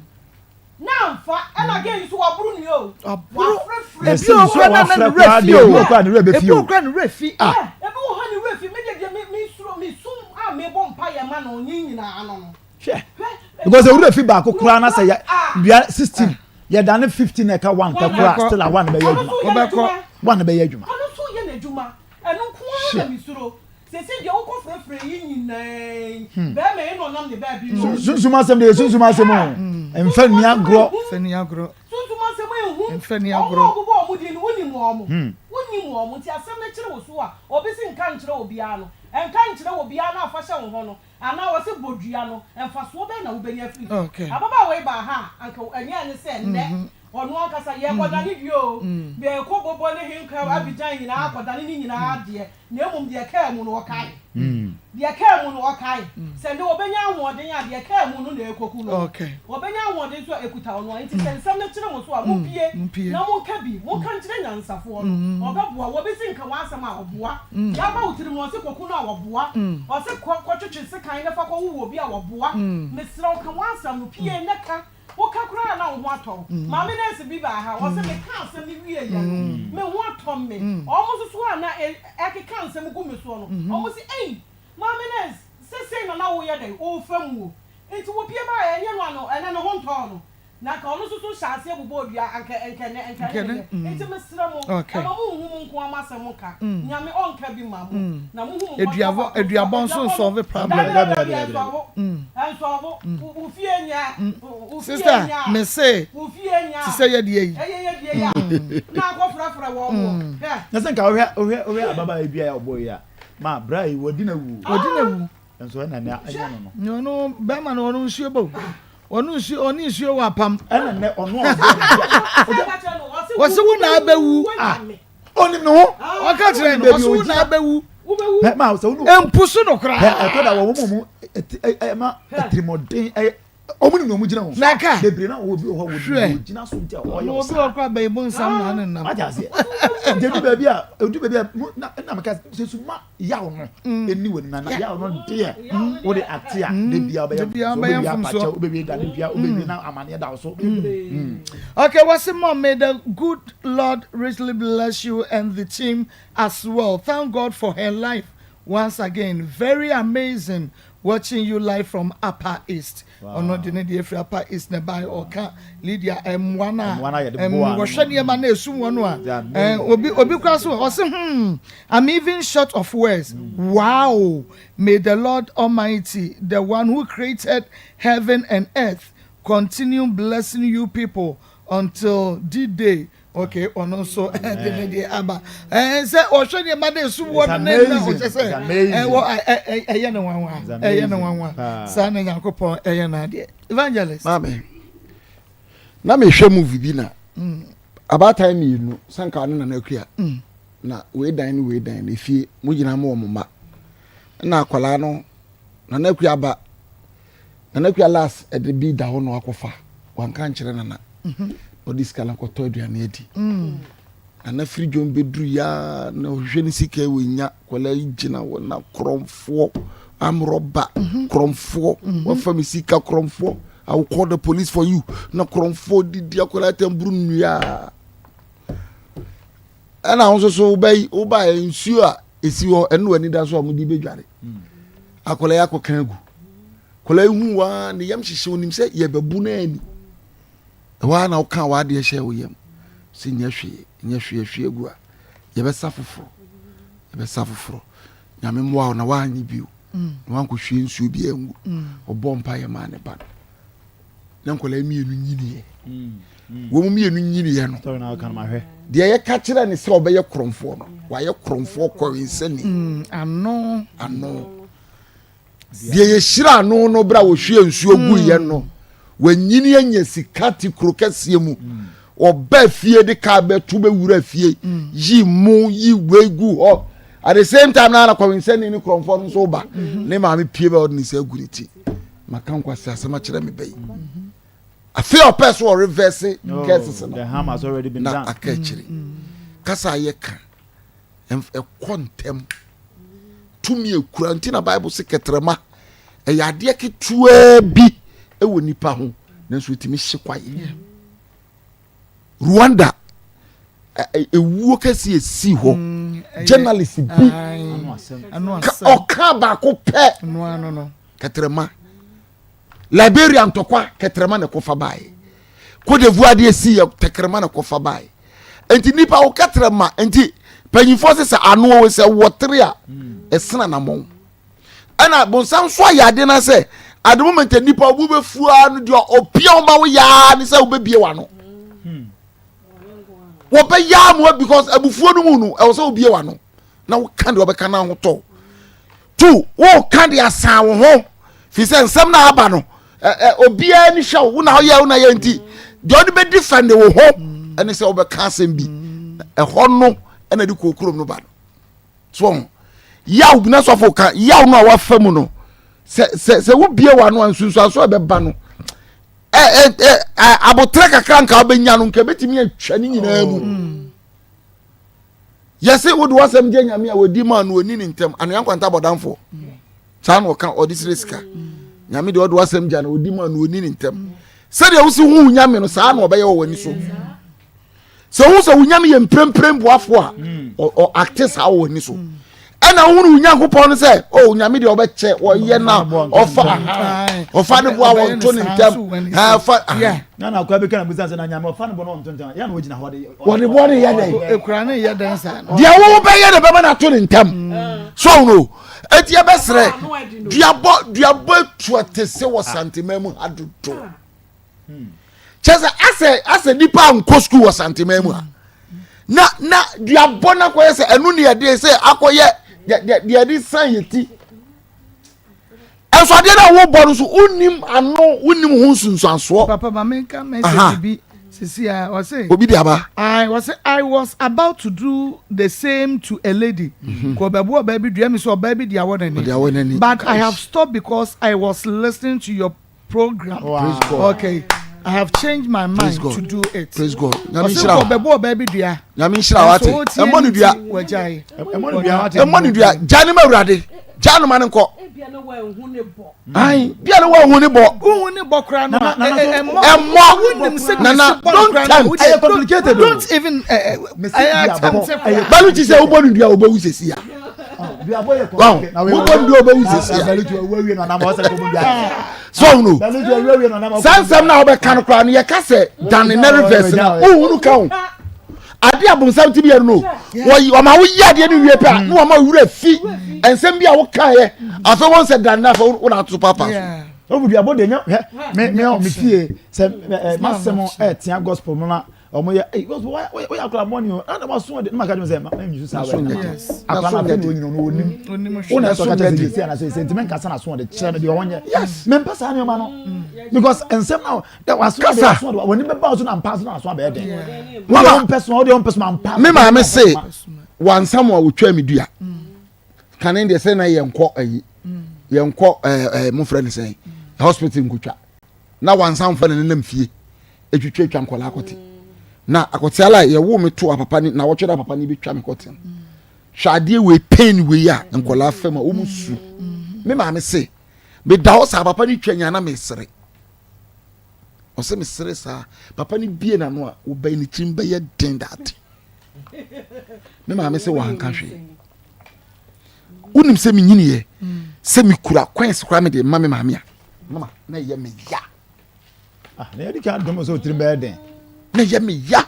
na amfa ɛna again nso waboro nua o Waboro. wafrɛfrɛ Na ebi sɛ wɔ nsuo kora a na na wafrɛ ne werɛ koraa fi deɛ o ebi wɔ koraa ne werɛ bɛfi ebi o. wɔ kora ne werɛ fi Ah. ebi wɔ hɔ ne werɛ fi me deɛ deɛ me me suro me sum a mebɔ mpaeɛ ma no ne nyinaa no no Hwɛ. hwɛ Because ewura fi baako koraa na sɛ yɛ Ah. dua 16 yɛdane 15 na ɛka one pɛ koraa Wobɛkɔ. still a one bɛyɛ ɔno adwuma. nso yɛ Wobɛkɔ. n'adwuma One bɛyɛ adwuma. ɔno nso yɛ n'adwuma ɛno nko ara na mesuro sese deɛ wokɔ frɛfrɛ yi nyinaa yi bɛrima yi na ɔnam ne baabi no Sunsum asɛm deɛ sunsum asɛm o. Mfa nni agorɔ. fɛ ni agorɔ Sunsum asɛm ehu Mfa ni ɔmo agorɔ. a ɔbobɔ ɔmo din no wonim wɔn wonim wɔn nti asɛm no kyerɛ wo so a obi si nka nkyerɛ obiara no nka nkyerɛ obiara na afa hyɛ wo ho no anaa wɔsi bɔ dua no mfasoɔ bɛn na wobɛnya afiri so Okay. ababaawa yi baa ha a anka ɛnyɛ ne sɛ nnɛ ɔno ankasa yɛkɔdane dua o yɛkɔ bɔbɔ ne henka Abidjan nyinaa akɔdane ne nyinaa deɛ na emom deɛ kaa mu no ɔkae. Deɛ ɛkaa mu no, ɔkae sɛ nnɛ ɔbɛnya ahoɔden a deɛ ɛkaa mu no na ɛrekɔku no. Ɔbɛnya ahoɔden nso a ɛkuta ɔno a. Enti sɛ nsɛm no kyere mo so a, mompue na monka bi. Monka nkyerɛ nyansafoɔ no, ɔbɛboa wo. Obi se nka w'asɛm a, ɔboa. Deɛ aba wo tirim no, ɔse kɔku no a, ɔboa. Ɔse kɔ kɔtwetwe sekan na fa kɔwowɔ obi a, ɔboa. Mesrɛ wo, ka w'asɛm no. Pue na ka. Woka koraa a na wo ho atɔ wo. Maame nurse bi baa ha, ɔse mekaa asɛm no wieeɛ no, me ho atɔ me. Wɔn nso so a na ɛkeka nsɛm gu me soɔ no, wɔn se ei, maame nurse, sesei na na woyɛ dɛn, worefa mu o. Nti wɔpue baeɛ, ɛnyɛ no ano, ɛnnɛ ne ho ntɔɔ no. Na anka ɔno nso so hyɛɛ aseɛ bobɔɔ dua, anka anka ɛnnɛ, anka ɛne ne yɛ. Nti mesrɛ mo, ɛma mo nhu mo nko ara mo asɛm nka. Nyame ɔnka bi mma mo. Na mo hu mo nkɔsoɔ baako nso a, Aduabɔ nso nsɔlve problem. Dabi dabi dabi, ɛnsɔlvo. Ɛnsɔlvo. Wo fie nyɛ, wo fie Sister, nyɛ a, me se, wo fie nyɛ a, te sɛ yɛdeɛ yi. Ɛyɛ yɛdeɛ yi a, na akɔ frɛfrɛ wɔn mo. Hwɛ. Na sɛ nka wohwɛ wohwɛ wohwɛ ababaawa bi a ɔbɔ yi a, ma bra yi wadi na wu. Wadi na wu. Nso ɛna nea ɛnyɛ no no. Ɔno bɛrima no ɔno nsuo bɔ ɔno nsuo ɔne nsuo wɔ apam. Ɛna nnɛ ɔno a ɔbɔ ne bi a. Wɔsi wo na abɛwu. Ah onim ne ho. Ɔka kyerɛ no ɔsi wo na abɛwu. Mpusu no koraa. Ɛtɔ da wɔ wɔn mu ɛma atirimɔden ɛyɛ wɔn nim na wɔn gyina ho. Na ɛka. Bebree na obi wɔ hɔ wɔ gyina so nti a ɔyɛ ɔsa. Obi wɔ kora bɛyi bo nsam na ne nam. Wate aseɛ. Nti edu baabi a edu baabi a na ɛna meka sɛ suma yaw no ɛni wɔ na na yaw no deɛ wode ate a de bia wobɛyɛ wobɛwie apakyɛ wobɛwie dane dua wobɛwie na amaneɛ da wo so. Okay, what's it, mom? May the good Lord richly bless you and the team as well. Thank God for her life once again. Very amazing watching you live from Upper East. Ɔno de ne deɛ firi Upper East na ɛbaeɛ ɔka Lydia mmoa no a wɔhwɛ nneɛma na esum wɔn no a obi obi kora so ɔse hmm I'm even short of words wow may the Lord Almighty the one who created heaven and earth continue blessing you people until the day okay ɔno nso de ne deɛ aba ɛɛ sɛ ɔhwɛ nneɛma de esu wɔ no ne na ɔkyɛ sɛ ɛwɔ ɛyɛ ne nwanwa ɛyɛ ne nwanwa saa na nyankopɔn ɛyɛ n'adeɛ evangelist. Maame na mehwɛ movie bi na mm. abaatan mmienu sanka ne nana akua mm. na wei dan ne wei dan na efie mo gyina mo wɔ mo mma na akwadaa no nana akua ba. Nana Akua last ɛde bi da hɔ na wakɔfa wanka nkyerɛ Nana mhm. ɔde sika no akɔtɔ aduane adi mm. Nana firi dwom bɛduru yaa na ɔhwehwɛ ne sika wɔ nya kɔla yi gyina wɔ na korɔmfoɔ amrɔba mhm. korɔmfoɔ mhm. wafa me sika korɔmfoɔ I will call the police for you na korɔmfoɔ didi akɔla atɛm buru nnua ɛna wo nso so wobɛyi wobaeɛ nsuo a ɛsi hɔ ɛno w'ani da so a mode bɛdware mm. akwadaa yi akɔka agu akwadaa yi hu waa ne yam hyehye onim sɛ yɛbɛbu no ani ɛhɔ ara na woka w'adeɛ hyɛ wo yam sɛ nyɛ hwee nyɛ hwee hwee agu a yɛbɛsa foforɔ yɛbɛsa foforɔ nyame mmoa wo na woanyɛ bio mm. na woankɔhwie nsuo bi angu mm. ɔbɔ mpa yɛ maa ne ba no na nkwadaa mmienu nyiniiɛ wɔn mmienu nyiniiɛ no deɛ yɛka kyerɛ ne sɛ ɔbɛyɛ korɔmfoɔ no wayɛ korɔmfoɔ kɔwensani mm, ano ano deɛ yɛhyira ano no berɛ a wɔhwie nsuo mm. guiɛ no wanyini anya sika te kuro kɛseɛ mu mm. ɔba fie de kaa bɛto bɛwura fie yi mu yi wei gu hɔ at the same time na kɔwensani ne korɔmfoɔ no nso ba mm-hmm. ne maame pie bɛ ɔde ne nsa agu ne ti maka nkwasi asɛm akyerɛ me bɛyi afei ɔpɛ so ɔrevɛse oh, curses no na aka akyiri mm. kasa a yɛka ɛkɔ ntɛm tumi ekura nti na bible se kɛtrɛma ɛyɛ adeɛ ketewaa bi ɛwɔ nipa ho nanso etumi hye kwaeɛ Rwanda ewuo kɛse esi hɔ mm, journalist bi ɔka baako pɛ kɛtɛrɛma Liberia ntɔkwa kɛtɛrɛma na ɛkɔfa baeɛ Cote d'Ivoire deɛ si yɛ kɛtɛrɛma na ɛkɔfa baeɛ nti nipa wo kɛtɛrɛma nti panyinfoɔ sɛ sɛ ano wɔ sɛ wɔtere a mm. ɛsena namɔn. ɛna bonsam nso ayɛ ade na sɛ at the moment nipa obu bɛ fua no deɛ ɔpia wɔn ba wo yaa ne sɛ wobɛbie w'ano hmm. wɔbɛ yaa mu because abufuo no mu no ɛwɔ sɛ wobie w'ano na woka deɛ wɔbɛka no ahotɔ two woka deɛ asan wo ho fi sɛ nsɛm na aba no ɛ obiara ni hwɛ wo na ɔyɛ wo na yɛ nti deɛ ɔde bɛdi fɛn de wo ho ɛne sɛ wobɛka asɛm bi ɛhɔ no ɛna de kɔ kurom no ba no so ɔho. Yaw na sɔfo ka yaw no a wafa mu no sɛ sɛ sɛ wobie w'ano a nsunsuanso a ɛbɛba no ɛ ɛ ɛ abotrɛ kakra nka wobɛnya no nka ɛbɛtumi atwa ne nyinaa mu. Oh. Yɛse wode w'asɛm gye nyame a wɔdi maa no ɔni ne ntɛm anoa nkwanta bɔdamfoɔ saa na ɔka ɔde srɛ sika nyame deɛ ɔde w'asɛm gya no ɔdi maa no ɔni ne ntɛm sɛdeɛ wosi hu nyame no saa na ɔbɛyɛ wɔ w'ani so sɛ wohu sɛ wo nyame yɛ mprempren boafoɔ a ɔ akte saa wɔ w'ani so ɛna wohunu wo nyankopɔn no sɛ o oh, nyame deɛ ɔbɛkyɛ wɔyɛ na ɔfa ɔfa ne boa wɔnto ne ntɛm ɔfa na na akwa bi kana busa sɛ na nyame ɔfa ne bɔ no ɔnto ntɛm yɛ na ɔgyina hɔ de wɔde boɔ ne yɛ dɛn ekura ne yɛ dɛn saa deɛ wo bɛyɛ ne bɛma no ato ne ntɛm so no eti ɛbɛsrɛ duabɔ duabɔ etu ate sɛ wɔ santema mu ha dodo kyɛ sɛ asɛ asɛ nipa nkɔ sukuu wɔ santema mu ha na na duabɔ no akɔyɛ sɛ ɛno ne yɛde sɛ akɔyɛ deɛ yɛde san yɛ ti ɛnso adeɛ no a wobɔ no so wonim ano wonim ho nsunsuansoɔ. papa ma menka message bi sisi a ɔse. Obi de aba. I ɔse I was about to do the same to a lady. Mm-hmm. Kò ɔbɛbu ɔbaa bi dua mi sɛ ɔbaa bi di awɔ n'ani. Ɔde awɔ n'ani. But I have stopped because I was listening to your program. Wow. Praise God. Okay. I have changed my mind to do it. Praise God. Nyame nhyira wo. Ɔsɛ bɛbɔ ɔbaa bi dua. Nyame nhyira wo ate. Ɛmmɔ ne dua. Wagyae. Ɛmmɔ ne dua wate. Ɛmmɔ ne dua. Gya ne ma awurade. Gya no ma ne nkɔ. Ebia na wanhu ne bɔ. Ayi, bia na wanhu ne bɔ. Wohu ne bɔ koraa no a, ɛmmɔ. Ɛmmɔ. Wonim sɛ Nana, don't tempt. Ɛyɛ complicated o. Don't even ɛyɛ attempt koraa. Balu ti sɛ wobɔ ne dua wobɛwu sɛsi a. Wɔn, wobɔ ne dua wobɛwu sɛsi a. So no, saa nsɛm na wobɛka no koraa no yɛka sɛ dane na reverse na wohunu ka ho. Ade a bonsam ti bi yɛ no wɔyi wɔma woyɛ adeɛ no wie pɛ a na wɔma wura fi nsɛm bi a wokaeɛ afei wɔn sɛ dane na afei wo na ato papa so. Obu duabɔ de nya hwɛ me me me fie sɛ ɛ masɛm ɛtia gospel no na ɔmo yɛ ɛy gospel wɔyɛ wɔyɛ akora bɔne o ɛna wɔaso ɔde na maka kyerɛ sɛ ma mi nsu saa wɛ akora na afei na onyina ɔno onim wo na ɛsɔ ka kyerɛ sɛ yɛsi anasɛ yɛsi ntumi nkasa na so ɔde kyerɛ no deɛ ɔnyɛ mempɛ saa nneɛma no because nsɛm na dɛ waso ɔde waso ɔde wɔn bɛba so na mpa so na aso abɛyɛ dɛ wɔn deɛ ɔmpɛ so ɔde ɔmpɛ so ma mpa. Me maame se wansam a wotwa mi dua kane deɛ sɛ na yɛnkɔ ayi yɛnkɔ ɛɛ ɛɛ mo frɛ ne sɛn hospital nkotwa. Na wansamfo na nenam fie etwitwatwa nkwadaa akɔte. Na akɔte ala yɛwo me to apapa ni na wɔtwe da papa ni betwa me kɔte. Hwɛ adeɛ wei pain wei a nkwadaa fam a wɔn su. Me maame se meda hɔ saa papa ni twa nya na mesere. Ɔsɛ mesere saa papa ni bie n'ano a wɔbɛn ne tirim bɛyɛ den daate. Me maame se wanka hwee. Wonim sɛ menyiniɛ sɛ mekura coins koraa mede ma me maame a mama na ɛyɛ me ya. Ah, na yɛde kan dɔm sɛ otirim bɛyɛ den. Na ɛyɛ me ya.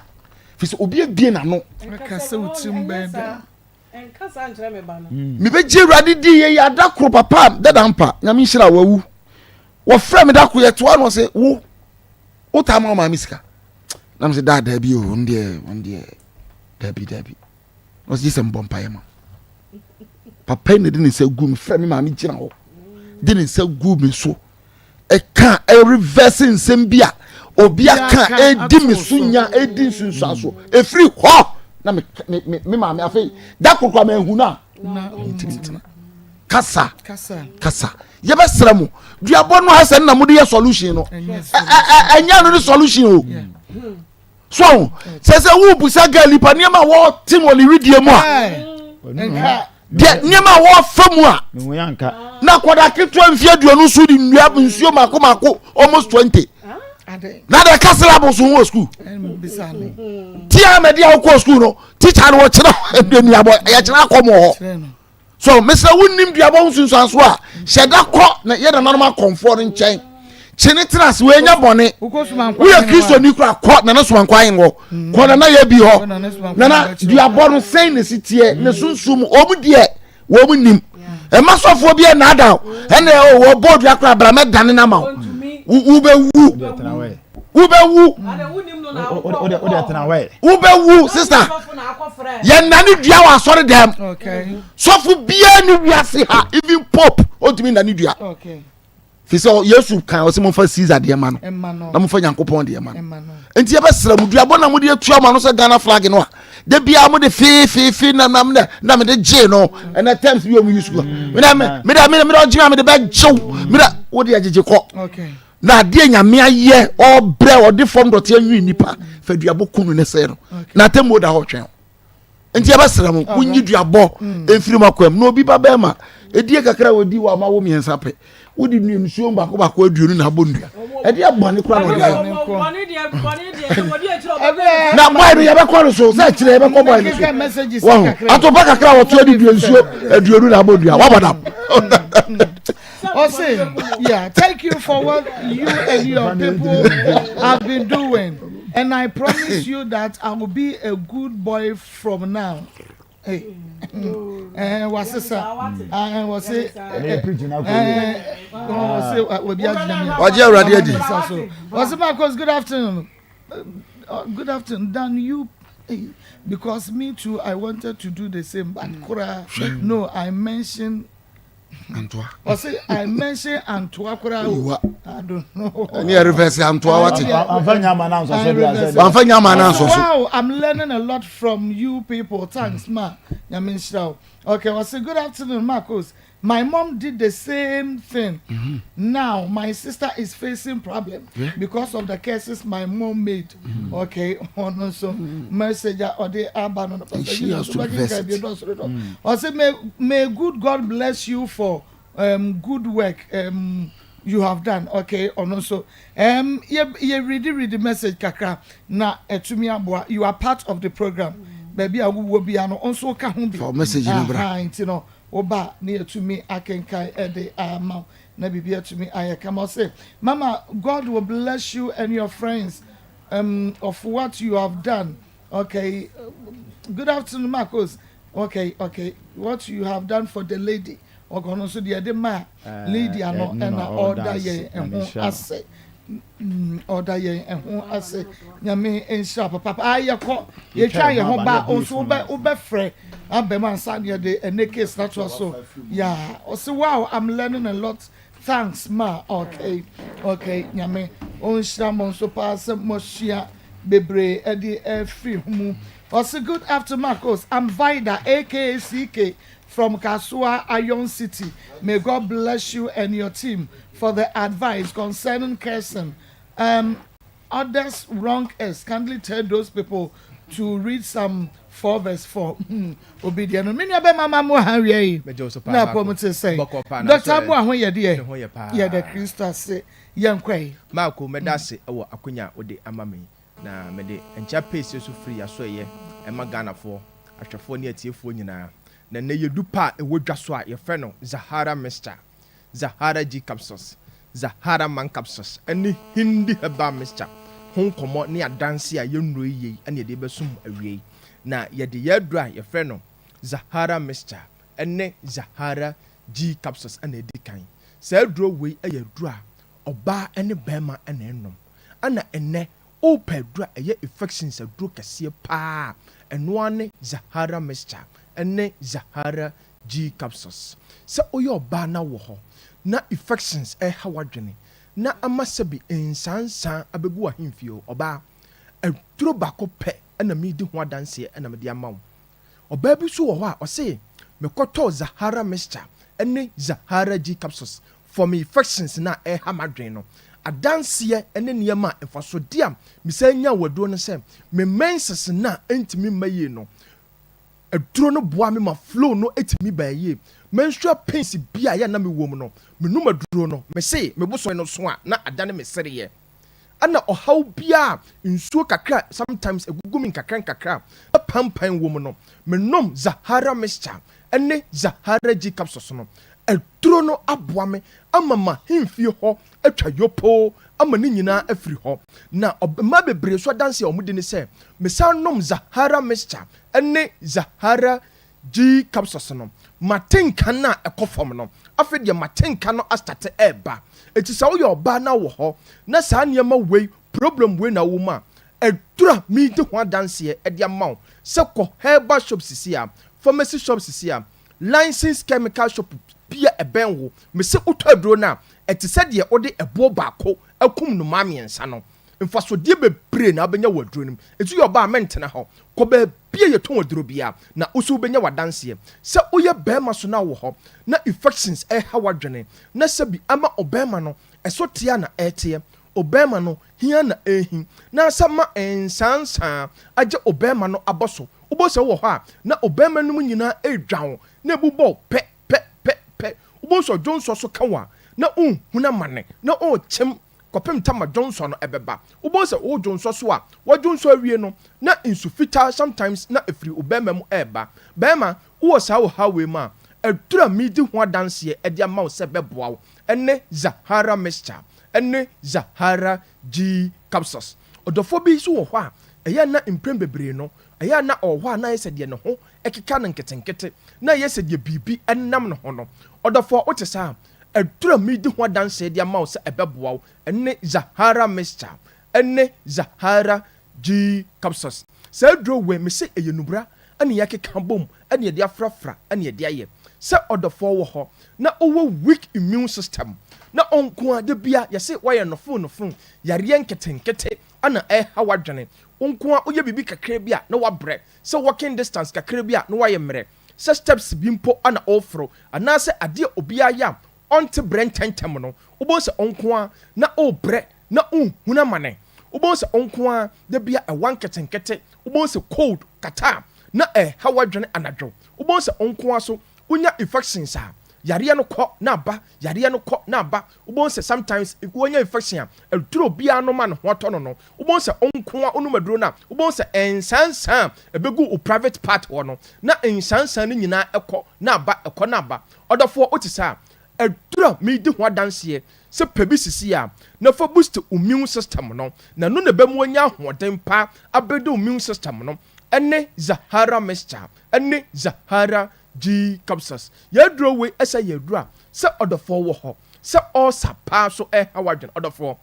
Fi sɛ obi abie n'ano. Aka sɛ otirim bɛyɛ den. Mebɛgye Awurade di yɛ yɛ ada koro papa dada mpa nyame nhyira wawu. Wɔfrɛ me da koro yɛtoa no sɛ wo wotaa ma wo maame sika. Na me sɛ daa daabi o ɔno deɛ ɔno deɛ daabi daabi. Ɔsɛ gye sɛ mbɔ mpaeɛ ma papa yi na de ne nsa gu me frɛ me maame gyina hɔ de ne nsa gu me so ɛka ɛrevɛse nsɛm bi a obi aka ɛdi me so nya ɛdi nsunsuanso ɛfiri hɔ na me me me maame afei da kokora ma ehu no a ntumi ntena kasa kasa yɛbɛsrɛ mo duabɔ no asɛ no na mode yɛ solution no ɛnyɛ no ne solution o. So ahu? Sɛ sɛ wobusa girl nipa nneɛma a wɔte wɔ ne wedeɛ mu a, deɛ nneɛma a wɔfa mu a, na akwadaa ketewa mfeɛ 20 so de nnua nsuo mako mako almost 20. Na deɛ ka syllabus ho wɔ sukuu. Tia mɛde a wokɔɔ sukuu no, teacher no wɔkyerɛ nnuabɔ, yɛkyerɛ akɔm wɔ hɔ. So mesrɛ wonnim duabɔ ho nsunsuanso a, hyɛ da kɔ na yɛ nananom akɔmfoɔ no nkyɛn. Kye ne tena ase, wɔanya bɔne. Woyɛ Kristoni kora kɔ Nana Somankwa Ahen hɔ, kɔ Nana Yabi hɔ. Nana duabɔ no sɛn na si teɛ, ne sunsum mu, wɔn deɛ wɔn nim. Ɛma sɔfoɔ bi ɛnaada o, ɛna o wɔbɔ dua kora abira mɛdane no ama wo. Wobɛwu. Wobɛwu. Wobɛwu sista. Yɛnnane dua wɔ asɔre dɛm. Sɔfo biara ni wiase ha, even pope, ɔntumi nnane dua. Fi sɛ Yesu kan ɔsɛ momfa Caesar deɛ ma no na momfa Nyankopɔn deɛ ma no. Nti yɛbɛsrɛ mo duabɔ na mode atua ma no sɛ Ghana flag no a da biara mode feefeefe na na na na mede gyee no ɛnɛ terms bi ɔmu use kura mede mede mede mede ɔgye a mede bɛgyew mede wode agyegye kɔ na adeɛ nyame ayɛ ɔbrɛ ɔde fam dɔte anwi nipa fa duabɔ kunu ne sɛ no na atemmuo da hɔ twɛn. nti yɛbɛsrɛ mo monyi duabɔ mm. mfiri mo akwam na obi ba bɛrima ɛdie kakra a wɔdi wɔ ama wo mmiɛnsa pɛ wode nsuo baako baako aduonu na abɔ nnua ɛde abɔne kora na ɔde ayɛ na bɔe no yɛbɛkɔ no so sɛ kyerɛ yɛbɛkɔ bɔe no so wahu atopa kakra a wɔto ade dua nsuo aduonu na abɔ nnua wabɔ dam Ose, yeah, thank you for what you and your people have been doing. And I promise you that I will be a good boy from now. Hey. Eh, wasesa. Eh, wase. Eh, wase obi agyina mi. Wagye Awurade adi. Wase Marcus, good afternoon. Uh, good afternoon. Dan you because me too I wanted to do the same but kora no I mentioned Antoa. Ɔse I mention Antoa koraa o. I don't know. Ɛne yɛ reverse Antoa wate. Anfa nyama na nsɔsɔ bi asɛ. Anfa nyama na nsɔsɔ. Wow, I'm learning a lot from you people. Thanks ma. Nyame nhyira wo. Okay, ɔse good afternoon Marcos. My mom did the same thing. Mm -hmm. Now my sister is facing problem yeah. because of the curses my mom made. Mm -hmm. Okay, ɔno nso message a ɔde aba no no. She has to reverse it. Ɔse may may good God bless you for um, good work um, you have done. Okay, ɔno nso um, yɛ yɛ read read message kakra na ɛtumi aboa. You are part of the program. Baabi a wowɔ bia no nso ka ho bi. For message no bra. Nti no woba na yɛtumi akenkan ɛde ama wo na biribi atumi ayɛ kama. Ɔse mama God will bless you and your friends um, of what you have done. Okay, good afternoon, Marcos. Okay, okay, what you have done for the lady. Ɔkɔ no nso deɛ ɛde ma Lydia no ɛna ɔda yɛn ɛho ase. Ɔda yɛn ɛho ase. Nyame nhyira papa. Ah, yɛkɔ yɛtwa yɛn ho ba nso wobɛ wobɛfrɛ abɛm ansa ne yɛde ɛnɛ case na toa so. Yeah, ɔse wow, I'm learning a lot. Thanks ma. Okay, okay, Nyame ɔnhyira mo nso paa sɛ moasua bebree ɛde afiri ho mu. Ɔse good afternoon Marcos, I'm Vida aka CK from Kasoa Iron City. May God bless you and your team for the advice concerning cursing. Others wrong us. Kindly tell those people to read Psalm 4 verse 4. Hmm. Obi deɛ no, me nua bɛma ma mo ha wia yi. Mɛgye wo so paa Na Marco. apɔ mu te sɛn. Bɔkɔ paa na Dr. so ɛ? Aboa ho yɛ deɛ. Me ho yɛ paa. Yɛda Kristo ase. Yɛnkɔ yi. Marco, mɛda ase wɔ akonya a wode ama me yi. Na mede nkyea pɛsie so firi y'asoɛeɛ ɛma Ghanafoɔ, ahwɛfoɔ ne atiefoɔ nyinaa. Na nnɛ yɛdu pa a ɛwɔ dwa so a yɛfrɛ no Zahara Mixture, Zahara G Capsules, Zahara Man Capsules ne Hindi Herbal Mixture ho nkɔmmɔ ne adanse a yɛnnuro yi yei na yɛde rebɛsom mo awiei. Na yɛde yɛn aduro a yɛfrɛ no Zahara Mixture ne Zahara G Capsules na ɛdi kan. Saa aduro wei yɛ aduro a ɔbaa ne barima na ɛnom. Ɛna ɛnnɛ wopɛ aduro a ɛyɛ infections aduro kɛseɛ paa a, ɛno ara ne Zahara Mixture ne Zahara G capsules. Sɛ woyɛ ɔbaa na wɔ hɔ na infections reha w'adwene na ama sɛbi nsaansaa abɛgu w'ahemfie hɔ, ɔbaa, aduro baako pɛ na meredi ho adanseɛ na mede ama wo. Ɔbaa bi nso wɔ hɔ a ɔse, mekɔtɔɔ Zahara Mixture ne Zahara G capsules for me infections no a ɛreha m'adwene no. Adanseɛ ne nneɛma a mfasodeɛ a mesan nyaa wɔ aduro no sɛ, me menses no a ɛntumi mma yie no, Aduro no boa me ma flow no tumi ba yie. Menstrual pains bi a ɛyɛ a na mewɔ mu no, menom aduro no, mese me bosome no so a na adane me sereɛ. Ɛna ɔhaw biara a nsuo kakra a sometimes ɛgugu me nkakra nkakra a pampan wɔ mu no, menom Zahara mixture ne Zahara G capsules no. Aduro no aboa me ama m'ahemfie hɔ atwa yopoo ama ne nyinaa afiri hɔ. Na mmaa bebree nso adanseɛ a wɔdi ne sɛ, mesan nom Zahara mixture ne Zahara G capsules no, m'atenka no a ɛkɔ fam no, afei deɛ m'atenka no astate ɛreba. Enti sɛ woyɛ ɔbaa na wɔ hɔ na saa nneɛma wei, problem wei na wowɔ mu a, aduru a meredi ho adanseɛ de ama wo sɛ kɔ herbal shop sisi a, pharmacy shop sisi a, licensed chemical shop bi a ɛbɛn wo, mese wotɔ aduro no a, Ɛte sɛ deɛ wode ɛboɔ baako akum nnomaa mmiɛnsa no. Mfasodeɛ bebree na wobɛnya wɔ aduro no mu. Nso yɛ ɔbaa a, mɛntena hɔ. Kɔ baabi a yɛtɔn aduro biara, na wo nso wobɛnya w'adanseɛ. Sɛ woyɛ barima so na wowɔ hɔ na infections reha w'adwene, na sɛbi ama ɔbarima no ɛso teɛ a na ɛreteɛ, ɔbarima no hia na ɛrehi, na sɛ ma nsansaa agye ɔbarima no abɔ so, wobɛhu sɛ wowɔ hɔ a na ɔbarima no mu nyinaa redwa wo na ɛbu bɔ wo pɛ, pɛ, pɛ, pɛ. Wobɛhu sɛ ɔdwonsɔ so ka wo a na wonhunu amane, na ɔrekyem kɔpem tam a dwonsɔ no ɛbɛba. Wobɛhu sɛ wo dwonsɔ so a, woadwonsɔ awie no, na nsu fitaa sometimes na ɛfiri wo bɛɛma mu ɛreba. Bɛɛma, wowɔ saa ɔhaw wei mu a, aduru a meredi ho adanseɛ de ama wo sɛ ɛbɛboa wo ɛne Zahara Mixture ɛne Zahara G Capsules. Ɔdɔfoɔ bi nso wɔ hɔ a, ɛyɛ a na mprɛn bebree no, ɛyɛ a na ɔwɔ hɔ a na ayɛ sɛ deɛ ne ho ɛkeka no nketenkete, na ɛyɛ sɛ deɛ biribi nam ne ho no. Ɔdɔfoɔ, wote saa a, Aduru a meredi ho adanse de ama wo sɛ ɛbɛboa wo ne Zahara Mixture ne Zahara G Capsules. Saa aduro wei, mese ɛyɛ nnubra na yɛakeka abom na yɛde afrafra na yɛde ayɛ. Sɛ ɔdɔfoɔ wɔ hɔ na wowɔ weak immune system na wo nko ara da biara yɛse woayɛ nofo nofo, yareɛ nketenkete na ɛreha w'adwene, wo nko ara woyɛ biribi kakra bi a na woabrɛ, sɛ walking distance kakra bi a na woayɛ mmerɛ, sɛ steps bi mpo na ɔreforo anaasɛ adeɛ a obiara yɛ a ɔnte brɛ ntɛmntɛm no, wobɛhu sɛ ɔnko ara na ɔrebrɛ na ɔrehunu amane. Wobɛhu sɛ ɔnko ara da bi a ɛwa nketenkete, wobɛhu sɛ cold kata a na ɛreha w'adwene anadwo. Wobɛhu sɛ ɔnko ara so wonya infections a, yareɛ no kɔ na aba, yareɛ no kɔ na aba. Wobɛhu sɛ sometimes wonya infection a, aduro biara nom a ne ho atɔ no no, wobɛhu sɛ wo nko ara wonom aduro no a, wobɛhu sɛ nsansan a ɛbɛgu wo private part hɔ no, na nsansan no nyinaa ɛkɔ na aba, ɛkɔ na aba. Ɔdɔfoɔ, wote saa a, aduro a meredi ho adanseɛ sɛ pɛ bi sisi a, na fa boost wo immune system no, na ɛno na ɛbɛma woanya ahoɔden pa abuild wo immune system no, ɛne Zahara mixture, ɛne Zahara G capsules. Yɛn aduro wei ɛsɛ yɛ aduro a sɛ ɔdɔfoɔ wɔ hɔ, sɛ ulcer paa so ɛreha w'adwene, ɔdɔfoɔ,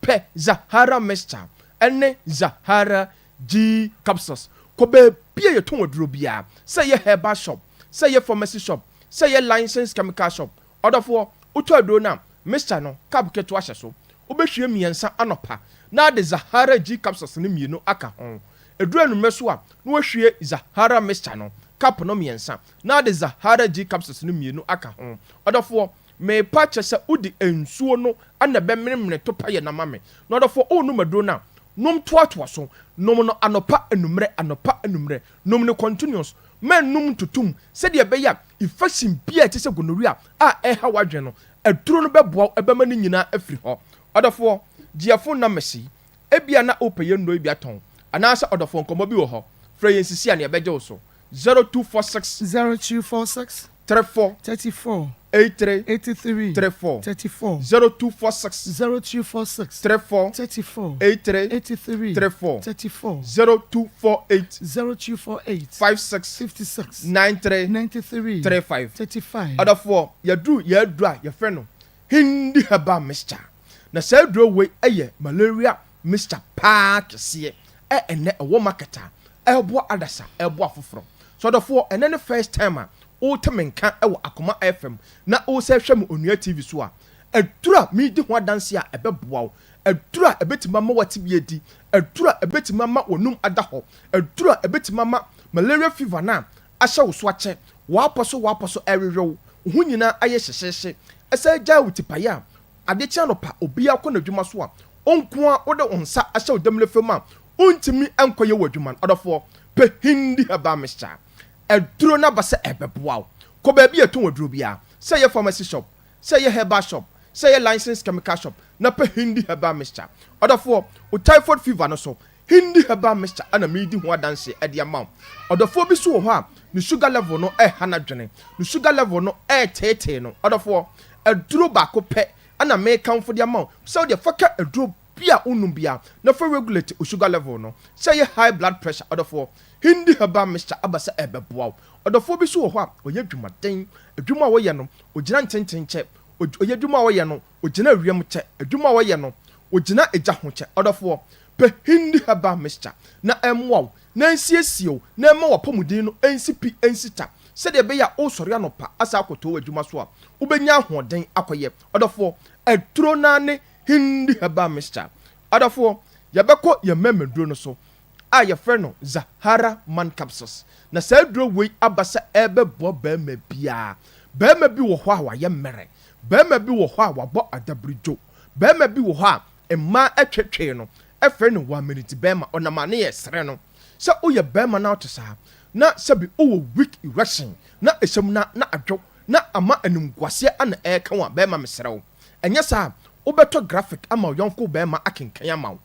pɛ Zahara mixture ɛne Zahara G capsules. Kɔ baabi a yɛtɔn aduro biara, sɛ ɛyɛ herbal shop, sɛ ɛyɛ pharmacy shop, sɛ ɛyɛ licensed chemical shop, ɔdɔfoɔ, wotɔ aduro no a, mixture no, cup ketewa hyɛ so. Wobɛhwie mmiɛnsa anɔpa na ade Zahara G capsules no mmienu aka ho. Ɛduru anwummerɛ so a, na wahwie Zahara mixture no, cup no mmiɛnsa, na ade Zahara G capsules no mmienu aka ho. Ɔdɔfoɔ, merepa kyɛ sɛ wode nsuo no na ɛbɛmenemene to payɛ no ama me. Na ɔdɔfoɔ, worenom aduro no a, nom toatoa so. Nom no anɔpa, anwummerɛ, anɔpa, anwummerɛ. Nom no continuous. Mɛnnom ntotom sɛdeɛ ɛbɛyɛ a infection biara a ɛte sɛ gonorrhea a ɛreha w'adwene no, aduro no bɛboa wo ɛbɛma ne nyinaa afiri hɔ. Ɔdɔfoɔ, gye yɛn phone numbers yi. Ebia na wopɛ yɛn nnuro yi bi atɔn, anaasɛ ɔdɔfoɔ nkɔmmɔ bi wɔ hɔ, frɛ yɛn sisi a na yɛbɛgye wo so. 0246. 0246. 34. 34. 83. 83. 34. 34. 0246. 0246. 34. 34. 83. 83. 34. 34. 0248. 0248. 56. 56. 93. 93. 35. 35. Ɔdɔfoɔ, yɛaduru yɛn aduro a yɛfrɛ no Hindi Herbal Mixture. Na saa aduro wei yɛ malaria mixture paa kɛseɛ ɛ ɛnɛ ɛwɔ market a ɛreboa adasa ɛreboa afoforɔ. So ɔdɔfoɔ ɛnɛ ne first time a wote me nka wɔ Akoma FM na wosan hwɛ me Onua TV so a, aduro a meredi ho adanseɛ a ɛbɛboa wo, aduro a ɛbɛtumi ama woate bi adi, aduro a ɛbɛtumi ama w'anum ada hɔ, aduro a ɛbɛtumi ama malaria fever no a ahyɛ wo so akyɛ, w'apɔ so w'apɔ so ɛrewewe wo, wo ho nyinaa ayɛ hyehyeehye, ɛsan gyae wo tipaeɛ a Ade kye anɔpa, obiara kɔ n'adwuma so a, wo nko ara wode wo nsa ahyɛ wo damena fam a wontumi nkɔyɛ w'adwuma no. Ɔdɔfoɔ, pɛ Hindi Herbal Mixture aduro no aba sɛ ɛrebɛboa wo. Kɔ baabi a yɛtɔn aduro biara, sɛ ɛyɛ pharmacy shop, sɛ ɛyɛ herbal shop, sɛ ɛyɛ licensed chemical shop, na pɛ Hindi Herbal Mixture. Ɔdɔfoɔ, wo typhoid fever no so, Hindi herbal mixture na meredi ho adanseɛ de ama wo. Ɔdɔfoɔ bi nso wɔ hɔ a, ne sugar level no reha n'adwene. Ne sugar level no reteetee no. Ɔdɔfoɔ, aduro baako pɛ na merekamfo de ama wo sɛ wodeɛ fa ka aduro bi a wonom biara na fa regulate wo sugar level no. Sɛ ɛyɛ high blood pressure, ɔdɔfoɔ, Hindi herbal mixture aba sɛ ɛrebɛboa wo. Ɔdɔfoɔ bi nso wɔ hɔ a, ɔyɛ adwumaden. Adwuma a ɔyɛ no, ɔgyina ntentenkyɛ. Ɔyɛ adwuma a ɔyɛ no, ɔgyina wiem kyɛ. Adwuma a ɔyɛ no, ɔgyina egya ho kyɛ. Ɔdɔfoɔ, Pɛ Hindi herbal mixture na ɛmmoa wo na ɛnsiesie wo na ɛmma w'apɔmuden no nsi pi nsi ta. Sɛdeɛ ɛbɛyɛ a woresɔre anɔpa asan akɔtoa w'adwuma so a, wobɛnya ahoɔden akɔyɛ. Ɔdɔfoɔ, aduro no ara ne Hindi Herbal Mixture. Ɔdɔfoɔ, yɛbɛkɔ yɛn mmɛmmaduro no so a yɛfrɛ no Zahara Man Capsules. Na saa aduro wei aba sɛ ɛrebɛboa barima biara. Barima bi wɔ hɔ a wayɛ mmerɛ. Barima bi wɔ hɔ a wabɔ adabiridwo. Barima bi wɔ hɔ a mmaa twetwee no frɛ no one-minute barima. Ɔnam a ne yɛ sere no. Sɛ woyɛ barima na wote saa, na sɛbi wowɔ weak erection, na ɛhyɛ mu na na adwo, na ama animguaseɛ ana ɛreka wo a, barima mesrɛ wo, ɛnyɛ saa a, wobɛtɔ graphic ama wo yɔnko barima akenkan ama wo.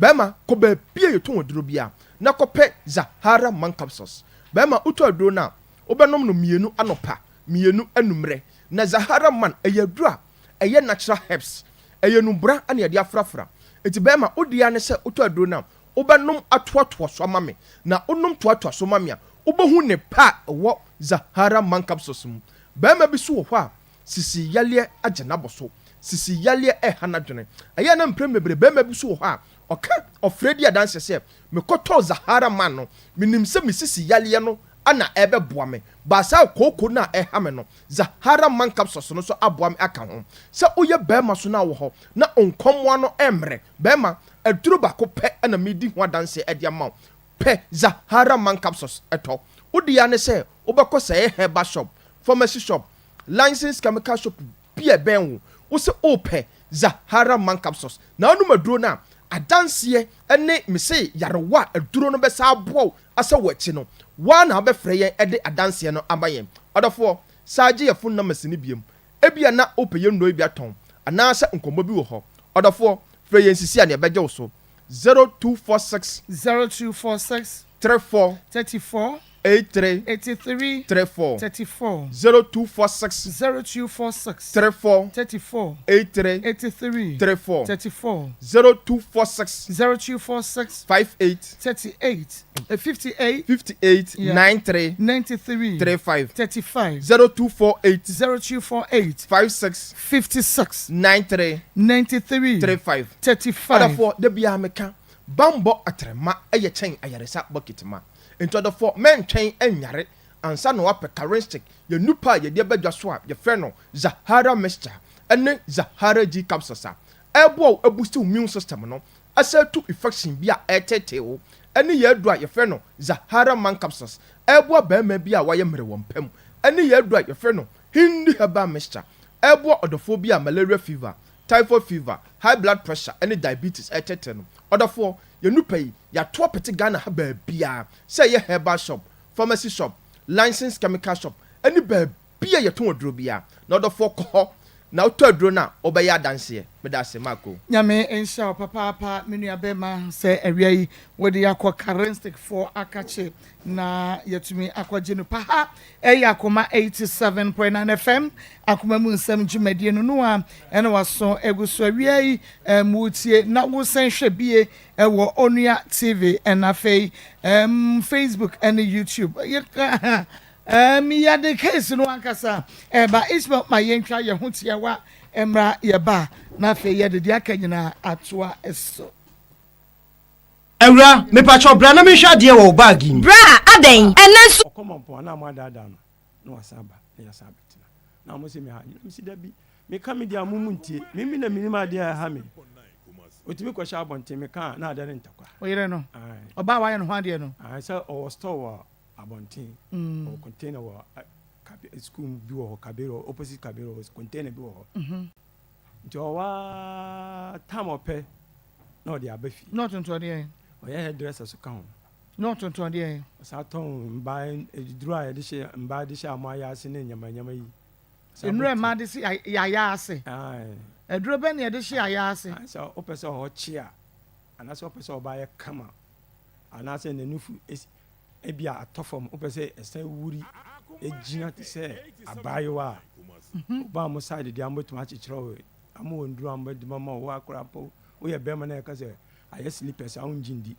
Barima, kɔ baabi a yɛtɔn aduro biara na kɔpɛ Zahara Man Capsules. Barima, wotɔ aduro no a, wobɛnom no mmienu anɔpa, mmienu anummerɛ. Na Zahara Man, ɛyɛ aduro a ɛyɛ natural herbs, ɛyɛ nnubra na yɛde afrafra. Enti barima, wo deɛ ara ne sɛ wotɔ aduro no a, Wobɛnom atoatoa so ama me, na wonom toatoa so ma me a, wobɛhu nnepa a ɛwɔ Zahara Man Capsules mu. Barima bi nso wɔ hɔ a, sisi yareɛ agye n'abɔso. Sisi yareɛ reha n'adwene. Ɛyɛ a na mprɛn bebree barima bi nso wɔ hɔ a, ɔka, ɔfrɛ di adanseɛ sɛ, Mekɔtɔɔ Zahara Man no, menim sɛ me sisi yareɛ no na ɛrebɛboa me, but saa kooko no a ɛreha me no, Zahara Man Capsules no nso aboa me aka ho. Sɛ woyɛ barima nso na wɔ hɔ na wo nkɔmmoa no remmrɛ, barima, Aduro baako pɛ na meredi ho adanseɛ de ama wo. Pɛ Zahara Man Capsules tɔ. Wo deɛ ara ne sɛ wobɛkɔ sɛ ɛyɛ herbal shop, pharmacy shop, licensed chemical shop bi a ɛbɛn wo. Wo se wopɛ Zahara Man Capsules na wonom aduro no a, adanseɛ ne mese yarewa a aduro no bɛsan aboa wo asa wo akyi no, wo ara na wobɛfrɛ yɛn de adanseɛ no ama yɛn. Ɔdɔfoɔ, san gye yɛn phone numbers no biom. Ebia na wopɛ yɛn nnuro yi bi atɔn, anaasɛ nkɔmmɔ bi wɔ hɔ. Ɔdɔfoɔ, frɛ yɛn sisi a na yɛbɛgye wo so. 0246. 0246. 34. 34. 83. 83. 34. 34. 0246. 0246. 34. 34. 83. 83. 34. 34. 0246. 0246. 58. 38. 58. 58. Yeah. 93. 93. 35. 35. 0248. 0248. 56. 56. 93. 93. 35. 35. Ɔdɔfoɔ, da biara meka, bammɔ atrɛma yɛ kyɛn ayaresa bɔkit ma. Enti ɔdɔfoɔ, mɛntwɛn nyare ansa na woapɛ Karinstick, yɛn nnupa a yɛde aba dwa so a yɛfrɛ no Zahara Mixture ne Zahara G Capsules a ɛreboa wo abusti wo immune system no, asan atu infection bi a ɛreteetee wo, ne yɛn aduru a yɛfrɛ no Zahara Man Capsules, ɛreboa barima bi a wayɛ mmerɛ wɔ mpa mu, ne yɛn aduru a yɛfrɛ no Hindi Herbal Mixture, ɛreboa ɔdɔfoɔ bi a malaria fever, typhoid fever, high blood pressure ne diabetes reteetee no. Ɔdɔfoɔ, yɛn nnupa yi, yɛato apete Ghana ha baabiara, sɛ ɛyɛ herbal shop, pharmacy shop, licensed chemical shop, ne baabi a yɛtɔn aduro biara. Na ɔdɔfoɔ kɔ hɔ na wotɔ aduro no a, wobɛyɛ adanseɛ. Meda ase, Marko. Nyame nhyira wo papaapa me nua bɛma sɛ awia yi wode akɔ Karenstick foɔ akakye na yɛtumi akɔgye no pa ha ɛyɛ Akoma 87.9 FM Akoma mu nsɛm dwumadie no noa ɛna waso egu so awia yi ɛm wotie na wosan hwɛ bie ɛwɔ Onua TV ɛna afei ɛm Facebook ɛne YouTube yɛ Ɛɛm yɛde case no ankasa ɛɛba Ismail ma yɛntwa yɛn ho tiawa mmra yɛba a na afei yɛde deɛ aka nyinaa atoa so. Awura, mepakyɛw bra na menhwɛ adeɛ wɔ wo bag yi mu. Bra, adɛn? Ɛnnɛ nso. Ɔkɔ mampɔn a na mo adaadaa no na wasan aba na yɛasan abɛtena na mo se me ha na mese dabi meka me deɛ a mo mu ntie me me na menim adeɛ a ɛha me otumi kɔhyɛ abɔnten meka a na adane ntakwa. Ɔyere no? Ɔbaa a wayɛ ne ho adeɛ no? Ae sɛ ɔwɔ store wɔ abɔnten ɔwɔ container wɔ kabe school bi wɔ hɔ kabero opposite kabero container bi wɔ hɔ mhm. nti ɔwɔ aa tam ɔpɛ na ɔde aba fie. Na ɔtontɔn deɛ. Ɔyɛ hairdresser so ka ho. Na ɔtontɔn deɛ. Ɔsan tɔn mbaa duro a yɛde hyɛ mbaa de hyɛ amo ayɛ ase ne nyama nyama yi. Nnuro mmaa de si yaya ase. Aduro bɛ na yɛde hyɛ yaya ase. Sɛ ɔpɛ sɛ ɔkye a anaasɛ ɔpɛ sɛ ɔbaa yɛ kama anaasɛ n'anufu esi. Ebia atɔ fam, wopɛ sɛ ɛsan wuri gyina te sɛ abaayewa a, woba mo side deɛ a mobɛtumi akyekyerɛ wo, amo wɔ nnuro a mobɛde bɛma wo, woakora mpo woyɛ bɛrima na yɛka sɛ ayɛ slippers a wongye ndi.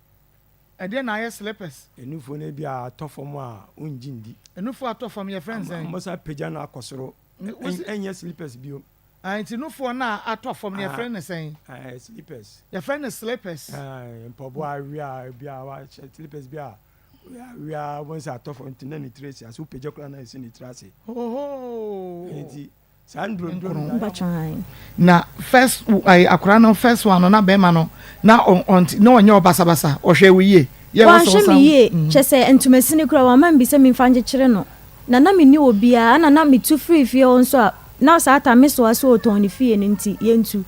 Ɛdeɛ na ayɛ slippers? Nufoɔ no ebia atɔ fam a wongye ndi. Nufoɔ atɔ fam yɛfrɛ no sɛn? Mosan pagya no akɔ soro, ɛnyɛ slippers bio. Ah, nti nufoɔ no a atɔ fam no yɛfrɛ no sɛn? Ah, slippers. Yɛfrɛ no slippers. Ah, mpaboa awe a ebi a wahyɛ slippers bi a. Wia wobɛhu sɛ atɔ fam nti na ne tiri asi ase wopagya koraa na ɛsi ne tiri ase. Nti saa nduronduro no Mpakyɛw. Na first ayi akwadaa no first one no na bɛrima no na ɔnti na ɔnyɛ ɔbasabasa ɔhwɛ wo yie. Yɛ wɔ sɛ Wanhwɛ me ɔsan. yie kyɛ sɛ ntomasini koraa wamma me bi sɛ memfa nkyekyere no na na menni obiara ɛna na metu firii fie hɔ nso a na saa time me soa so ɔtɔn ne fie no nti yɛntu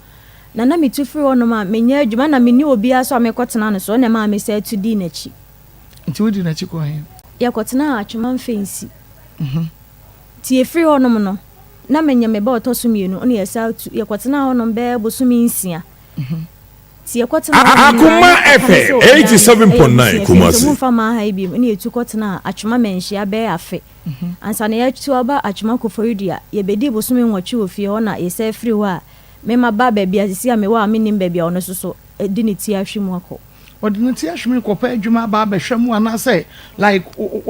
na na metu firi hɔnom a menyɛ adwuma ɛna menni obiara nso a mekɔtena no so ɛna ɛmaa me san tu dii n'akyi. Nti wodii n'akyi kɔɔ he? Yɛkɔtenaa Atwema Mfensi. Nti yɛfiri hɔnom no, na manya me ba a ɔtɔ so mmienu, ɛna yɛsan tu, yɛkɔtenaa hɔnom bɛyɛ bosome nsia. Nti yɛkɔtenaa hɔnom no ara, Akoma na papa no FM sɛ ɔgyaa me, ɛyɛ 87.9 abusua fie nti Kumasi. ɔmfa mmaa ha yi bio, ɛna yɛtu kɔtenaa Atwema Manhyia bɛyɛ afe. Ansa na yɛatu aba Atwema Koforidua, yɛbɛdii bosome nwɔtwe wɔ fie hɔ na yɛsan firi hɔ a, me maba baabi a seesei a mewɔ a mennim baabi a ɔno nso so de ne ti ahwe mu akɔ. Ɔde ne ti ahwene kɔpɛ adwuma aba abɛhwɛ mu anaasɛ like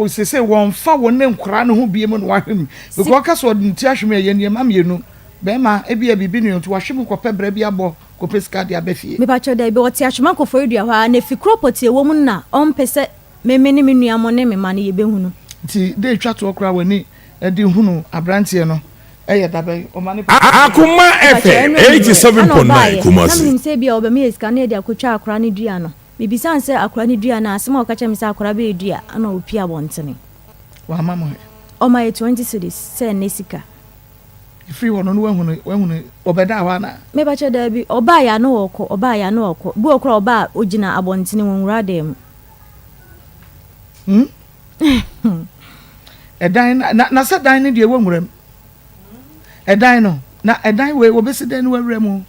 sese wɔnfa wɔn ne nkwadaa no ho bie mu na wahwɛ mu because ɔka sɛ ɔde ne ti ahwene ɛyɛ nneɛma mmienu bɛrima ebi yɛ biribi ne nti wahwɛ mu kɔpɛ brɛ bi abɔ kɔpɛ sika de aba fie. Mepakyɛw dabi ɔte Atwoma Koforidua hɔ ara na efi kuro pɔtee wɔ mu no na ɔmpɛ sɛ me me ne me nua mo ne me mma no yɛbɛhu no. Nti da etwa toɔ koraa w'ani de hunu abranteɛ no yɛ da bɛn? Ɔma ne papa hu. Akoma Mepakyɛw FM ɛno anwummerɛ ɛna 87.9 ɔbaeɛ na Kumasi. menim sɛ ebia ɔbɛma yɛ sika na yɛde akɔtwa akora no dua no. Mebisaa no sɛ akora no dua no a asɛm a ɔka kyerɛɛ me sɛ akora bɛyɛ dua ɛna ɔpue abɔntene. Wamma mo ɛ? Ɔma yɛ 20 cedis sɛ ɛnnɛ sika. Ɛfiri hɔ no na wahu no wahu no ɔbɛdaa hɔ anaa? Mepakyɛw daabi ɔbaeɛ a na ɔɔkɔ ɔbaeɛ a na ɔɔkɔ bi wɔ hɔ koraa a ɔba a ɔgyina abɔntene wɔnwura dan mu. Hmm? Ɛdan na na na sɛ dan no deɛ ɛwɔ nwura mu. Ɛdan no na ɛdan wei wɔbɛsi dan no wɔ mu.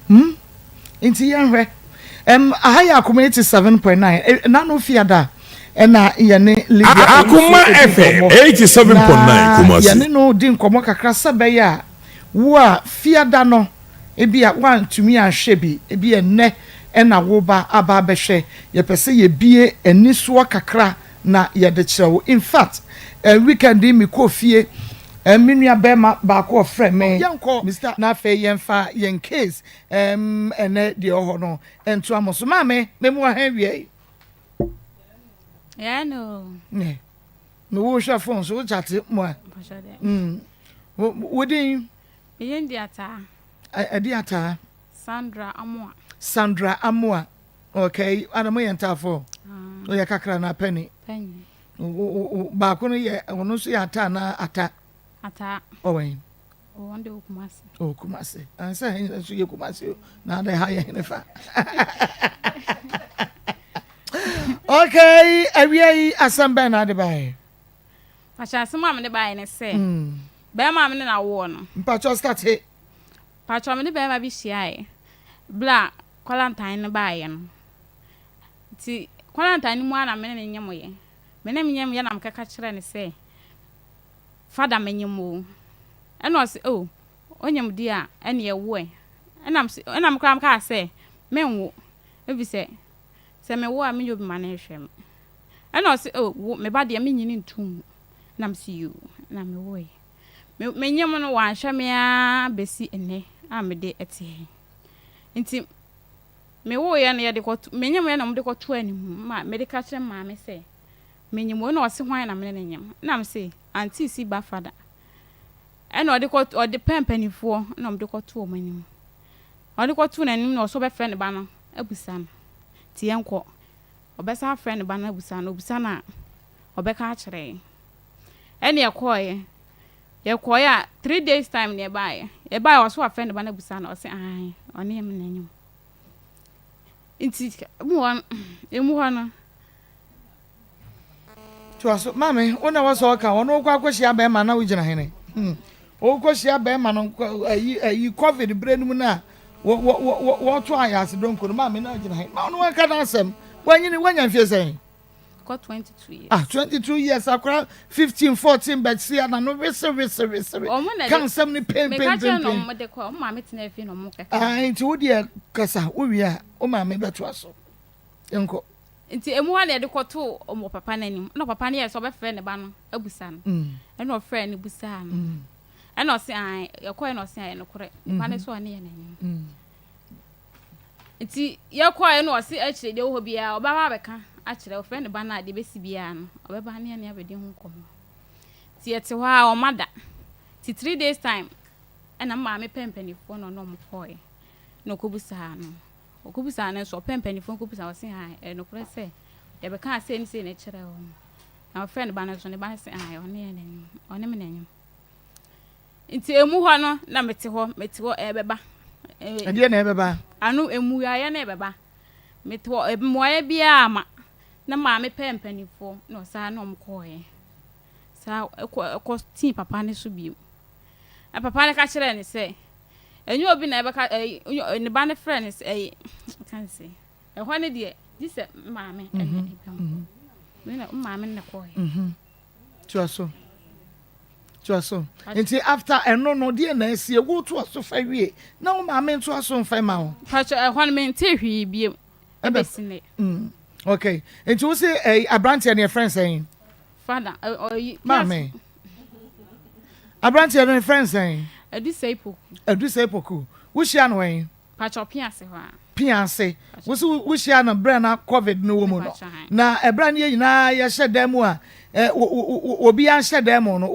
Hmm? Nti yɛnhwɛ. Um, aha yɛ Akoma 87.9. E, Nano Fiada ɛna yɛne Lydia Akoma Owusu FM di nkɔmmɔ. 87.9 Na Kumasi. yɛne no di nkɔmmɔ kakra sɛ bɛyɛ a wo a Fiada no Ebia woantumi anhwɛ bi, ebia ɛnnɛ na woreba aba abɛhwɛ. Yɛpɛ sɛ yɛbue anisoɔ kakra na yɛde kyerɛ wo. In fact, weekend yi mekɔɔ fie, me nua barima baako ɔfrɛ me, Yɛnkɔ Mister, na afei yɛmfa yɛn case ɛnnɛ deɛ ɛwɔ hɔ no ntoa mo so. Maame, me mu ahe awia yi? Yeah, no. Yeah. No, wohwɛ phone so, wo chat mu a. Wo din? Me din de Ataa. Ɛde Ataa? Sandra Amoah. Sandra Amoah. Okay, ana mo yɛ ntaafo? Ah. Oyɛ kakra na pɛni. Pɛni. Baako no yɛ ɔno nso yɛ ata na ata. Ata. Ɔwɛn. Wɔn de wɔ Kumasi. Ɔwɔ Kumasi. Ansa hɛn nso yɛ Kumasi o. Na adɛ ha yɛ hene fa. Okay, awia yi asɛm bɛn na ade baeɛ? Pakyɛ asɛm a mede baeɛ ne sɛ. Mm. Bɛrima a me ne no awoɔ no. Mpakyɛw starte. Mpakyɛw me ne bɛrima bi hyiaeɛ berɛ a kwalantan no baeɛ no. Nti kwalantan no mu ara na me ne no nyemoeɛ. Me ne no nyemoeɛ na mekaka kyerɛɛ no sɛ fada menyem o. Ɛna ɔse oh onyem deɛ a ɛneɛ wo ɛ. Ɛna mese ɛna me koraa mekaa sɛ menwo efisɛ sɛ mewo a menyɛ obi ma no nhwɛ me. Ɛna ɔse oh wo me ba deɛ menyini nto mu. Na mese yoo, na mewoe. Me menyem no wanhwɛ me ara bɛsi nnɛ a mede te ha yi. Nti mewoeɛ no yɛde kɔto menyemeɛ na wɔde kɔto anim ma mede ka kyerɛ maame sɛ menyem wei na ɔse hwan na mene no nyem na mese auntie si ba fada ɛna ɔde kɔ ɔde pɛ mpanimfoɔ na wɔde kɔto wɔn anim ɔde kɔto n'anim na ɔsɛ ɔbɛfrɛ ne ba no abusa no nti yɛnkɔ ɔbɛsan afrɛ ne ba no abusa no obusa no a ɔbɛka akyerɛ yɛn. Ɛne yɛkɔeɛ. Yɛkɔeɛ a, three days time na yɛbaeɛ. Yɛbaeɛ ɔse wafrɛ ne ba no abusa no, ɔse aane, ɔne yɛn na anyim. Nti emu hɔ no, emu hɔ no. Toa so, maame, wo na wɔsɛ ɔka, ɔno wokɔ akɔhyia bɛrima na wogyina hene. Hmm. Wokɔhyia bɛrima no, ayi, ayi, covid berɛ no mu no a, wɔto ayɛ ase donko no, maame na wogyina hene. Ma ɔno wanka n'asɛm. Wanyini, wanya mfie sɛn? Kɔ 22 years. Ah, 22 years akora 15 14 bɛsi ana no wese wese wese. Ka nsɛm no pɛn pɛn pɛn pɛn. Ɔmo de kɔ ɔmo maame tena fie na ɔmo kɛkɛ. Ah, nti wo deɛ kasa wo wie a wo maame bɛtoa so. Nkɔ. Nti emu hɔ na yɛde kɔto ɔmo papa n'anim. Ɛna papa no yɛ sɛ ɔbɛfrɛ ne ba no abusa no. Mm. Ɛna ɔfrɛ no busaa no. Mm. Ɛna ɔse ae yɛkɔɛ na ɔse ae nokorɛ. Ne ba no so ɔne yɛ n'anim. Mm. Nti yɛkɔɛ na ɔse akyire deɛ wɔ hɔ biara ɔbɛba abɛka. akyerɛ, ɔfrɛ ne ba no a deɛ ɛbɛsi biara no, ɔbɛba ne yɛne abɛdi ho nkɔmmɔ. Nti yɛte hɔ a ɔma da. Nti 3 days time ɛna me maame pɛ mpanimfoɔ na ɔne wɔn kɔɔɛ na ɔkɔbisaa no. Ɔkɔbisaa no nso ɔpɛ mpanimfoɔ no kɔbisaa ɔse ae ɛyɛ nokorɛ sɛ yɛbɛkaa sei ne sei na ɛkyerɛɛ wɔn. Na ɔfrɛ ne ba no nso ne ba no se ae ɔne yɛn na ɛnyem ɔne me na ɛnyem. Nti emu hɔ no na mete hɔ mete hɔ ɛbɛba. Ɛdeɛ na ɛbɛba? Ano mmuaeɛ no ɛbɛba. Mete hɔ mmuaeɛ biara ama na maame pɛɛ mpanimfoɔ na ɔsaa ne wɔn kɔɔeɛ. Saa ɛkɔ ɛkɔ tii papa no so bio. Na papa no ka kyerɛɛ no sɛ ɛnyɛ obi na ɛbɛka ɛyi ne ba no frɛ no sɛ ɛyi ka ne sɛ ɛhɔ no deɛ gye sɛ maame ɛna mhm, ɛbɛn mhm. me na maame no na kɔɔeɛ. Mhm. Toa so. Toa so. Nti after ɛno no deɛ na asie wo toa so fa wie na wo maame ntoa so mfa ma wo. Pakyɛ ɛhɔ no mente hwee bio. Ɛbɛsi nnɛ. Mm. Okay. Nti wo se ɛyi aberanteɛ no yɛfrɛ no sɛn? Father, ɔyi. Maame. Aberanteɛ no yɛfrɛ no sɛn? Adusei Poku. Adusei Poku. Wohyia no wɛn? Pakyɛ pia ase hɔ a. Pia ase. Wo se wohyia no berɛ na COVID no wɔ mu no. Na ɛberɛ no yɛ nyinaa yɛhyɛ dan mu a obiara nhyɛ dan mu no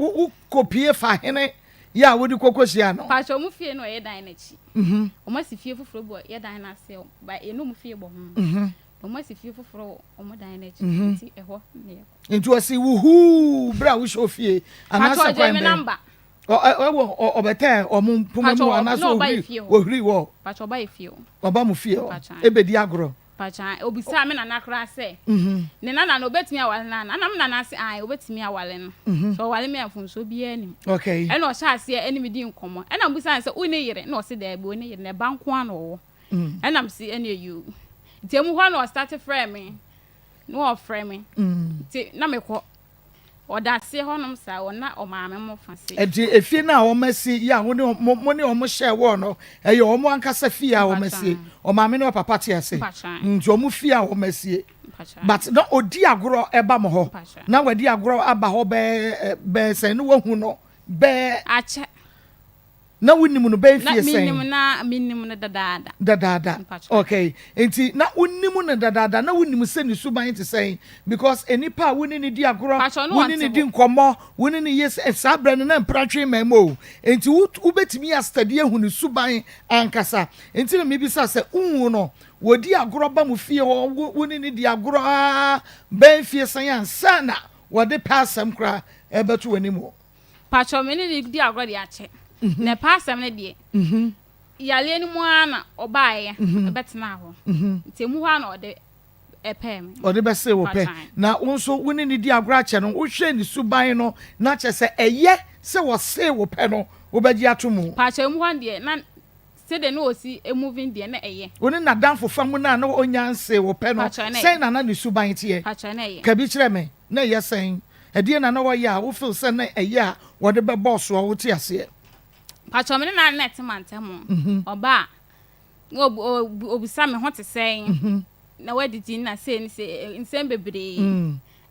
wokɔpie fa hene yɛ a wode kɔkɔ hyia no. Pakyɛ ɔmo fie no ɔyɛ dan n'akyi. Mhm. Ɔmo asi fie foforɔ bi wɔ yɛ dan no ase ba yɛne ɔmo fie bɔ ho. Mhm. Ɔmo asi fie foforɔ wɔ ɔmo dan no akyi mhm. nti ɛhɔ na yɛkɔ. Nti ɔsi wuhuu berɛ a wohyɛ ofie anaasɛ kwan bɛn? Ɛwɔ ɔbɛtɛɛ ɔmo mpoma mu anaasɛ ohuri ohuri wɔ. Pakyɛ ɔba yɛ fie o. Ɔba mo fie hɔ ebedi agorɔ. Pakyɛ obisaa me nana koraa sɛ ne nana no obetumi aware no ana? Ɛna me nana se ae obetumi aware no. Sɛ ɔware me a mfomsoɔ biara nnim. Ɛna ɔhyɛɛ aseɛ ɛne me dii nkɔmmɔ. Ɛna mebisaa no sɛ wonni yere? Ɛna ɔse daabi ɔnni yere na ɛba nko ara na ɔwɔ. Ɛna mese ɛneɛ yoo. Nti emu hɔ na ɔstarte frɛɛ me na ɔfrɛ me nti na mekɔ. Ɔda aseɛ hɔ nom saa ɔna ɔmaame mo fa se. Ɛnti efie no a wɔn asi yi a wo ne mo mo ne wɔn hyɛɛ wɔɔ no ɛyɛ wɔn ankasa fie a wɔn asie ɔmaame ne ɔpapa te ase nti wɔn fie a wɔn asie but na ɔdi agorɔ ɛba mo hɔ na wadi agorɔ aba hɔ bɛɛ bɛɛ sɛn ne wahu no bɛɛ. Akyɛ. Na wonim no bɛyɛ fie sɛn? Na menim na menim no dadaada. Dadaada. Okay. Nti na wonim no dadaada na wonim sɛ ne suban te sɛn because nnipa a wo ne no di agorɔ, wo ne no di nkɔmmɔ, wo ne no yɛ sɛ saa berɛ no na mpratwe mmaa mu o. Nti wo wobɛtumi astadi ahu ne suban ankasa. Nti na mebisa sɛ wohu no wɔdi agorɔ ba mo fie hɔ wo ne no di agorɔ aa bɛn fie sɛn ansa na wɔde pɛ asɛm koraa ɛbɛto w'anim o. Pakyɛw me ne no di agorɔ de akyɛ. Na ɛpɛ asɛm no deɛ, yareɛ no mu ara na ɔbaeɛ bɛtenaa hɔ. Nti emu hɔ ara na ɔde ɛpɛɛ me. Ɔde bɛsee wo pɛ. Na wo nso wo ne no di agorɔ akyɛ no, wohwɛ ne suban no na kyerɛ sɛ ɛyɛ sɛ ɔsee wo pɛ no, wobɛgye ato mu. Pakyɛw emu hɔ no deɛ, na sɛdeɛ na ɔsi moving deɛ, na ɛyɛ. Wo ne n'adamfofa mu no a na ɔnnya nsee wo pɛ no, sɛn na na ne suban teɛ? Pakyɛw na ɛyɛ. Ka bi kyerɛ me. Na ɛyɛ sɛn? Ɛdeɛn na na wɔyɛ a wo feel sɛ na ɛyɛ a wɔde bɛbɔ wo so a wote aseɛ? Pakyɛw me ne no na ɛte mantam ɔba a na ɔbisa me ho te sɛn na wadidi na sei ne sei nsɛm bebree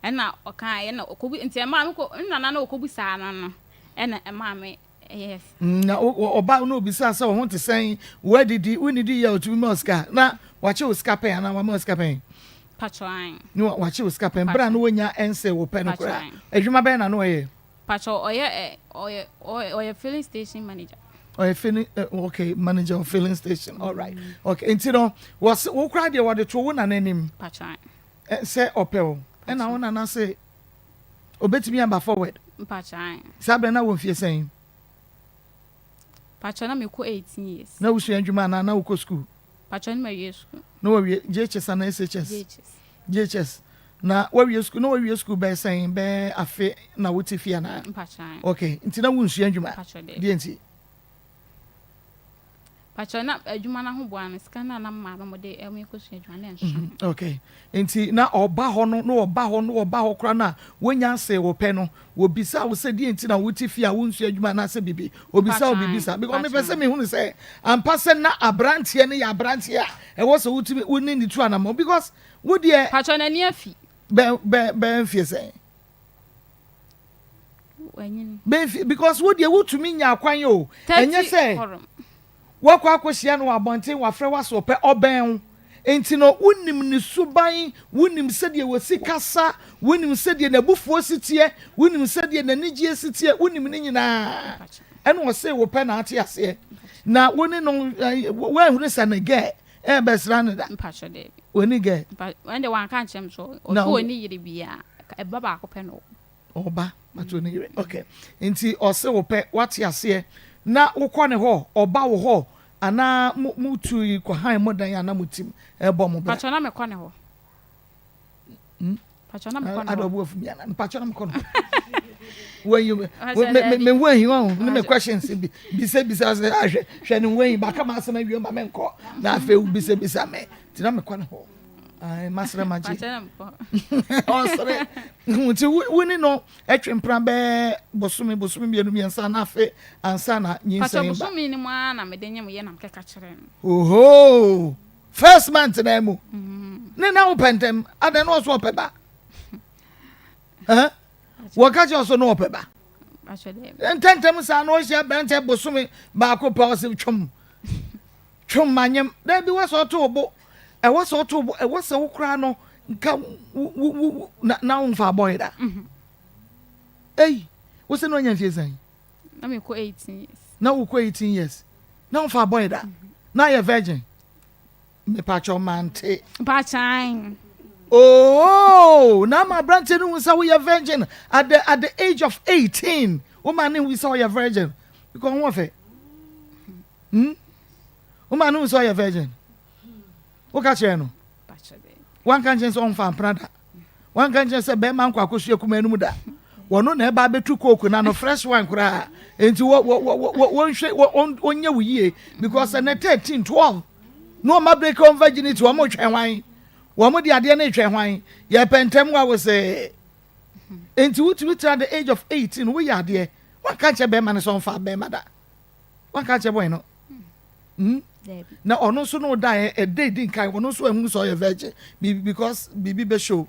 ɛna ɔkaeɛ na ɔkɔbu nti ɛmaa me kɔ nana na ɔkɔbusaa no no ɛna ɛmaa me Yes. Na ɔba na obisaa sɛ wo ho te sɛn, woadidi, wonnidi yɛ a otumi ma wo sika. Na wakye wo sika pɛn anaa wama wo sika pɛn? Pacho ae. Na wakye wo sika pɛn. Berɛ a na wonya ɛnsee wo pɛ no koraa. Adwuma bɛn na na ɔyɛ? Pacho ɔyɛ ɛ ɔyɛ ɔyɛ filling station manager. Ɔyɛ filling ɛ okay manager of filling station all right okay nti no wɔse wo koraa deɛ wɔde to wo nana anim. Pacho ae. Sɛ ɔpɛ wo ɛna wo nana se. Obetumi aba forward. Mpakyɛ ae. Saa berɛ na wɔ mfie sɛn? Mpakyɛ na mekɔ 18 years. Na wosua adwuma anaa na wokɔ school? Mpakyɛ na mawie school. Na wawie JHS anaa SHS? JHS. JHS. Na wawie school na wawie school bɛyɛ sɛn bɛyɛ afe na wote fie anaa? Mpakyɛ ae. Okay, nti na wonsua adwuma? Mpakyɛ daabi. Deɛ nti? Pakyɛw na adwuma no ahoboa no sika no a na maame mo de me kɔ sua adwuma na ɛnso. Mm-hmm. Okay. Nti na ɔba hɔ no na ɔba hɔ na ɔba hɔ koraa na wonya nsee wo pɛ no wɔbisa wo sɛ deɛ nti na wote fie a wonsua adwuma anaasɛ biribi obisa wo biribi saa because mepɛ sɛ mehunu sɛ ampa sɛ na aberanteɛ no yɛ aberanteɛ a ɛwɔ sɛ wotumi wo ne ne tu anammɔn because wo deɛ Pakyɛw n'ani afi. Bɛn bɛn bɛn mfie sɛn? Bɛnfi because wo deɛ wotumi nya akwan o. Ɛnyɛ sɛ wakɔ akɔhyia no wɔ abɔnten wafrɛ wo asɛ ɔpɛ ɔbɛn wo. Enti no, wonim ne suban, wonim sɛdeɛ wɔsi kasa, wonim sɛdeɛ n'abufuo si teɛ, wonim sɛdeɛ n'anigyeɛ si teɛ, wonim ne nyinaa. Ɛna ɔse wo pɛ na ate aseɛ. Na wo ne no, woanhunu sɛ ne gɛ ɛbɛsra no da? Ɔni gɛ? Ɛnde wanka ankyerɛ me sɛ ɔse ɔni yere biara, ɛba baako pɛ na ɔwɔ. Ɔba but ɔni yere. Okay. Nti ɔse wo pɛ, woate aseɛ. Na wokɔ ne hɔ, ɔba wo hɔ, Anaa mo mo tu yi kɔ han mo dan a na mo tim ɛbɔ mo bra. Mpakyɛw na me kɔ ne hɔ. Hmm? Mpakyɛw na me kɔ ne hɔ. Ada ɔbu afu mi ana. Mpakyɛw na me kɔ ne hɔ. Wɔn yi me me ho ahi wɔn ne me questions bi bisa bisa sɛ ahwɛ ah, hwɛ ne ho ahi baka ma asɛm awie ma me nkɔ na afei bisa bisa me ti na me kɔ ne hɔ. Ayi masrɛ ma gye. Ɔsrɛ nti wo ni no Ɛtwe mpena bɛyɛ bosome, bosome mmienu, mmiɛnsa na afe ansa na nyinsɛn ba. Pakyɛ bosome no mu ara na mede nyem yɛ na mekɛka kyerɛɛ no. Ohoo! First month na mu. Ne na wopɛ ntɛm, adɛn na ɔso ɔpɛ ba? Wɔka kyerɛ ɔso na ɔpɛ ba. Ntɛntɛm saa na ɔhyia aberanteɛ bosome baako pɛ ɔse twom. Twom manyem. Daabi wɔ sɛ ɔto wo bo. Ɛwɔ sɛ ɔto wo bo, ɛwɔ sɛ wo koraa no nka wo wo wo na na wo nfa abɔe da. Mhm. Ei, wo sɛ na wanya mfie sɛn? Na mekɔ 18 years. Na wokɔ 18 years. Na wo nfa abɔe da. Mhm. Na ayɛ virgin. Mepakyɛw mante. Mpakyan. Oh, na ama aberanteɛ no hu sɛ woyɛ virgin at the at the age of 18. Wo ma ne hu sɛ ɔyɛ virgin. Because ho ɔfɛ. Hmm? Wo ma ne hu sɛ ɔyɛ virgin. Woka kyerɛ no? Wanka nkyɛn sɛ ɔmfa mpena da. Wanka nkyɛn sɛ bɛrima nkɔ akosua kuma anim da. Wɔno na ɛba abɛtu kooko na no fresh wine koraa. Enti wɔ wɔ wɔ wɔ wɔnhwɛ wɔnyɛ wo yie because ɛnɛ 13 12 na wɔn break wɔn virginity wɔn twɛn hwan wɔn de adeɛ no twɛn hwan yɛpɛ ntɛm wa wo sɛ enti wotumi tena the age of 18 woyɛ adeɛ wanka nkyɛn bɛrima no sɛ ɔmfa bɛrima da wanka nkyɛn bɔn no. Hmm? Na ɔno nso no da ɛ ɛda edi nkan ɔno nso ehunu sɛ ɔyɛ virgin because biribi bɛ show.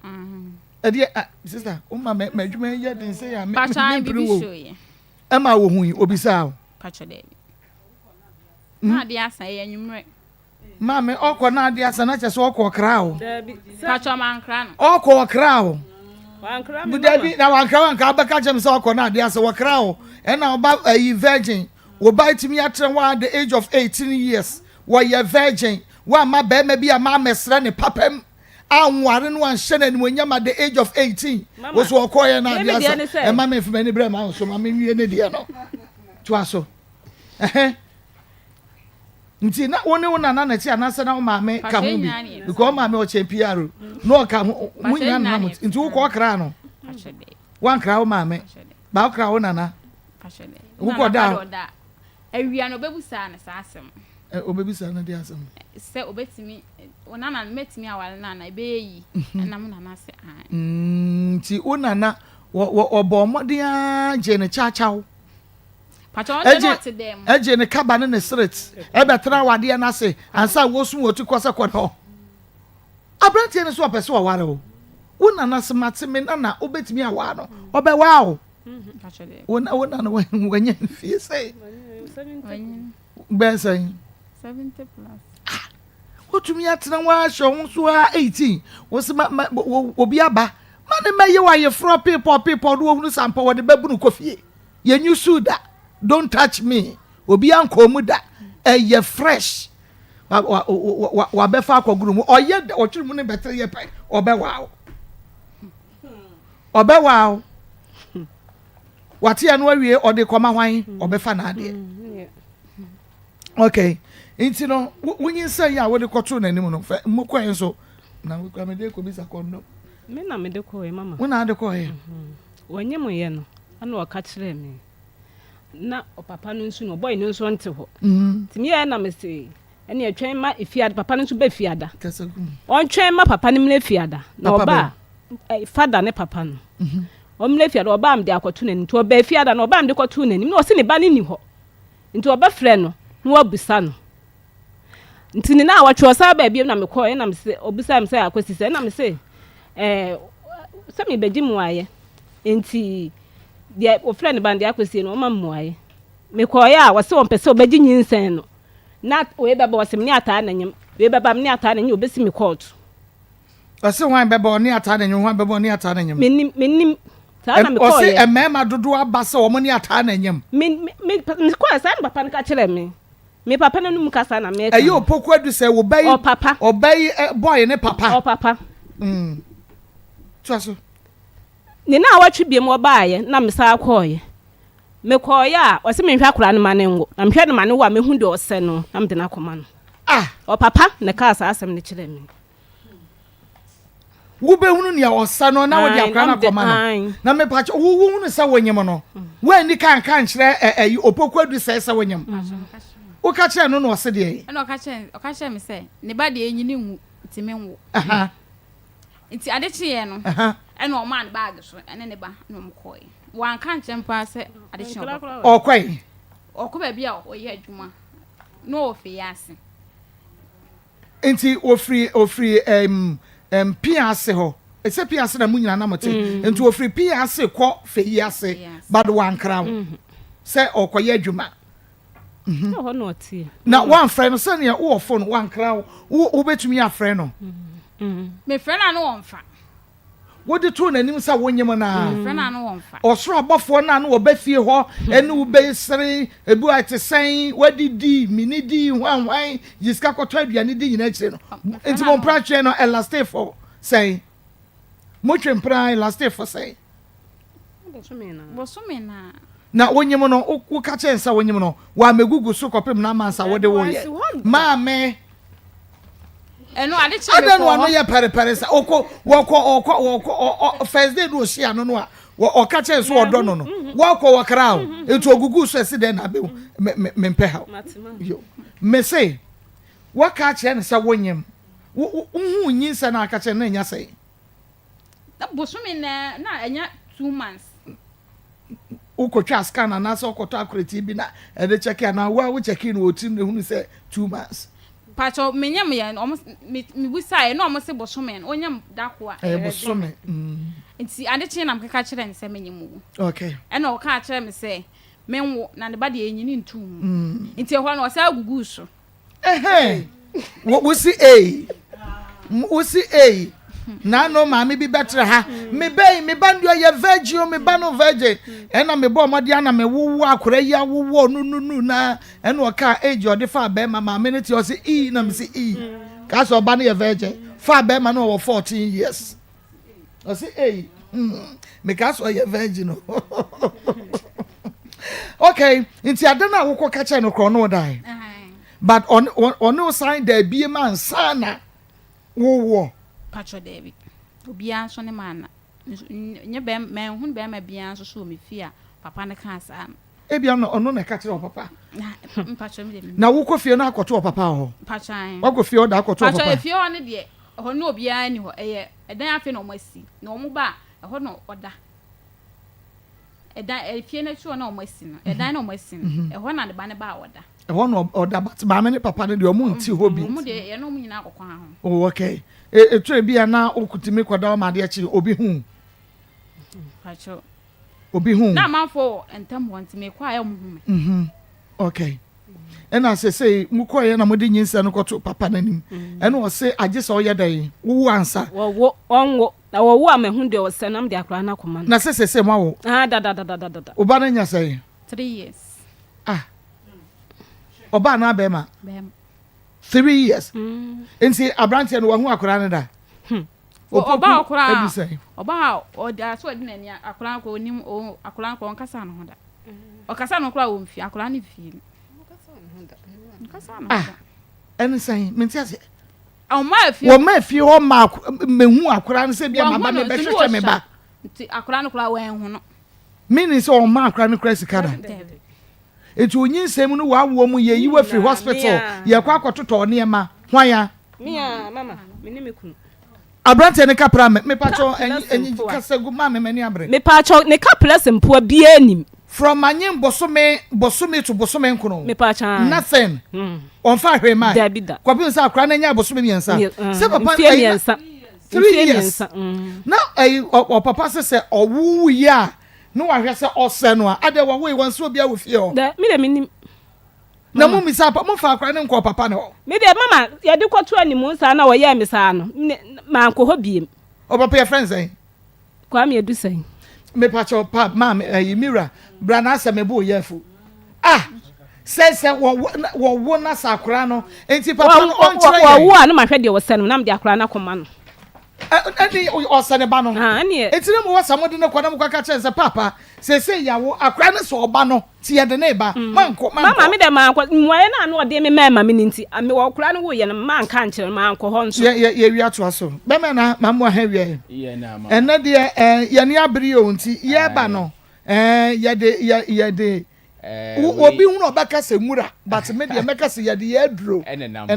Mm-hmm. Ɛdeɛ ah sister o ma mɛ mɛ adwuma yɛ den sɛ yɛ mɛ mɛ mpiri wo ɛma wɔ hu yi obisa o. Patro dɛbi. Hmm? Na adeɛ asa ɛyɛ enyimrɛ. Maame ɔkɔ na adeɛ asa na kyɛ sɛ ɔkɔ ɔkra o. Patro mankra no. Ɔkɔ ɔkra o. Dabi na wankra wankra abɛka kyerɛ me sɛ ɔkɔ na adeɛ asa wɔkra o ɛna ɔba ɛyi virgin. Wo ba atumi atra hɔ at the age of 18 years, wɔyɛ virgin, woamma barima bi amma ammɛsrɛ ne papam, anware no anhyɛ no animuonyam at the age of 18, wo so ɔkɔɔyɛ no adeɛ asa, ɛma me mfe m'ani brɛ ma wo so, ma menwie ne deɛ no. Toa so. Ɛhɛ. Nti na wo ne wo nana na ɛte anaasɛ na wo maame ka ho bi? Because wo maame ɔkyɛn PR na ɔka ho, mo nyinaa nana mo nti wokɔ ɔkra no. Wankra wo maame, ba wokra wo nana. Wokɔ da. Awia no obebusaa no saa asɛm. Ɛ obebusa no de asɛm. Sɛ obetumi wo nana no mɛtumi aware no ana ɛbɛyɛ yi mhm. ɛna mo nana sɛ ae. Mm, nti wo nana wɔbɔ mmɔden ara gye ne kyakyaw. Ɛgye ne kaba ne ne seret ɛbɛtena awadeɛ no ase ansa wɔsum wɔtu kɔ sɛ kɔ hɔ. Aberanteɛ no so ɔpɛ sɛ ɔware wo. Wo nana se mate me nana wobɛtumi awaa no ɔbɛwaa wo. Wo na wo na no wanya mfie sɛ bɛɛ sɛn? Ah, wotumi atena hɔ ahyɛ wo so a 18 wo se ma ma obi aba ma ne mɛyɛ wɔ ayeforɔ peepɔ peepɔ no wɔhunu sampa wɔde bɛbunu kɔ fie yɛnyi su da don't touch me obi ankɔ mu da ɛyɛ fresh wabɛfa akɔgoro mu ɔyɛ ɔtwere mu ne bɛtere yɛ pɛ ɔbɛwaa wo ɔbɛwaa wo wate ano awie ɔde kɔma hwan ɔbɛfa n'adeɛ okay nti no wonyinsɛn yi a wode kɔtoo n'anim no fɛ mu kɔɛ nso na wokura mede kɔbisa kɔndɔm me na mede kɔɛ mama wo na ade kɔɛ mhm. wɔnyɛ mo yɛ no ɛna ɔka kyerɛɛ me na ɔpapa no nso no ɔbɔe no nso nte hɔ mhm. nti meyɛɛ na mese ɛne ɛtwɛn ma efiada papa no nso bɛ fiada ɔntwɛn ma papa no mmerɛ fiada na ɔba a fada ne papa no mhm. ɔmmerɛ fiada ɔba a mede akɔto n'anim nti ɔbaa fiada na ɔba a mede kɔto n'anim na ɔse ne ba no ni hɔ nti ɔbɛfrɛ no na wabusa no nti ne na awɔtwe ɔsan baa bio na mekɔɔ ɛna mese ɔbusa me sɛ akɔsi sɛ ɛna mese ɛɛ sɛ mebɛgye mmuaeɛ nti deɛ wɔfrɛ ne ba no deɛ akɔsie no ɔma mmuaeɛ mekɔɔeɛ a wɔse wɔmpɛ sɛ ɔbɛgye nyinsɛn no na wei bɛbɔ wɔse me ne ataa na nyam. Wei bɛba me ne ataa na nye obesi me kɔɔto. Ɔse hwan bɛba ɔne ataa na nye hwan bɛba ɔne ataa na nyem. Menim menim saa na mekɔɔyɛ. Ɔse mmarima dodoɔ aba sɛ wɔn ne ataa na nyem. Me me me mekɔɔyɛ saa na papa no ka kyerɛɛ me. Me papa n'anum kasa na meka. Ɛyɛ opoku adu sɛ wo ba yi. Ɔpapa. Ɔba yi boy ne papa. Ɔpapa. Mm. Toa so. Ne naawɔtwe biom ɔbaeɛ na mesan kɔeɛ. Mekɔeɛ a, ɔse menhwɛ akwadaa no ma no nwo. Na mehwɛ no ma no wo a, mɛhu deɛ ɔsɛ no na mede no akɔma no. Ah! Ɔpapa na ɛkaa saa asɛm no kyerɛɛ me. Wobɛhunu nea ɔsɛ no na wode akwadaa no akɔma no. Na mepakyɛ wo wohunu sɛ wonyem no, woanni ka anka ankyerɛ ɛyi Opoku Adu sɛe sɛ wonyem. Woka kyerɛɛ no na ɔse deɛn? Ɛna ɔka kyerɛ me sɛ ne ba deɛ ɛnyini nwu nti menwo. Nti ade kyeeɛ no, ɛna ɔmaa ne baage so ɛne ne ba na wɔn kɔɔe. Wanka ankyerɛ me paa sɛ ade kye ɔbɛkɔ. Ɔkɔe? Ɔkɔ baabi a ɔyɛ adwuma na ɔwɔ fie ase. Nti ofiri ofiri ɛm ɛm pia ase hɔ. Ɛsɛ pia ase na mo nyinaa na mo te. Mm. Nti ofiri pia ase kɔ fie ase but wankra wo mm-hmm. sɛ ɔkɔyɛ adwuma. Mhm. Ɛhɔ na ɔteɛ. Na woamfrɛ no sɛnea wowɔ fon wankra wo wobɛtumi afrɛ no. Mm. Mefrɛ no a na wɔmfa. Wode too n'anim sɛ wonyem no a. Mefrɛ no a na wɔmfa. Ɔsoro abɔfoɔ no a na wɔba fie hɔ ɛne wo bɛsere ebi a ɛte sɛn wadidi menidi hwanhwan gye sika kɔtɔ aduane di nyinaa akyire no. Nti mo mpra tweɛ no ɛlaste fɔ sɛn? Motwe mpra ɛlaste fɔ sɛn? Bosome na. Na wonyim no, woka kyerɛ no sɛ wonyim no, wɔamegugu so kɔpem n'amansa wode woyɛ. Maame. Ɛno ade kye me kɔ. Adɛn na wano yɛ pɛrepɛre sa? Ɔkɔ wɔkɔ ɔkɔ wɔkɔ first day no ɔhyia no no a ɔka kyerɛ so ɔdɔ no no. Wɔkɔ wɔkra o. Nti ogugu so ɛsi dɛn na abɛhu me me mempɛ ha. Yo. Me se wɔka kyerɛ no sɛ wonyim. Wo wo nyinsɛ na aka kyerɛ no na ɛnya sɛn? Na bosome na na ɛnya 2 months. Wokɔtwa scan anaasɛ wokɔtɔ akorɛti bi na ɛde kyɛke anaa wo a wo kyɛke no wɔ tirim na ehunu sɛ 2 months? Pakyɛ menyam yɛ ɔmo me mebusaeɛ na ɔmo se bosome no onyam dako a. Ɛyɛ bosome. Nti ade kye na mekeka kyerɛ no sɛ menyam o. Okay. Ɛna ɔka kyerɛ me sɛ menwo na ne ba deɛ enyini ntu mu. Nti ɛhɔ no ɔsan guguu so. Wosi ei wosi ei naano maame bi bɛtra ha me ba yi me ba no deɛ ɔyɛ virgin o me ba no virgin ɛna me bɔ ɔmɔden ana me wowo akora yi awowɔ no no no na ɛna ɔka age ɔde fa bɛrima maame no te ɔsi ii na me si ii kaa sɛ ɔba no yɛ virgin fa bɛrima no ɔwɔ 14 years ɔsi ei hmm meka sɛ ɔyɛ virgin o okay nti ade no a wokɔ ka kyerɛ no korɔ ɔne wo dae but ɔne wo san da abie ma ansa na wowoɔ. Patro daabi obiara nso ne maa na nyɛ bɛrima manhunu bɛrima biara nso so wɔ me fie a papa no kaa saa no. Ebia na ɔno na ɛka kyerɛ ɔpapa. Mpatro mi de mi. Na wokɔ fie no akɔto ɔpapa wɔ hɔ. Mpatro ayi. Wakɔ fie ɔda akɔto ɔpapa. Mpatro efie hɔ no deɛ ɛhɔ no obiara ni hɔ ɛyɛ ɛdan afei na wɔn asi na wɔn ba a ɛhɔ na ɔda. Ɛdan efie no akyi hɔ na wɔn asi no ɛdan na wɔn asi no mhm. ɛhɔ na ne ba ne ba a ɔda. Ɛhɔ na ɔda but maame ne papa no deɛ wɔn nti hɔ bi. Wɔn deɛ yɛn wɔn nyinaa kɔkɔ ho. Oh okay etu ebi a na okutumi kɔda wɔn adeɛ akyi obi hu. Pacho. Obi hu. Na amanfoɔ wɔ ntam hɔ nti mekɔ a ɛyɛ wɔn hu me. Mhm okay ɛna sesei mokɔeɛ na mode nyinsɛn no kɔto papa no anim mm. ɛna ɔse agye sɛ ɔyɛ dɛn wowo ansa. Wɔwo ɔnwo na wɔwo a mahu deɛ ɔsɛ na mede akwadaa no akɔma no. Na sɛ sesei moawo. Ah dadadadadada. Wo ba no anya sɛn? 3 years. Ah ɔbaa anaa bɛrima? Bɛrima. 3 years. Mm. Nti aberanteɛ no wahu akwadaa no da? Hmm. Ɔba ɔkoraa ɔba a ɔda so ɔde n'ani akwadaa no kɔ onim akwadaa no kɔ ɔnkasa ne ho da ɔkasa ne ho koraa wɔ mfie akwadaa no fie no ɔnkasa ne ho ah, da. Ɛne sɛn mente aseɛ. Ɔma efie wɔma efie hɔ ma mehu akwadaa no sɛ bi a maba mebɛhwehwɛ me ba. Nti akwadaa no koraa wɔnhu no. Meaning sɛ ɔma akwadaa no koraa sika da. Nti onyinsɛn mu no w'awoɔ mu yɛyi wo afiri hospital yɛkɔ akɔtotɔ nneɛma hwan a. Me a mama me ne me kunu. Aberanteɛ ne kapra me mepakyɛw enyi kasa gu maame m'ani abere. Mepakyɛw ne kapra sɛ mpoa biaa nim. From anyin bosome bosome to bosome nkono. Mepakyɛw. Nothing. Ɔnfa hwee mae. Dabi da. Kɔpem sɛ akora no anya bosome 3. Sɛ papa mfie 3. 3 years. Na ɛyi ɔpapa sɛ sɛ ɔwo yi a ne wahwɛ sɛ ɔsɛ no a adɛ wɔwoe wɔn sɛ obiara wɔ fie hɔ. Dɛ me de menim. Na mo misa pa mo fa akora ne nkɔ papa ne hɔ. Me deɛ mama yɛde kɔto animu saa na wɔyɛɛ me saa no mankɔ hɔ biem. Ɔpapa yɛ frɛ nsɛn. Kwame Adusɛn. Mepakyɛw pa maame ɛyi mira bra na asɛ mebo yɛ afu ah sɛ sɛ wɔwo na sɛ akora no nti papa no ɔnkyerɛ yɛn. Wɔwo a na mahwɛ deɛ wɔsɛ no na mede akora no akɔma no. Ɛne ɔsɛ ne ba no nti na mowɔ sɛ mode no kɔ na mokɔka kyerɛ no sɛ papa seesei yɛawo akora no sɛ ɔba no nti yɛde ne ba mm. mankɔ mankɔ. Mama me dɛ mankɔ mmuaeɛ no a na ɔde me mɛma me no nti mewɔ akora no woyɛ no manka nkyerɛ no mankɔ hɔ nso. Yɛ yɛ yɛwi atoa so bɛmɛ na mamu aha wia yi ɛnɛ deɛ ɛɛ yɛne abere o nti yɛba no ɛɛ yɛde yɛ yɛde. Eh, obi hunu ɔbɛka sɛ nwura but me deɛ mɛka sɛ yɛde yɛ aduro ɛnenam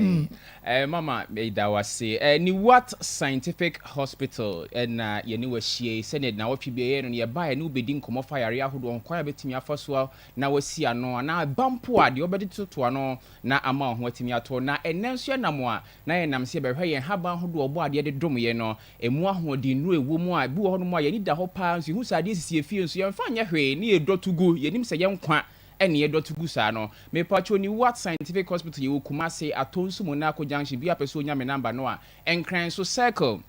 mm. eh, mama meda wase eh, ne what scientific hospital ɛna yɛne wahyia yi sɛdeɛ nawɔtwe bi ɛyɛ no no yɛbaeɛ ne wobɛdi nkɔmmɔ fa yareɛ ahodoɔ ho kwan a bɛtumi afa so na wasi ano anaa ɛba mpo a deɛ wobɛde toto ano na ama wo ho atumi atɔ na ɛnɛ nso yɛnam a na yɛnam sɛ yɛbɛhwɛ yɛn haban ahodoɔ ɔbɔ adeɛ de dom yɛ no Ɛmu ahoɔdennuro a ɛwɔ mu a ebi wɔ hɔnom a yɛn ani da hɔ paa nso yɛhu sɛ adeɛ sisi yɛn fie nso yɛmfa nyɛ hwee ne yɛdɔ to gu, yɛnim sɛ yɛn nkwa na yɛdɔ to gu saa no. Mepakyɛw Niwat Scientific Hospital yɛwɔ Kumasi, Atonsu Monaco Junction, bia pɛ sɛ onya me number no a, Nkran nso Circle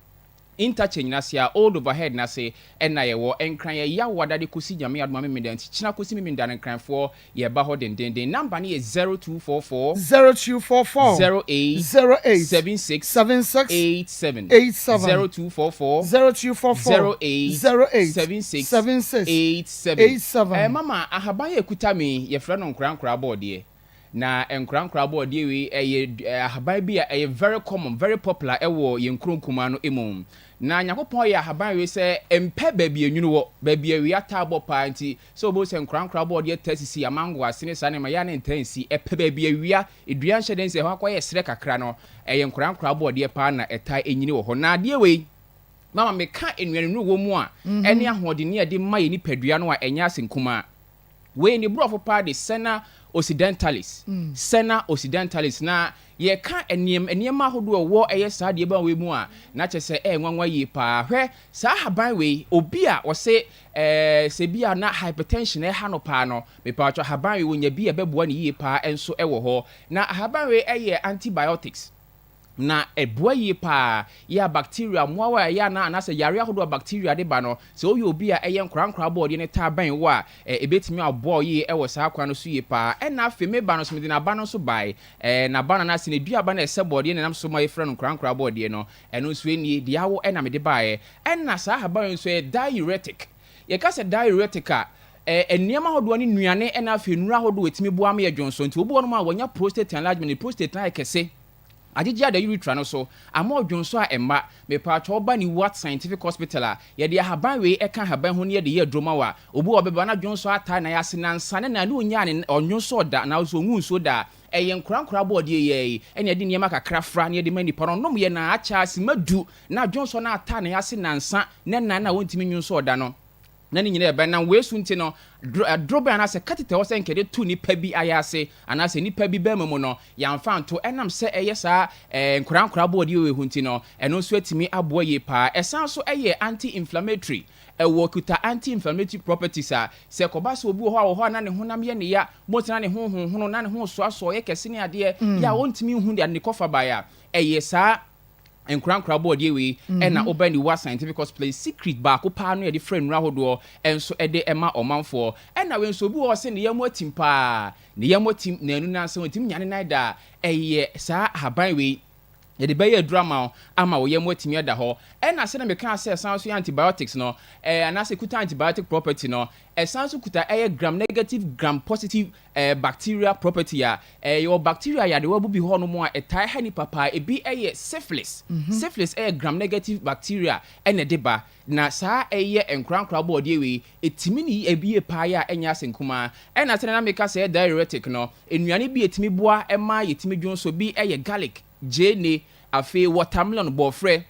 Interchange no ase a Old Overhead no ase na yɛwɔ. Nkran yɛ Yawoada de kɔsi Nyame adom a Memenda nti kyena kɔsi Memenda no Nkranfoɔ Yɛba hɔ dendenden. Number no yɛ 0244. 0244. 08. 08. 76. 76. 87. 87. 0244. 0244. 08. 08. 76. 76. 87. 87. Eh, mama, ahaban a ɛkuta me yi, yɛfrɛ no nkorankora abɔɔdeɛ. Na nkorankora abɔɔdeɛ wei, ɛyɛ eh, ahaban bi a ɛyɛ very common, very popular ɛwɔ yɛn nkuro nkumaa no mu. Na Nyankopɔn yɛ ahaban wei sɛ ɛmpɛ baabi enwunu wɔ, baabi awia taa bɔ paa nti, Sɛ wobehu sɛ nkorankora abɔdeɛ taa sisi amango ase ne saa nneɛma yi a na ɛntaa nsi. Ɛpɛ baabi awia, dua nhyɛ den sɛ ɛhɔ akɔyɛ serɛ kakra no, ɛyɛ nkorankora abɔdeɛ paa na ɛtaa nyini wɔ hɔ. Na adeɛ wei, mama meka nnuanennuro wɔ mu a ɛne ahoɔdenne a ɛde ma yɛn nipadua no a ɛnyɛ ase nkumaa. Wei ne borɔfo paa de Senna occidentalis, Senna occidentalis, na yɛka nneɛma nneɛma ahodoɔ a ɛwɔ ɛyɛ saa adeɛ ban wei mu a, na kyerɛ sɛ ɛyɛ nwanwa yie paa. Hwɛ saa ahaban wei, obi a ɔse Ɛɛ sɛ bi a na hypertension ɛha no paa no, mepaatwɔ ahaban wei wɔnya bi a ɛbɛboa no yie paa nso ɛwɔ hɔ. Na ahaban wei ɛyɛ antibiotics na ɛboa yie paa yɛ a bacteria mmoawa a ɛyɛ anaa anaasɛ yareɛ ahodoɔ a bacteria de ba no, sɛ woyɛ obi a ɛyɛ nkorankoraa bɔɔdeɛ no taa bɛn wo a, ɛbɛtumi aboa wo yie ɛwɔ saa kwan no so yie paa. Ɛna afei me ba no nso mede n'aba no nso bae, ɛɛ n'aba no anaasɛ ne duaba no a ɛsɛ bɔɔdeɛ na ɛnam so ma yɛfrɛ no nkorankoraa bɔɔdeɛ no, ɛno nso ɛnie, deɛ awo ɛna mede baeɛ. Ɛna saa ahaban yi nso ɛyɛ diuretic. Yɛka sɛ diuretic a, ɛyɛ nneɛma ahodoɔ ne nnuane ɛna afei nnuro ahodoɔ a ɛtumi boa ma yɛ dwonsɔ. Nti obi wɔ hɔnom a wanya prostate enlargement, ne prostate no ayɛ kɛse, agyegye ada urethra no so, ama ɔdwonsɔ a ɛmma. Mepaatwɔ woba New Wat Scientific Hospital a, yɛde ahaban wei ɛka ahaban ho ne yɛde yɛ aduro ma wo a, obi wɔ hɔ ɔbɛba na dwonsɔ ataa n'ayɛ ase nansa ne nan ne ɔnyaa ne ɔnwonsɔɔ da anaa nso ɔnguu nsuo da a, ɛyɛ nkorankora abɔdeɛ yi ara yi ɛna yɛde nneɛma kakra fra na yɛde ma nipa no ɔnom yɛ na akyɛ a simma du Na dwonsɔ no ataa ne ase nnansa ne nnan a ontumi nnwonsɔɔ da no, na ne nyinaa ɛbɛn. Na wei so nti no, dorobɛn anaasɛ catheter ɛwɔ sɛ nka yɛde to nipa bi ayaase anaasɛ nipa bi bɛrima mu no, yɛamfa anto. Ɛnam sɛ ɛyɛ saa nkorankoraa aboɔdeɛ wei ho nti no, ɛno nso atumi aboa yie paa. Ɛsan nso yɛ anti-inflammatory. Ɛwɔ kuta anti-inflammatory properties a, sɛ ɛkɔba sɛ obi wɔ hɔ a wɔ hɔ a na ne honam yɛ ne ya, wobɛhu sɛ na ne ho honhono, na ne ho resoasoa, ɔyɛ kɛse ne adeɛ, yɛ a ɔntumi nhu deɛ ne kɔfa baeɛ a, ɛyɛ saa Nkorankora abɔdeɛ wei na woba Niwa Scientific Hospital yi secret baako paa no yɛde frɛ nnuro ahodoɔ nso de ma ɔmanfoɔ. Ɛna wei nso obi wɔ hɔ sɛ ne yam atim paa, ne yam atim naanu nansa ɔntumi nya ne nan da a, ɛyɛ saa ahaban wei yɛde bɛyɛ aduro ama wo ama wo yam atumi ada hɔ. Ɛna sɛdeɛ mekaa sɛ ɛsan nso yɛ antibiotics no, ɛɛ anaasɛ ɛkuta antibiotic property no, ɛsan nso kuta ɛyɛ gram negative, gram positive Eh, bacteria property a, eh, yɛwɔ bacteria yadewa bu bi hɔ nom a ɛtae ha nipa paa. Ebi yɛ syphilis. Syphilis yɛ gram negative bacteria ɛna ɛde ba. Na saa ɛyɛ nkorankora bɔɔdeɛ wei, ɛtumi ne yie paa yɛ a ɛnyɛ ase nkumaa. Ɛna sɛdeɛ na meka sɛ ɛyɛ diuretic no, nnuane bi a ɛtumi boa ma yɛtumi dwonsɔ bi yɛ garlic, gyeene, afei watermelon, bɔɔfrɛ.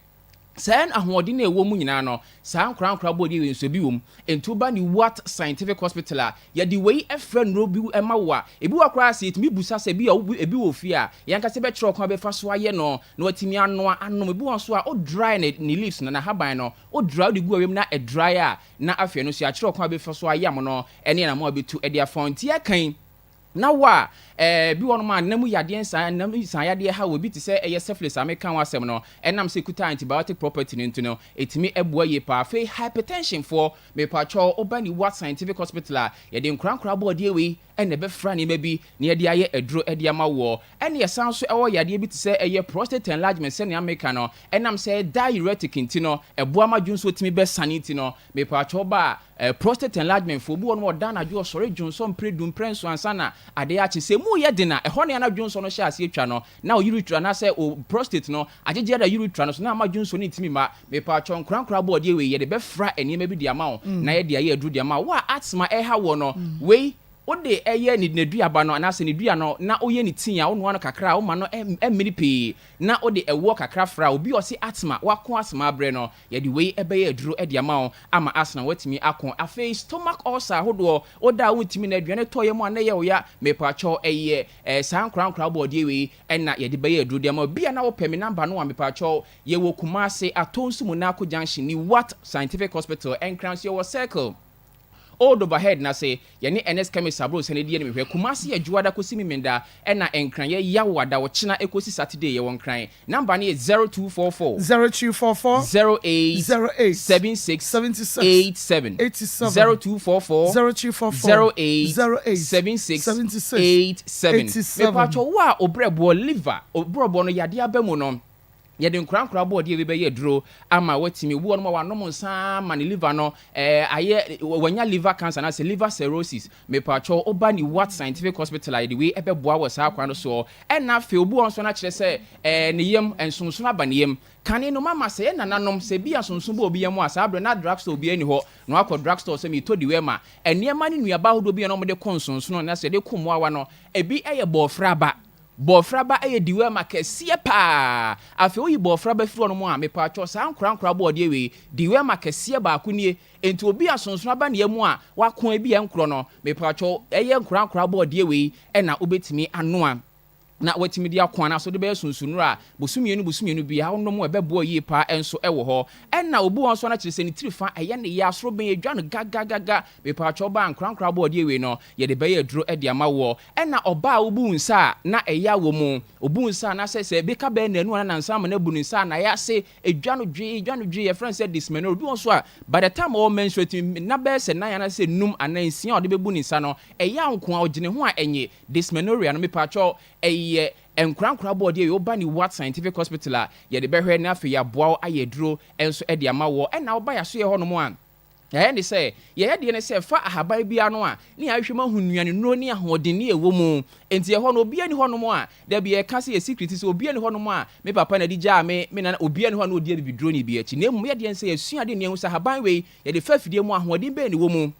Saa ahoɔden a ɛwɔ mu nyinaa no, saa nkorankora abɔdeɛ wei nso ebi wɔ mu. Enti woba Newart Scientific Hospital a, yɛde wei frɛ nnuro bi ma wo a, ebi wɔ hɔ koraa sɛ yɛtumi bisa sɛ ebi a ebi wɔ fie a, yɛn ankasa bɛkyerɛ wo kwan a wobɛfa so ayɛ no na watumi anoa anom. Ebi wɔ hɔ nso a, wo dry ne ne leaves no, n'ahaban no, wo dry, wode gu awia mu na ɛdry a, na afei ɛno nso yɛakyerɛ wo kwan a wobɛfa so ayam no ne anamɔn a wobɛtu de afa ho. Nti yɛreka yi. Na wo a, ɛɛ, bi wɔ hɔnom a nna mu yadeɛ nsa, nna mu nsa yadeɛ ha wo, ebi te sɛ ɛyɛ syphilis a meka ho asɛm no, ɛnam sɛ ɛkuta antibiotic property no nti no, ɛtumi boa yie paa. Afei hypertension foɔ, mepakyɛw, woba Niwat Scientific Hospital a, yɛde nkorankora abɔdeɛ wei na ɛbɛfra nneɛma bi na yɛde ayɛ aduro de ama woɔ. Ɛna yɛsan nso wɔ yadeɛ bi te sɛ ɛyɛ prostate enlargement sɛnea meka no, ɛnam sɛ ɛyɛ diuretic nti no, ɛboa ma dwonsoɔ tumi bɛsane nti no, mepakyɛw ba a, Eh, prostate enlargement fo, obi wɔ hɔ nom a ɔda anadwo ɔsɔre dwonsɔ mprɛ du mprɛ nson ansa na adeɛ akye. Sɛ emu yɛ den a, ɛhɔ na na dwonsɔ no hyɛ aseɛ twa no, na urethra anaasɛ o prostate no agyegye ada urethra no so na ama dwonsɔ no ntumi mma. Mepaatwɔ, nkorankora abɔɔdeɛ wei, yɛde bɛfra nneɛma bi de ama wo na yɛde ayɛ aduru de ama wo. Wo a asthma ɛreha woɔ no, wei wode ɛyɛ ne n'aduaba no anaasɛ ne dua no na woyɛ ne tea a, wonoa no kakra a, woma no ɛmmene pii na wode ɛwoɔ kakra fra. Obi a ɔse asthma, wako asthma abrɛ no, Yɛde wei bɛyɛ aduro de ama wo ama asena woatumi ako. Afei stomach ulcer ahodoɔ, woda a wontumi na aduane tɔ yam a na ɛyɛ wo ya, mepakyɛw ɛyɛ eh, saa nkoraa nkoraa bɔɔdeɛ wei na yɛde bɛyɛ aduro de ama wo. Bia na wopɛ me number no a mepakyɛw yɛwɔ Kumasi, Atonsu Munako Junction, Niwat Scientific Hospital, Nkran nso yɛwɔ Circle. Old Overhead no ase, yɛne Ernest Chemist Abrosɛ no di animhwɛ. Kumasi yɛ Dwoada kɔsi Memenda, ɛna Nkran yɛ Yawoada, ɔkyena ɛkɔsi Saturday yɛwɔ Nkran. Number no yɛ 0244 0244 08 08 76 76 87, 87 0244 0244 08 08 76 76 87. 87. Mepaatwɔ wo a obrɛboɔ, liver, obrɛboɔ no yadeɛ aba mu no, Yɛde nkorankora aboɔdeɛ bi bɛyɛ aduro ama watumi. Obi wɔ nom a wanom nsa ara ma ne liver no eh, ayɛ, wanya liver cancer anaasɛ liver cirrhosis. Mepakyɛw, woba Newat Scientific Hospital a, yɛde wei ɛbɛboa wɔ saa kwan no soɔ. Ɛna afei, obi wɔ hɔ nso na kyerɛ sɛ eh, ne yam, nsonsono aba ne yam. Kane no, mama sɛ yɛn nananom, sɛ bi a sonso bɔ obi yam a, saa berɛ no na drug store biara nni hɔ. Na wakɔ drug store sɛ meretɔ Diwɛma. Nneɛma ne nnuaba ahodoɔ bi a na wɔde ko nsonsono anaasɛ yɛde ko mmoawa no, ebi yɛ bɔɔfraba. Bɔɔfraba yɛ diwɛma kɛseɛ paa. Afei woyi bɔɔfraba firi hɔnom a, mepaatwɔ saa nkorankora bɔɔdeɛ wei, diwɛma kɛseɛ baako nie. Enti obi a sonsono aba ne yam a wako ebi a ɛnkorɔ no, mepaatwɔ ɛyɛ nkorankora bɔɔdeɛ wei na wobɛtumi anoa na watumi de ako anaasɛ wode bɛyɛ sunsonnuro a bosome mmienu bosome mmienu biara wonom a ɛbɛboa yie paa nso wɔ hɔ. Ɛna obi wɔ hɔ nso a na kyerɛ sɛ ne tiri fa ɛyɛ ne ya, soro bɛn ɛdwa no gagagaga. Mepaatwɔ ba a nkorankora bɔɔdeɛ wei no yɛde bɛyɛ aduro de ama woɔ. Ɛna ɔbaa a wobu nsa a na ɛya wɔ mu. Obu nsa a na sɛ sɛ ɛbeka bɛyɛ nnanu anaa nnansa ama no abu ne nsa a na ayɛ ase ɛdwa no dwee dwa no dwee yɛfrɛ no sɛ dysmenorrhea. Obi wɔ hɔ nso a by the time ɔwɔ menstruate nna bɛyɛ sɛ nan anaa sɛ num anaa nsia a ɔde bɛbu ne nsa no ɛya nko ara ɔgyene ho a ɛnye. Dysmenorrhea no mepakyɛw ɛyɛ nkorankora bɔɔdeɛ wei woba Newat Scientific Hospital a yɛde bɛhwɛ na afei yɛaboa wo ayɛ aduro nso de ama woɔ. Ɛna woba yɛasoyɛ hɔ nom a Yɛayɛ ne sɛ, yɛyɛ deɛ ne sɛ fa ahaban bi ano a ne yɛahwehwɛ mu ahu nnuanennuro ne ahoɔdenne a ɛwɔ mu. Enti ɛhɔ no obiara nni hɔnom a, dabi yɛka sɛ yɛ secret sɛ obiara nni hɔnom a me papa na ɛde gyaa me, me nana, obiara nni hɔ a na ɔdi abibiduroni bi akyi. Na mmom yɛ deɛ ne sɛ yɛasua adeɛ na yɛahu sɛ ahaban wei yɛde fa afidie mu a ahoɔden bɛn na ɛwɔ mu,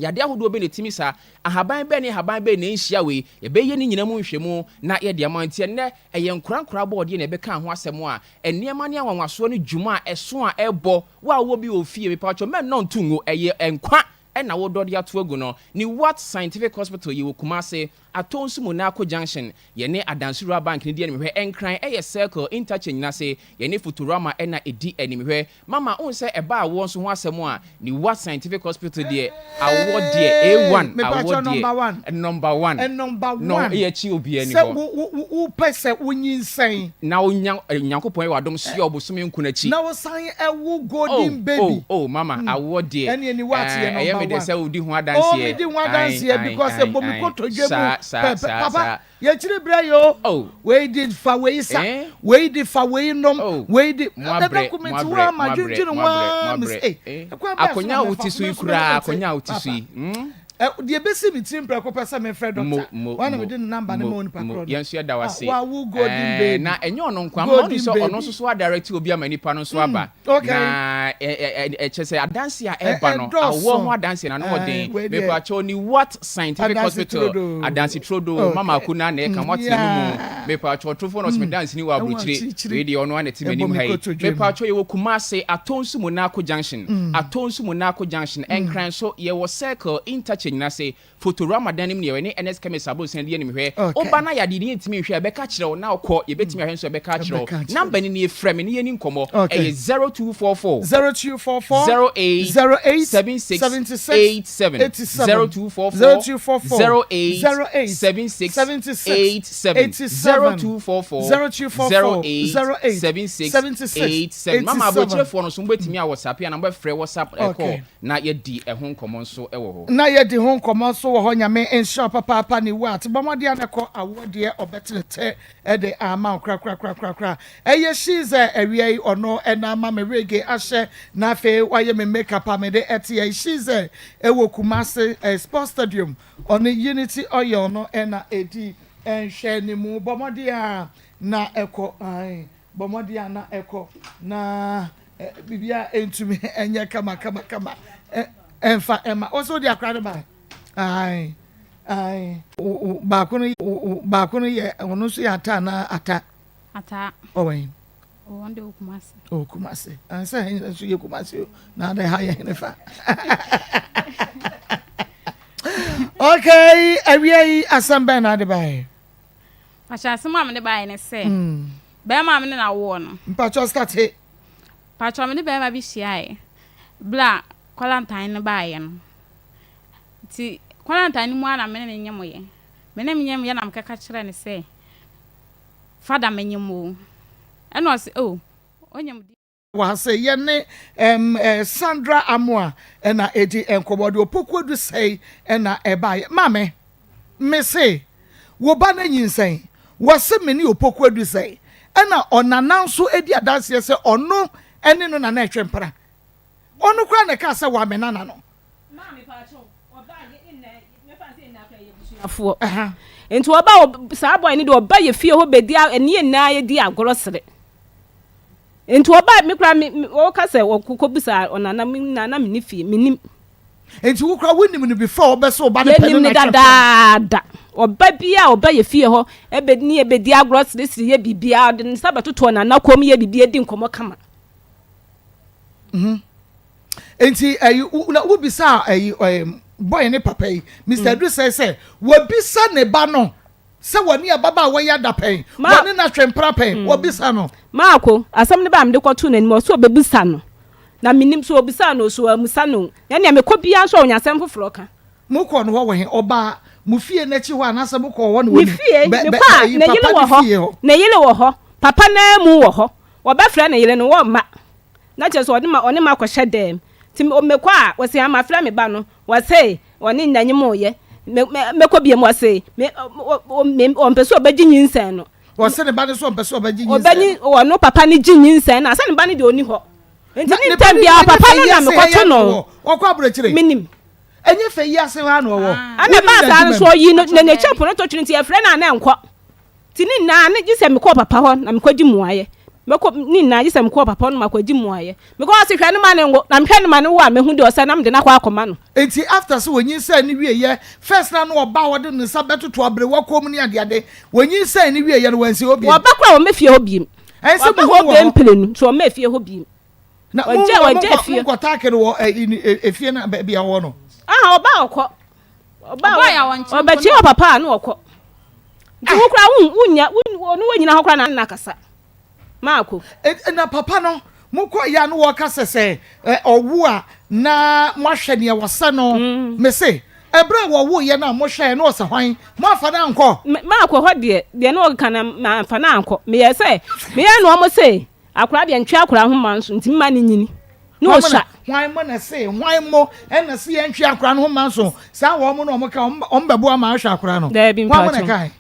yadeɛ ahodoɔ bɛn na ɛtumi sa, ahaban bɛn ne ahaban bɛn na ɛnhyia wei, yɛbɛyɛ ne nyina mu nhwɛmu na yɛde ama. Enti ɛnnɛ ɛyɛ nkorankora abɔdeɛ na yɛbɛka ho asɛm a Nneɛma ne anwanwasoɔ ne dwuma a ɛso a ɛbɔ wo a wowɔ bi wɔ wo fie mepakyɛw mɛnnɔ nto ngu ɛyɛ nkwa na wodɔ de ato agu no ne Watt Scientific Hospital yɛwɔ Kumase Atonsu Munako Junction yɛne Adansi Rural Bank no di animhwɛ Nkran ɛyɛ Circle Interchange no ase yɛne Futurama na ɛdi animhwɛ Mama wohu sɛ ɛba awoɔ nso ho asɛm a Niwa Scientific Hospital deɛ awoɔ deɛ Eeii A1 mepakyɛw awoɔ number deɛ one. Number one Number no one yɛ akyi obiara ni sɛ hɔ. wo wo wo wopɛ sɛ wonyinsɛn. Na wonya Nyankopɔn yɛ w'adom soa wo bosome nkron akyi. Na wosan wo Oh golden baby. oh oh mama awoɔ deɛ Ɛneɛ Niwa ɛɛ yɛ ɛyɛ number me dɛ one. sɛ wodi ho Oh adanseɛ medi ho ae adanseɛ ae because ae ɛbɔ me ae kotodwe mu saa saa pɛpɛ saa papa saa. Yɛkyiri brɛ yi o. Oh. Wei di fa wei sa. Eh? Wei di fa wei nom. Oh. Wei di. Mo abrɛ, Ɛda mo nti wo abrɛ, ama mo abrɛ, dwendwene mo ho abrɛ, mo ara abrɛ. me eh. Eh? Ɛkwan bɛn so Akonya na a mɛfa wote so so yi me nso koraa, mɛte akonya a wote so papa. yi. Hmm? Ɛ deɛ ebesi me tirim prɛko pɛ sɛ mefrɛ Mo, dɔkta. mo, Wɔn na mo, mede ne namba ne mo, ma onipa mo. korɔ no. Yɛn nso yɛda wo Ah, ase. wawo golden Eh, baby. na ɛnyɛ ɔno nko ara, ma ɔno Golden sɛ ɔno baby. nso so adirect obi ama nipa no nso aba. Okay. Na ɛ ɛ ɛ ɛkyɛ sɛ adanse a Ɛ ɛba no, awoɔ ɛdɔɔso. ho adanse no ano Ɛɛ, ɔden. wei deɛ. Mepakyɛw ni What Scientific Adanse Hospital, turodoo. Adanse turodoo, Mama Okay. Aku na na ɛka, moatena no mu. Yeah. Mepaatwɔ ɔtorofoɔ na ɔsɛ me danseni wɔ aburokyire. Wei deɛ ɔno ara na ɛte m'anim ha yi. Mepaatwɔ yɛwɔ Kumase, Atonsu Monaco Junction, Atonsu Monaco Junction, Nkran so, yɛwɔ Circle Interchange no ase, Fotorama dan no mu na yɛwɔ, yɛne Ernest Chemist Abonsan di anim hwɛ. Woba na yɛ adeɛ no yɛntumi nhwɛ a, yɛbɛka akyerɛ wo na wokɔ, yɛbɛtumi ahwɛ nso a yɛbɛka akyerɛ wo. Number no nie, frɛ me na yɛnni nkɔmmɔ. Ɛyɛ 0244 0244 08 08 76 76 87, 87 0244 0244 08 08 76 76 87, 87 0244 0244 08 08 76 76 87. Mama 87. aburokyerɛfoɔ no nso mobɛtumi a WhatsApp anaa mobɛfrɛ WhatsApp eh, call Okay. na yɛadi ɛho nkɔmmɔ nso wɔ hɔ. Na yɛdi ho nkɔmmɔ nso wɔ hɔ Nyame nhyira wo papaapa ne wu a te bɔ mmɔden a na kɔ awoɔ deɛ ɔbɛtene tɛ de ama wo korakorakorakorakora Ɛyɛ Shize awia yi ɔno na ama me wig ahyɛ na afei wayɛ me make up a mede ɛte ɛyi Shize ɛwɔ Kumasi Sports Stadium ɔne Unity Oil no na ɛdi nhwɛ ne mu bɔ mmɔden a na ɛkɔ ae Bɔ mmɔden a na ɛkɔ na biribiara ntumi nyɛ kama kama kama ɛmfa ɛma wo so wode akora no bae ae ae baako no baako no yɛ ɔno nso yɛ ata anaa ata ata ɔwɔ yi wɔn de wɔ Kumasi ɔwɔ Kumasi ansa yɛn nyina nso yɛ Kumasi o na adɛ ha yɛ hene fa okay awia yi asɛm bɛn na ade bae Pakyɛ asɛm a mede baeɛ ne sɛ bɛrima a me ne no awoɔ no. Mpakyɛ starte. Pakyɛ me ne bɛrima bi hyiaeɛ berɛ a kwalantan no baeɛ no. Nti kwalantan no mu ara na me ne no nyemoeɛ. Me ne no nyemoeɛ na mekɛka kyerɛɛ no sɛ fada menyem o. Ɛna ɔse oh onyem deɛ. Wɔ ha sɛ yɛne ɛm ɛ Sandra Amoah na ɛdi nkɔmmɔ. Ɔde Opoku Adusɛe na ɛbaeɛ. Maame, mese wo ba no anyinsɛn. Wɔse me ne Opoku Adusɛe. Ɛna ɔnana nso di adanseɛ sɛ ɔno ne no na na ɛtwe mpena. Ɔno koraa na ɛkaa sɛ wame nana no. Maame paakyɛw, ɔbaa yɛ nna mɛfa sɛ nna koraa yɛ abusuafoɔ. Nti ɔba saa boy no deɛ ɔba yɛ fie hɔ bɛdi ɛne yɛ nyinaa yɛdi agorɔ sere. Nti ɔbaa me koraa me ɔka sɛ ɔkɔ bisa ɔnana me nana me ne fie me nim. Nti wo koraa wonim no before ɔbɛsɛ ɔba ne pɛ no na dadaada ɔba bi a ɔba yɛ fie hɔ ɛbɛ ne yɛ bɛdi agorɔ seresere yɛ biribiara ɔde ne nsa bɛtoto ɔnana kɔn mu yɛ biribi edi nkɔmɔ kama. Mhm. Nti ɛyi na wobisa ɛyi ɛyi boy ne papa yi Mr. Edusɛ sɛ wabisa ne ba no. Sɛ wɔne ababaawa yi ada pɛn, wɔne no atwe mpena pɛn, wɔbisa no. Maako, asɛm no baa a mede kɔtoo n'anim, ɔse ɔbɛbisa no, na mennim sɛ ɔbisaa no o, sɛ wammisa no o, na nea mekɔ biara nso a ɔnya asɛm foforɔ ka. Mokɔɔ no hɔ wɔ he? Ɔbaa mo fie no akyi hɔ anaasɛ mokɔɔ hɔ na Ne wɔnim? fie, Bɛ, bɛ, mekɔ a, ɛyi, ne yere papa wɔ ne hɔ, fie hɔ. ne yere wɔ hɔ, papa no ara mu wɔ hɔ, wɔbɛfrɛ ne yere no, wɔmma, na kyerɛ sɛ ɔne ma, ɔne makɔhyɛ dɛm, nti mekɔ a, wɔse a mafrɛ me ba no, wɔse Ɔne nna nyem yɛ. Me me mɛkɔ biam ɔse me me ɔmpɛ sɛ ɔbɛgye nyinsɛn no. Ɔse ne ba no so ɔmpɛ sɛ ɔbɛgye nyinsɛn no. Ɔbɛnyi ɔno papa no gye nyinsɛn no a sɛ ne ba no deɛ ɔni hɔ. Nti ne ntɛm biara papa no na mekɔto no. Ɔkɔ aburokyire. Menim. Ɛnyɛ fɛ yi ase hɔ a na ɔwɔ. Ɛna ɛbaa saa no so ɔyi no na n'akyi apono to twene nti yɛfrɛ no a na ɛnkɔ. Nti ne nyinaa ne gye sɛ mekɔɔ papa hɔ na mekɔgye mmuaeɛ. Mɛkɔ ne nyinaa gye sɛ mekɔɔ papa hɔ na makɔgye mmuaeɛ. Mekɔɔ hɔ se hwɛ no ma no nwo na mehwɛ no ma no wo a mɛhu deɛ ɔsɛ na mede no akɔ akɔma no. Nti after sɛ wɔnyinsɛn no wieɛ first na na ɔba a ɔde ne nsa bɛtoto aberewa kɔn mu ne adeade wɔnyinsɛn no wieɛ no wansi hɔ biem. Wɔba koraa wɔmma fie hɔ biem. Ɛnsɛ Wɔba muhu hɔ wɔ bɛɛ hɔ. mprenu nti wɔmma fie hɔ biem. Na mo Wɔgya mo wɔgya nkɔ fie. mo nkɔ taake no wɔ ɛyi efie no baabi a ɔwɔ no. Aha ɔba a ɔkɔ. Ɔba Ɔbaa yɛ a wɔnkyerɛ mpo ɔbɛkyerɛ na wɔ papa a na ɔkɔ. Nti wo koraa wo wonya wo ɔno wɔnyina hɔ koraa na na kasa. Maako. Na papa no mokɔ yɛ a na wɔka sɛ sɛ ɔwo a na moahwɛ nea wɔsɛ no. Mese ɛberɛ a wɔwo yɛ no a mohwɛɛ na ɔsɛ hwan? Moamfa no ankɔ? Maako hɔ deɛ deɛ na ɔkeka no mamfa no ankɔ. Meyɛ sɛ meyɛ na wɔn se Akwadaa deɛ ntwe akwadaa ho mma nso nti mma no nyini na ɔsua. Hwan mo na se hwan mo na se yɛn ntwe akwadaa no ho mma nso saa wɔn mo na wɔn ka wɔn bɛboa ma ahwɛ akwadaa no. Daabi Hwan mo na mpakyɛw. ɛkae?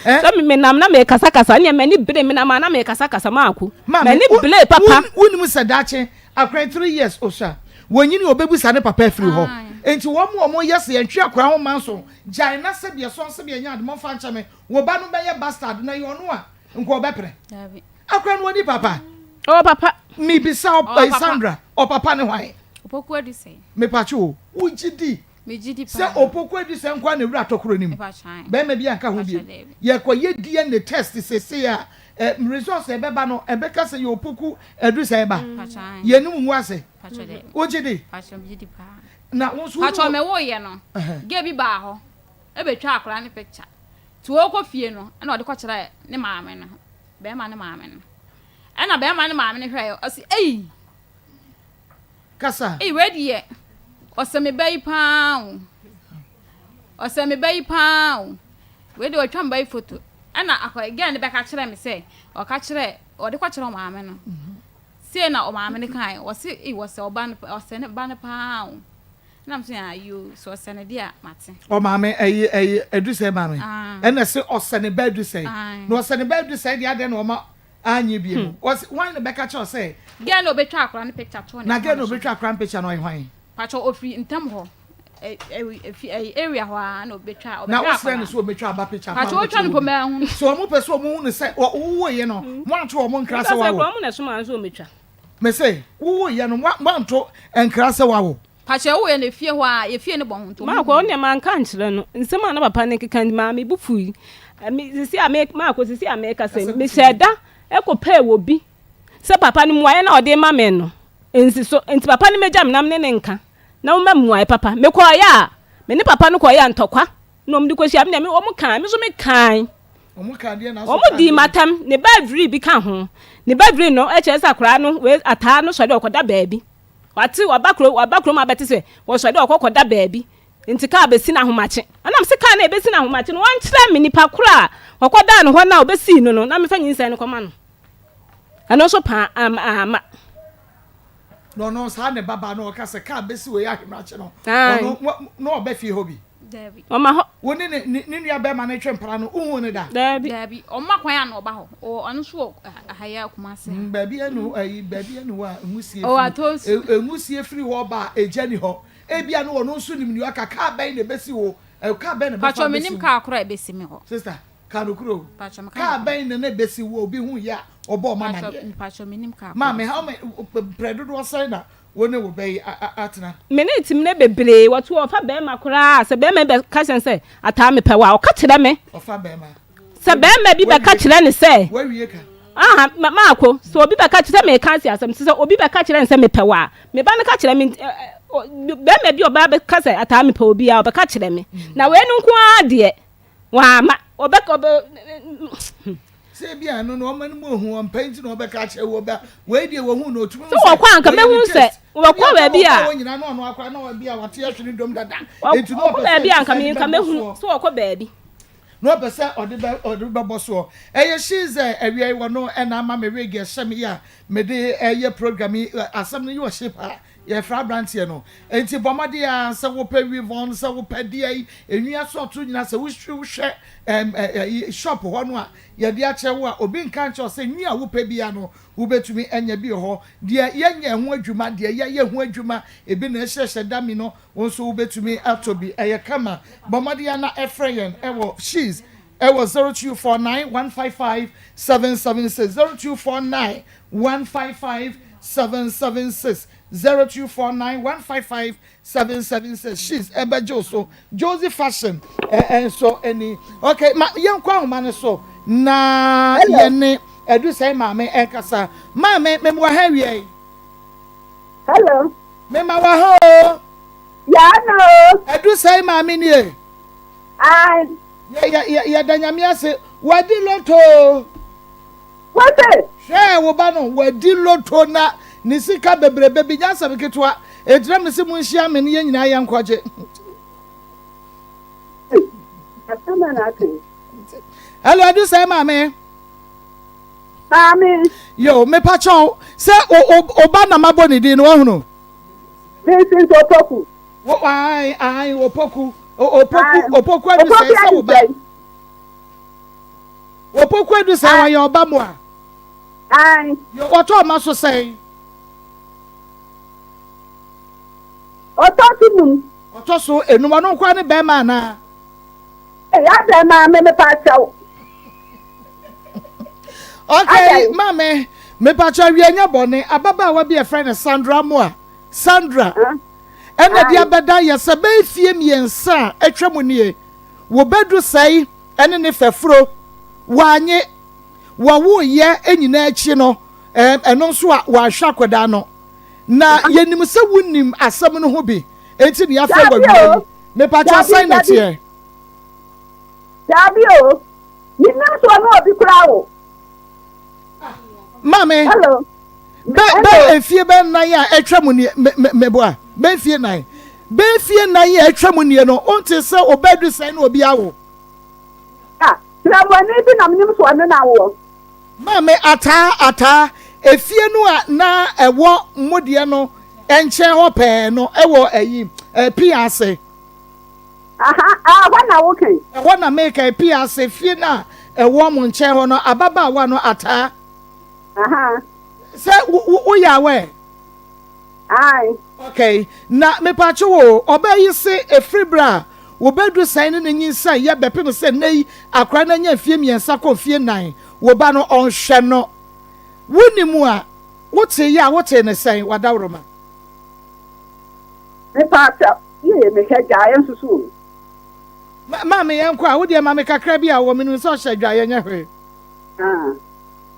Sɛ me menam na mekasakasa neɛ m'ani bere menam a na mekasakasa maako. Maame, M'ani wo- bere papa. wo- wonim sɛ daakye akwadaa 3 years osua wɔnyini ɔbɛbusa ne papa afiri hɔ nti wɔn mo wɔn yɛ sɛ yɛntwe akwadaa ho mma nso gyae na sɛdeɛ sɔn sɛdeɛ nyɛ ade momfa nkyɛ me wo ba no bɛyɛ bastard na yɛ ɔno a Nka ɔbɛpere. Akora no ɔni papa. Ɔwɔ papa. Mebisa Ɔwɔ papa. Sandra, ɔpapa ne hwan? Opoku Adusei. Mepatwo o, wogye di? Megye di paa. Sɛ Opoku Adusɛ nko ara na ewura tɔkoro no mu. Bɛrima bi anka ho bio. Yɛkɔ yɛ DNA test sesei a, eh, results a ɛbɛba no, ɛbɛka sɛ yɛ Opoku Adusɛ ba. Yɛn anim ngu ase. Wogye di? Na wo nso wo. Pakyɛ mewoeɛ no, gay bi baa hɔ ɛbɛtwaa akwadaa no picture. Nti ɔrekɔ fie no, ɛna ɔde kɔkyerɛɛ ne maame no, bɛrima no maame no. Ɛna bɛrima no maame no hwɛeɛ, ɔse ei! Kasa. Ei wei deɛ ɔsɛ me ba yi paa o. Ɔsɛ me ba yi paa o. Wei deɛ ɔtwa me ba yi foto. Ɛna akɔ girl no bɛka kyerɛ me sɛ ɔka kyerɛ ɔde kɔkyerɛ ɔmaame no. Sei na ɔmaame no kae. Ɔse ei ɔsɛ ɔba no ɔsɛ ne ba no paa o. Ɛna me sɛ ayoo sɛ ɔsɛ no deɛ a mate. Ɔmaame ɛyi ɛyi Adusɛe maame. Ɛna ɛse ɔsɛ ne ba Adusɛe. Na ɔsɛ ne ba Adusɛe deɛ adɛn na ɔma Anyɛ bie mu. Ɔse hwan na bɛka kyerɛ wo sɛ. Girl no obetwa akora no picture too ne Na girl no obetwa akora no picture no ɔyɛ hwan? Pakyɛ ofiri ntam hɔ efi ɛyi area hɔ aa na obetwa ɔbɛhwɛ akora. Na wosrɛ no sɛ obetwa aba picture Pakyɛ otwa no mpo mɛhu no. Sɛ ɔmo pɛ sɛ ɔmo hu no sɛ wowoeɛ no moanto ɔmo nkra sɛ wawo. Ɔmo na ɛsomaa no sɛ ɔmetwa. Mese wowoeɛ no moanto nkra sɛ wawo. Pakyɛ wo yɛ no efie hɔ aa yɛ fie no bɔ ho nti ɔmo Maakɔ ɔno deɛ manka ankyerɛ no nsɛm a na papa no keka nti maa me bo fui me sisi a me maakɔ sisi a meka sɛ mehyɛɛ da kɔ pɛɛ wɔ bi sɛ papa no mmuaeɛ na ɔde ma me no nsi so nti papa no mɛgya me na me ne ne nka na ɔma mmuaeɛ papa mekɔɔyɛ a me ne papa no kɔɔyɛ a ntɔkwa na wɔn de kɔhyia me deɛ me wɔn kaa me nso me kae wɔn dii matam ne ba adwiri bi ka ho ne ba adwiri no kyerɛ sɛ akwaraa no wei ataa no sɔre ɔkɔda baabi Wate, waba kuro, waba kurom abɛte sɛ wɔsɔre dɛ ɔkɔ kɔda baabi, nti kaa bɛsi no ahomakye. Ɛna mese kaa no a ɛbɛsi no ahomakye no, wɔnkyerɛ me nipa korɔ a ɔkɔdaa no hɔ no a ɔbɛsii no no, na mefa nyinsɛn no kɔma no. Ɛno nso paa, am, amma. Na ɔno saa ne babaa no ɔka sɛ kaa bɛsi wei ahemakye no, ɔno, na ɔba fie hɔ bi. Daabi. Ɔma hɔ. Wo ne ne ne ne nua bɛrima no twe mpena no, wohuu no da? Daabi. Daabi. Ɔmma kwan a na ɔba hɔ. Ɔwɔ ɔno nso wɔ ha yi ara Kumasi ha. Mm, baabi ɛnu ayi baabi ɛnu hɔ a nwusie Ɔwɔ firi Atonsu. e, nwusie firi hɔ ba a egya ni hɔ. Ebia no ɔno nso nim nea ɔka kaa bɛn na ebesi wo ɛ kaa bɛn na ɛbɛfa Patrɔ abesi menim wo. kaa koro a ebesi me hɔ. Sister, ka nokorɛ o. Patrɔ meka Kaa nokorɛ. bɛn na na ebesi wo a obi hu yɛ a ɔbɔ ɔmo Patrɔ amaneɛ? patrɔ menim kaa koro a Maame, ebesi how me. many mprɛ dodoɔ sɛn na Wo ne wo bɛ yi atena. Me ne tim ne bebree wɔto ɔfa bɛrima koraa sɛ bɛrima bi bɛka kyerɛ no sɛ ataa mepɛ wo a ɔka kyerɛ me. Ɔfa bɛrima. Sɛ bɛrima bi bɛka kyerɛ no sɛ. Wawie ka. Aha maako sɛ obi bɛka kyerɛ sɛ meka asi asɛm sɛ obi bɛka kyerɛ no sɛ mepɛ wo a me ba no ka kyerɛ me bɛrima bi ɔbaa bɛka sɛ ataa mepɛ obi a ɔbɛka kyerɛ me na wei no nko ara deɛ Wamma. Ɔbɛ ɔbɛ. Sɛ ebi a ɛno no ɔma no mu ohu ɔmpɛ nti na ɔbɛka akyerɛ wo ɔbɛ wei deɛ wɔhu no otumi hu sɛ wɔkɔ anka mehu sɛ wɔkɔ baabi a wɔn nyinaa na ɔno akora na ɔbi a wate ahwene dɔm dada eti na ɔpɛ sɛ baabi a anka me nka mehu sɛ wɔkɔ baabi na ɔpɛ sɛ ɔde bɛ ɔde bɛbɔ soɔ ɛyɛ shize awia yi wɔ no ɛna ama me wig ɛhyɛ me yi a mede ɛyɛ program yi asɛm no yi wɔ hye paa Yɛfrɛ abranteɛ no. Enti bɔ mmɔden ara sɛ wopɛ weave-on, sɛ wopɛ deɛ yi, enwi asɔɔto nyinaa, sɛ wohwɛ ɛm ɛ shop hɔ no a, yɛde akyerɛ wo a, obi nka nkyerɛ wo sɛ nwi a wopɛ biara no, wobɛtumi anya bi wɔ hɔ. Deɛ yɛnyɛ ho adwuma, deɛ yɛayɛ ho adwuma, ebi na ɛhyerɛhyɛ dummy no, wo nso wobɛtumi atɔ bi. Ɛyɛ kama. Bɔ mmɔden ara na frɛ yɛn wɔ She's ɛwɔ 0249 155 776, 0249 155 776 0249 155 776 She's ɛbɛgye wo so Josie Fashion nso ɛni ok ma yɛnkɔ ahoma no so na yɛne Adusɛe maame ɛnkasa maame mema wɔ ha awia yi. Hello. Mema wɔ ha o. Yaa na o. Adusɛe maame nie. Ae. Yɛ yɛ yɛ yɛda nyame ase wadi loto o. Wose. Hwɛ wo ba no wadi loto na ne sika bebrebe bi nyɛ asɛm ketewa enti na mese monhyia me ne yɛn nyinaa yɛnkɔgye. Asɛm bɛn na aka yi? Hello Adusɛe maame. Maame. Yo mepakyɛw sɛ o o ba na mabɔ ne din no wahunu? Vincent Opoku. Wo ae ae Opoku Opoku Opoku Adusɛe sɛ wo ba. Opoku adu sɛn wɔyɛ ɔba mu a. Ae. Yo ɔtɔ ɔma so sɛn. Ɔtɔ so num. Ɔtɔ so enum ɔno nkoa ne bɛrima anaa. Ee adɛn maame mepa kyɛw. Okay maame mepa kyɛw wie nyɛ bɔne ababaawa bi a yɛfrɛ no Sandra Moa Sandra. Ɛna de abɛda yɛ sɛ bɛyɛ fie mmiensa a atwa mu nie, wɔbɛdu sɛe ɛne ne fɛfuro, wɔanye, wɔwoeɛ nyinaa akyi no, ɛno nso a wɔanhwɛ akwadaa no. Na yɛnim sɛ wonim asɛm no ho bi, enti na yɛafrɛ wo awia yi. Mepakyɛw sɛn na ɛteɛ? Daabi o, mennim sɛ ɔne obi koraa wo. Maame, Hello. bɛ bɛ mfie bɛ nnan a atwa mu nie, me me meboa, bɛ mfie nnan, bɛ mfie nnan a atwa mu nie no, wonte sɛ ɔbɛadu sɛn na obi awo? Ah, Sramani bi na menim sɛ ɔne no awoɔ. Maame, ataa, ataa, efie no a na ɛwɔ mo deɛ no nkyɛn hɔ pɛɛ no, ɛwɔ ayi, eh, pia ase. Aha, ah, ɛhɔ na woka yi? Ɛhɔ na meka yi, pia ase, fie no a ɛwɔ mo nkyɛn hɔ no, ababaawa no, ataa. Aha. Sɛ wo, wo, woyɛ aware? Ae. Okay, na mepatwo wo, ɔbaa yi se ɛfiri berɛ a wɔbɛduru sɛn ne ne nyinsɛn yɛ bɛpem sɛ nnɛ yi akwadaa no anya mfie mmiɛnsa kɔ mfie nnan, wo ba no ɔnhwɛ no. Wonni mu a, wotee yɛ a wotee no sɛn, wadaworoma? Mepatwo, yee, mehwɛ gyaeɛ nso so o. Ma, maame yɛnkɔ a, wodeɛ ma me kakra bi a wɔ, menim sɛ ɔhyɛ dwaeɛ nyɛ hwee. Ah,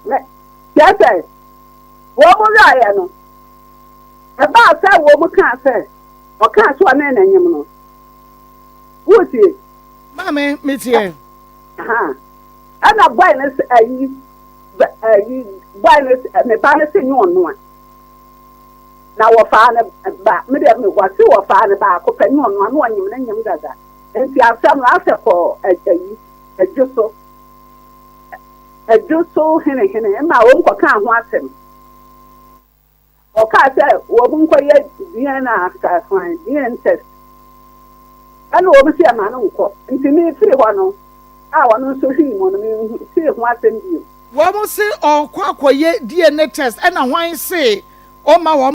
me, kyerɛ sɛ, wɔn wuraeɛ no, Ɛbaa sɛ wɔn kaa sɛ, ɔkaa sɛ ɔne no nyem no. Wotie? Maame, metie. Aha. Ɛna boy no sɛ ayi, ayi, boy no sɛ, me ba no sɛ nyɛ ɔno a. Na wɔfaa no ba, me deɛ me wɔse wɔfaa no baako pɛ nyɛ ɔno a, na ɔnyem no nyem dada. Nti asɛm no asɛ kɔɔ ayi, adwo so. Adwo so hene hene, ɛma wɔn kɔkaa ho asɛm. Ɔkaa sɛ wɔn nkɔyɛ DNA hwan DNA test ɛna wɔn si ɛma no nkɔ nti me firi hɔ no a ɔno nso hwii mu no me ntee ho asɛm bio. Wɔn se ɔɔkɔ akɔyɛ DNA test ɛna hwan se ɔmma wɔn.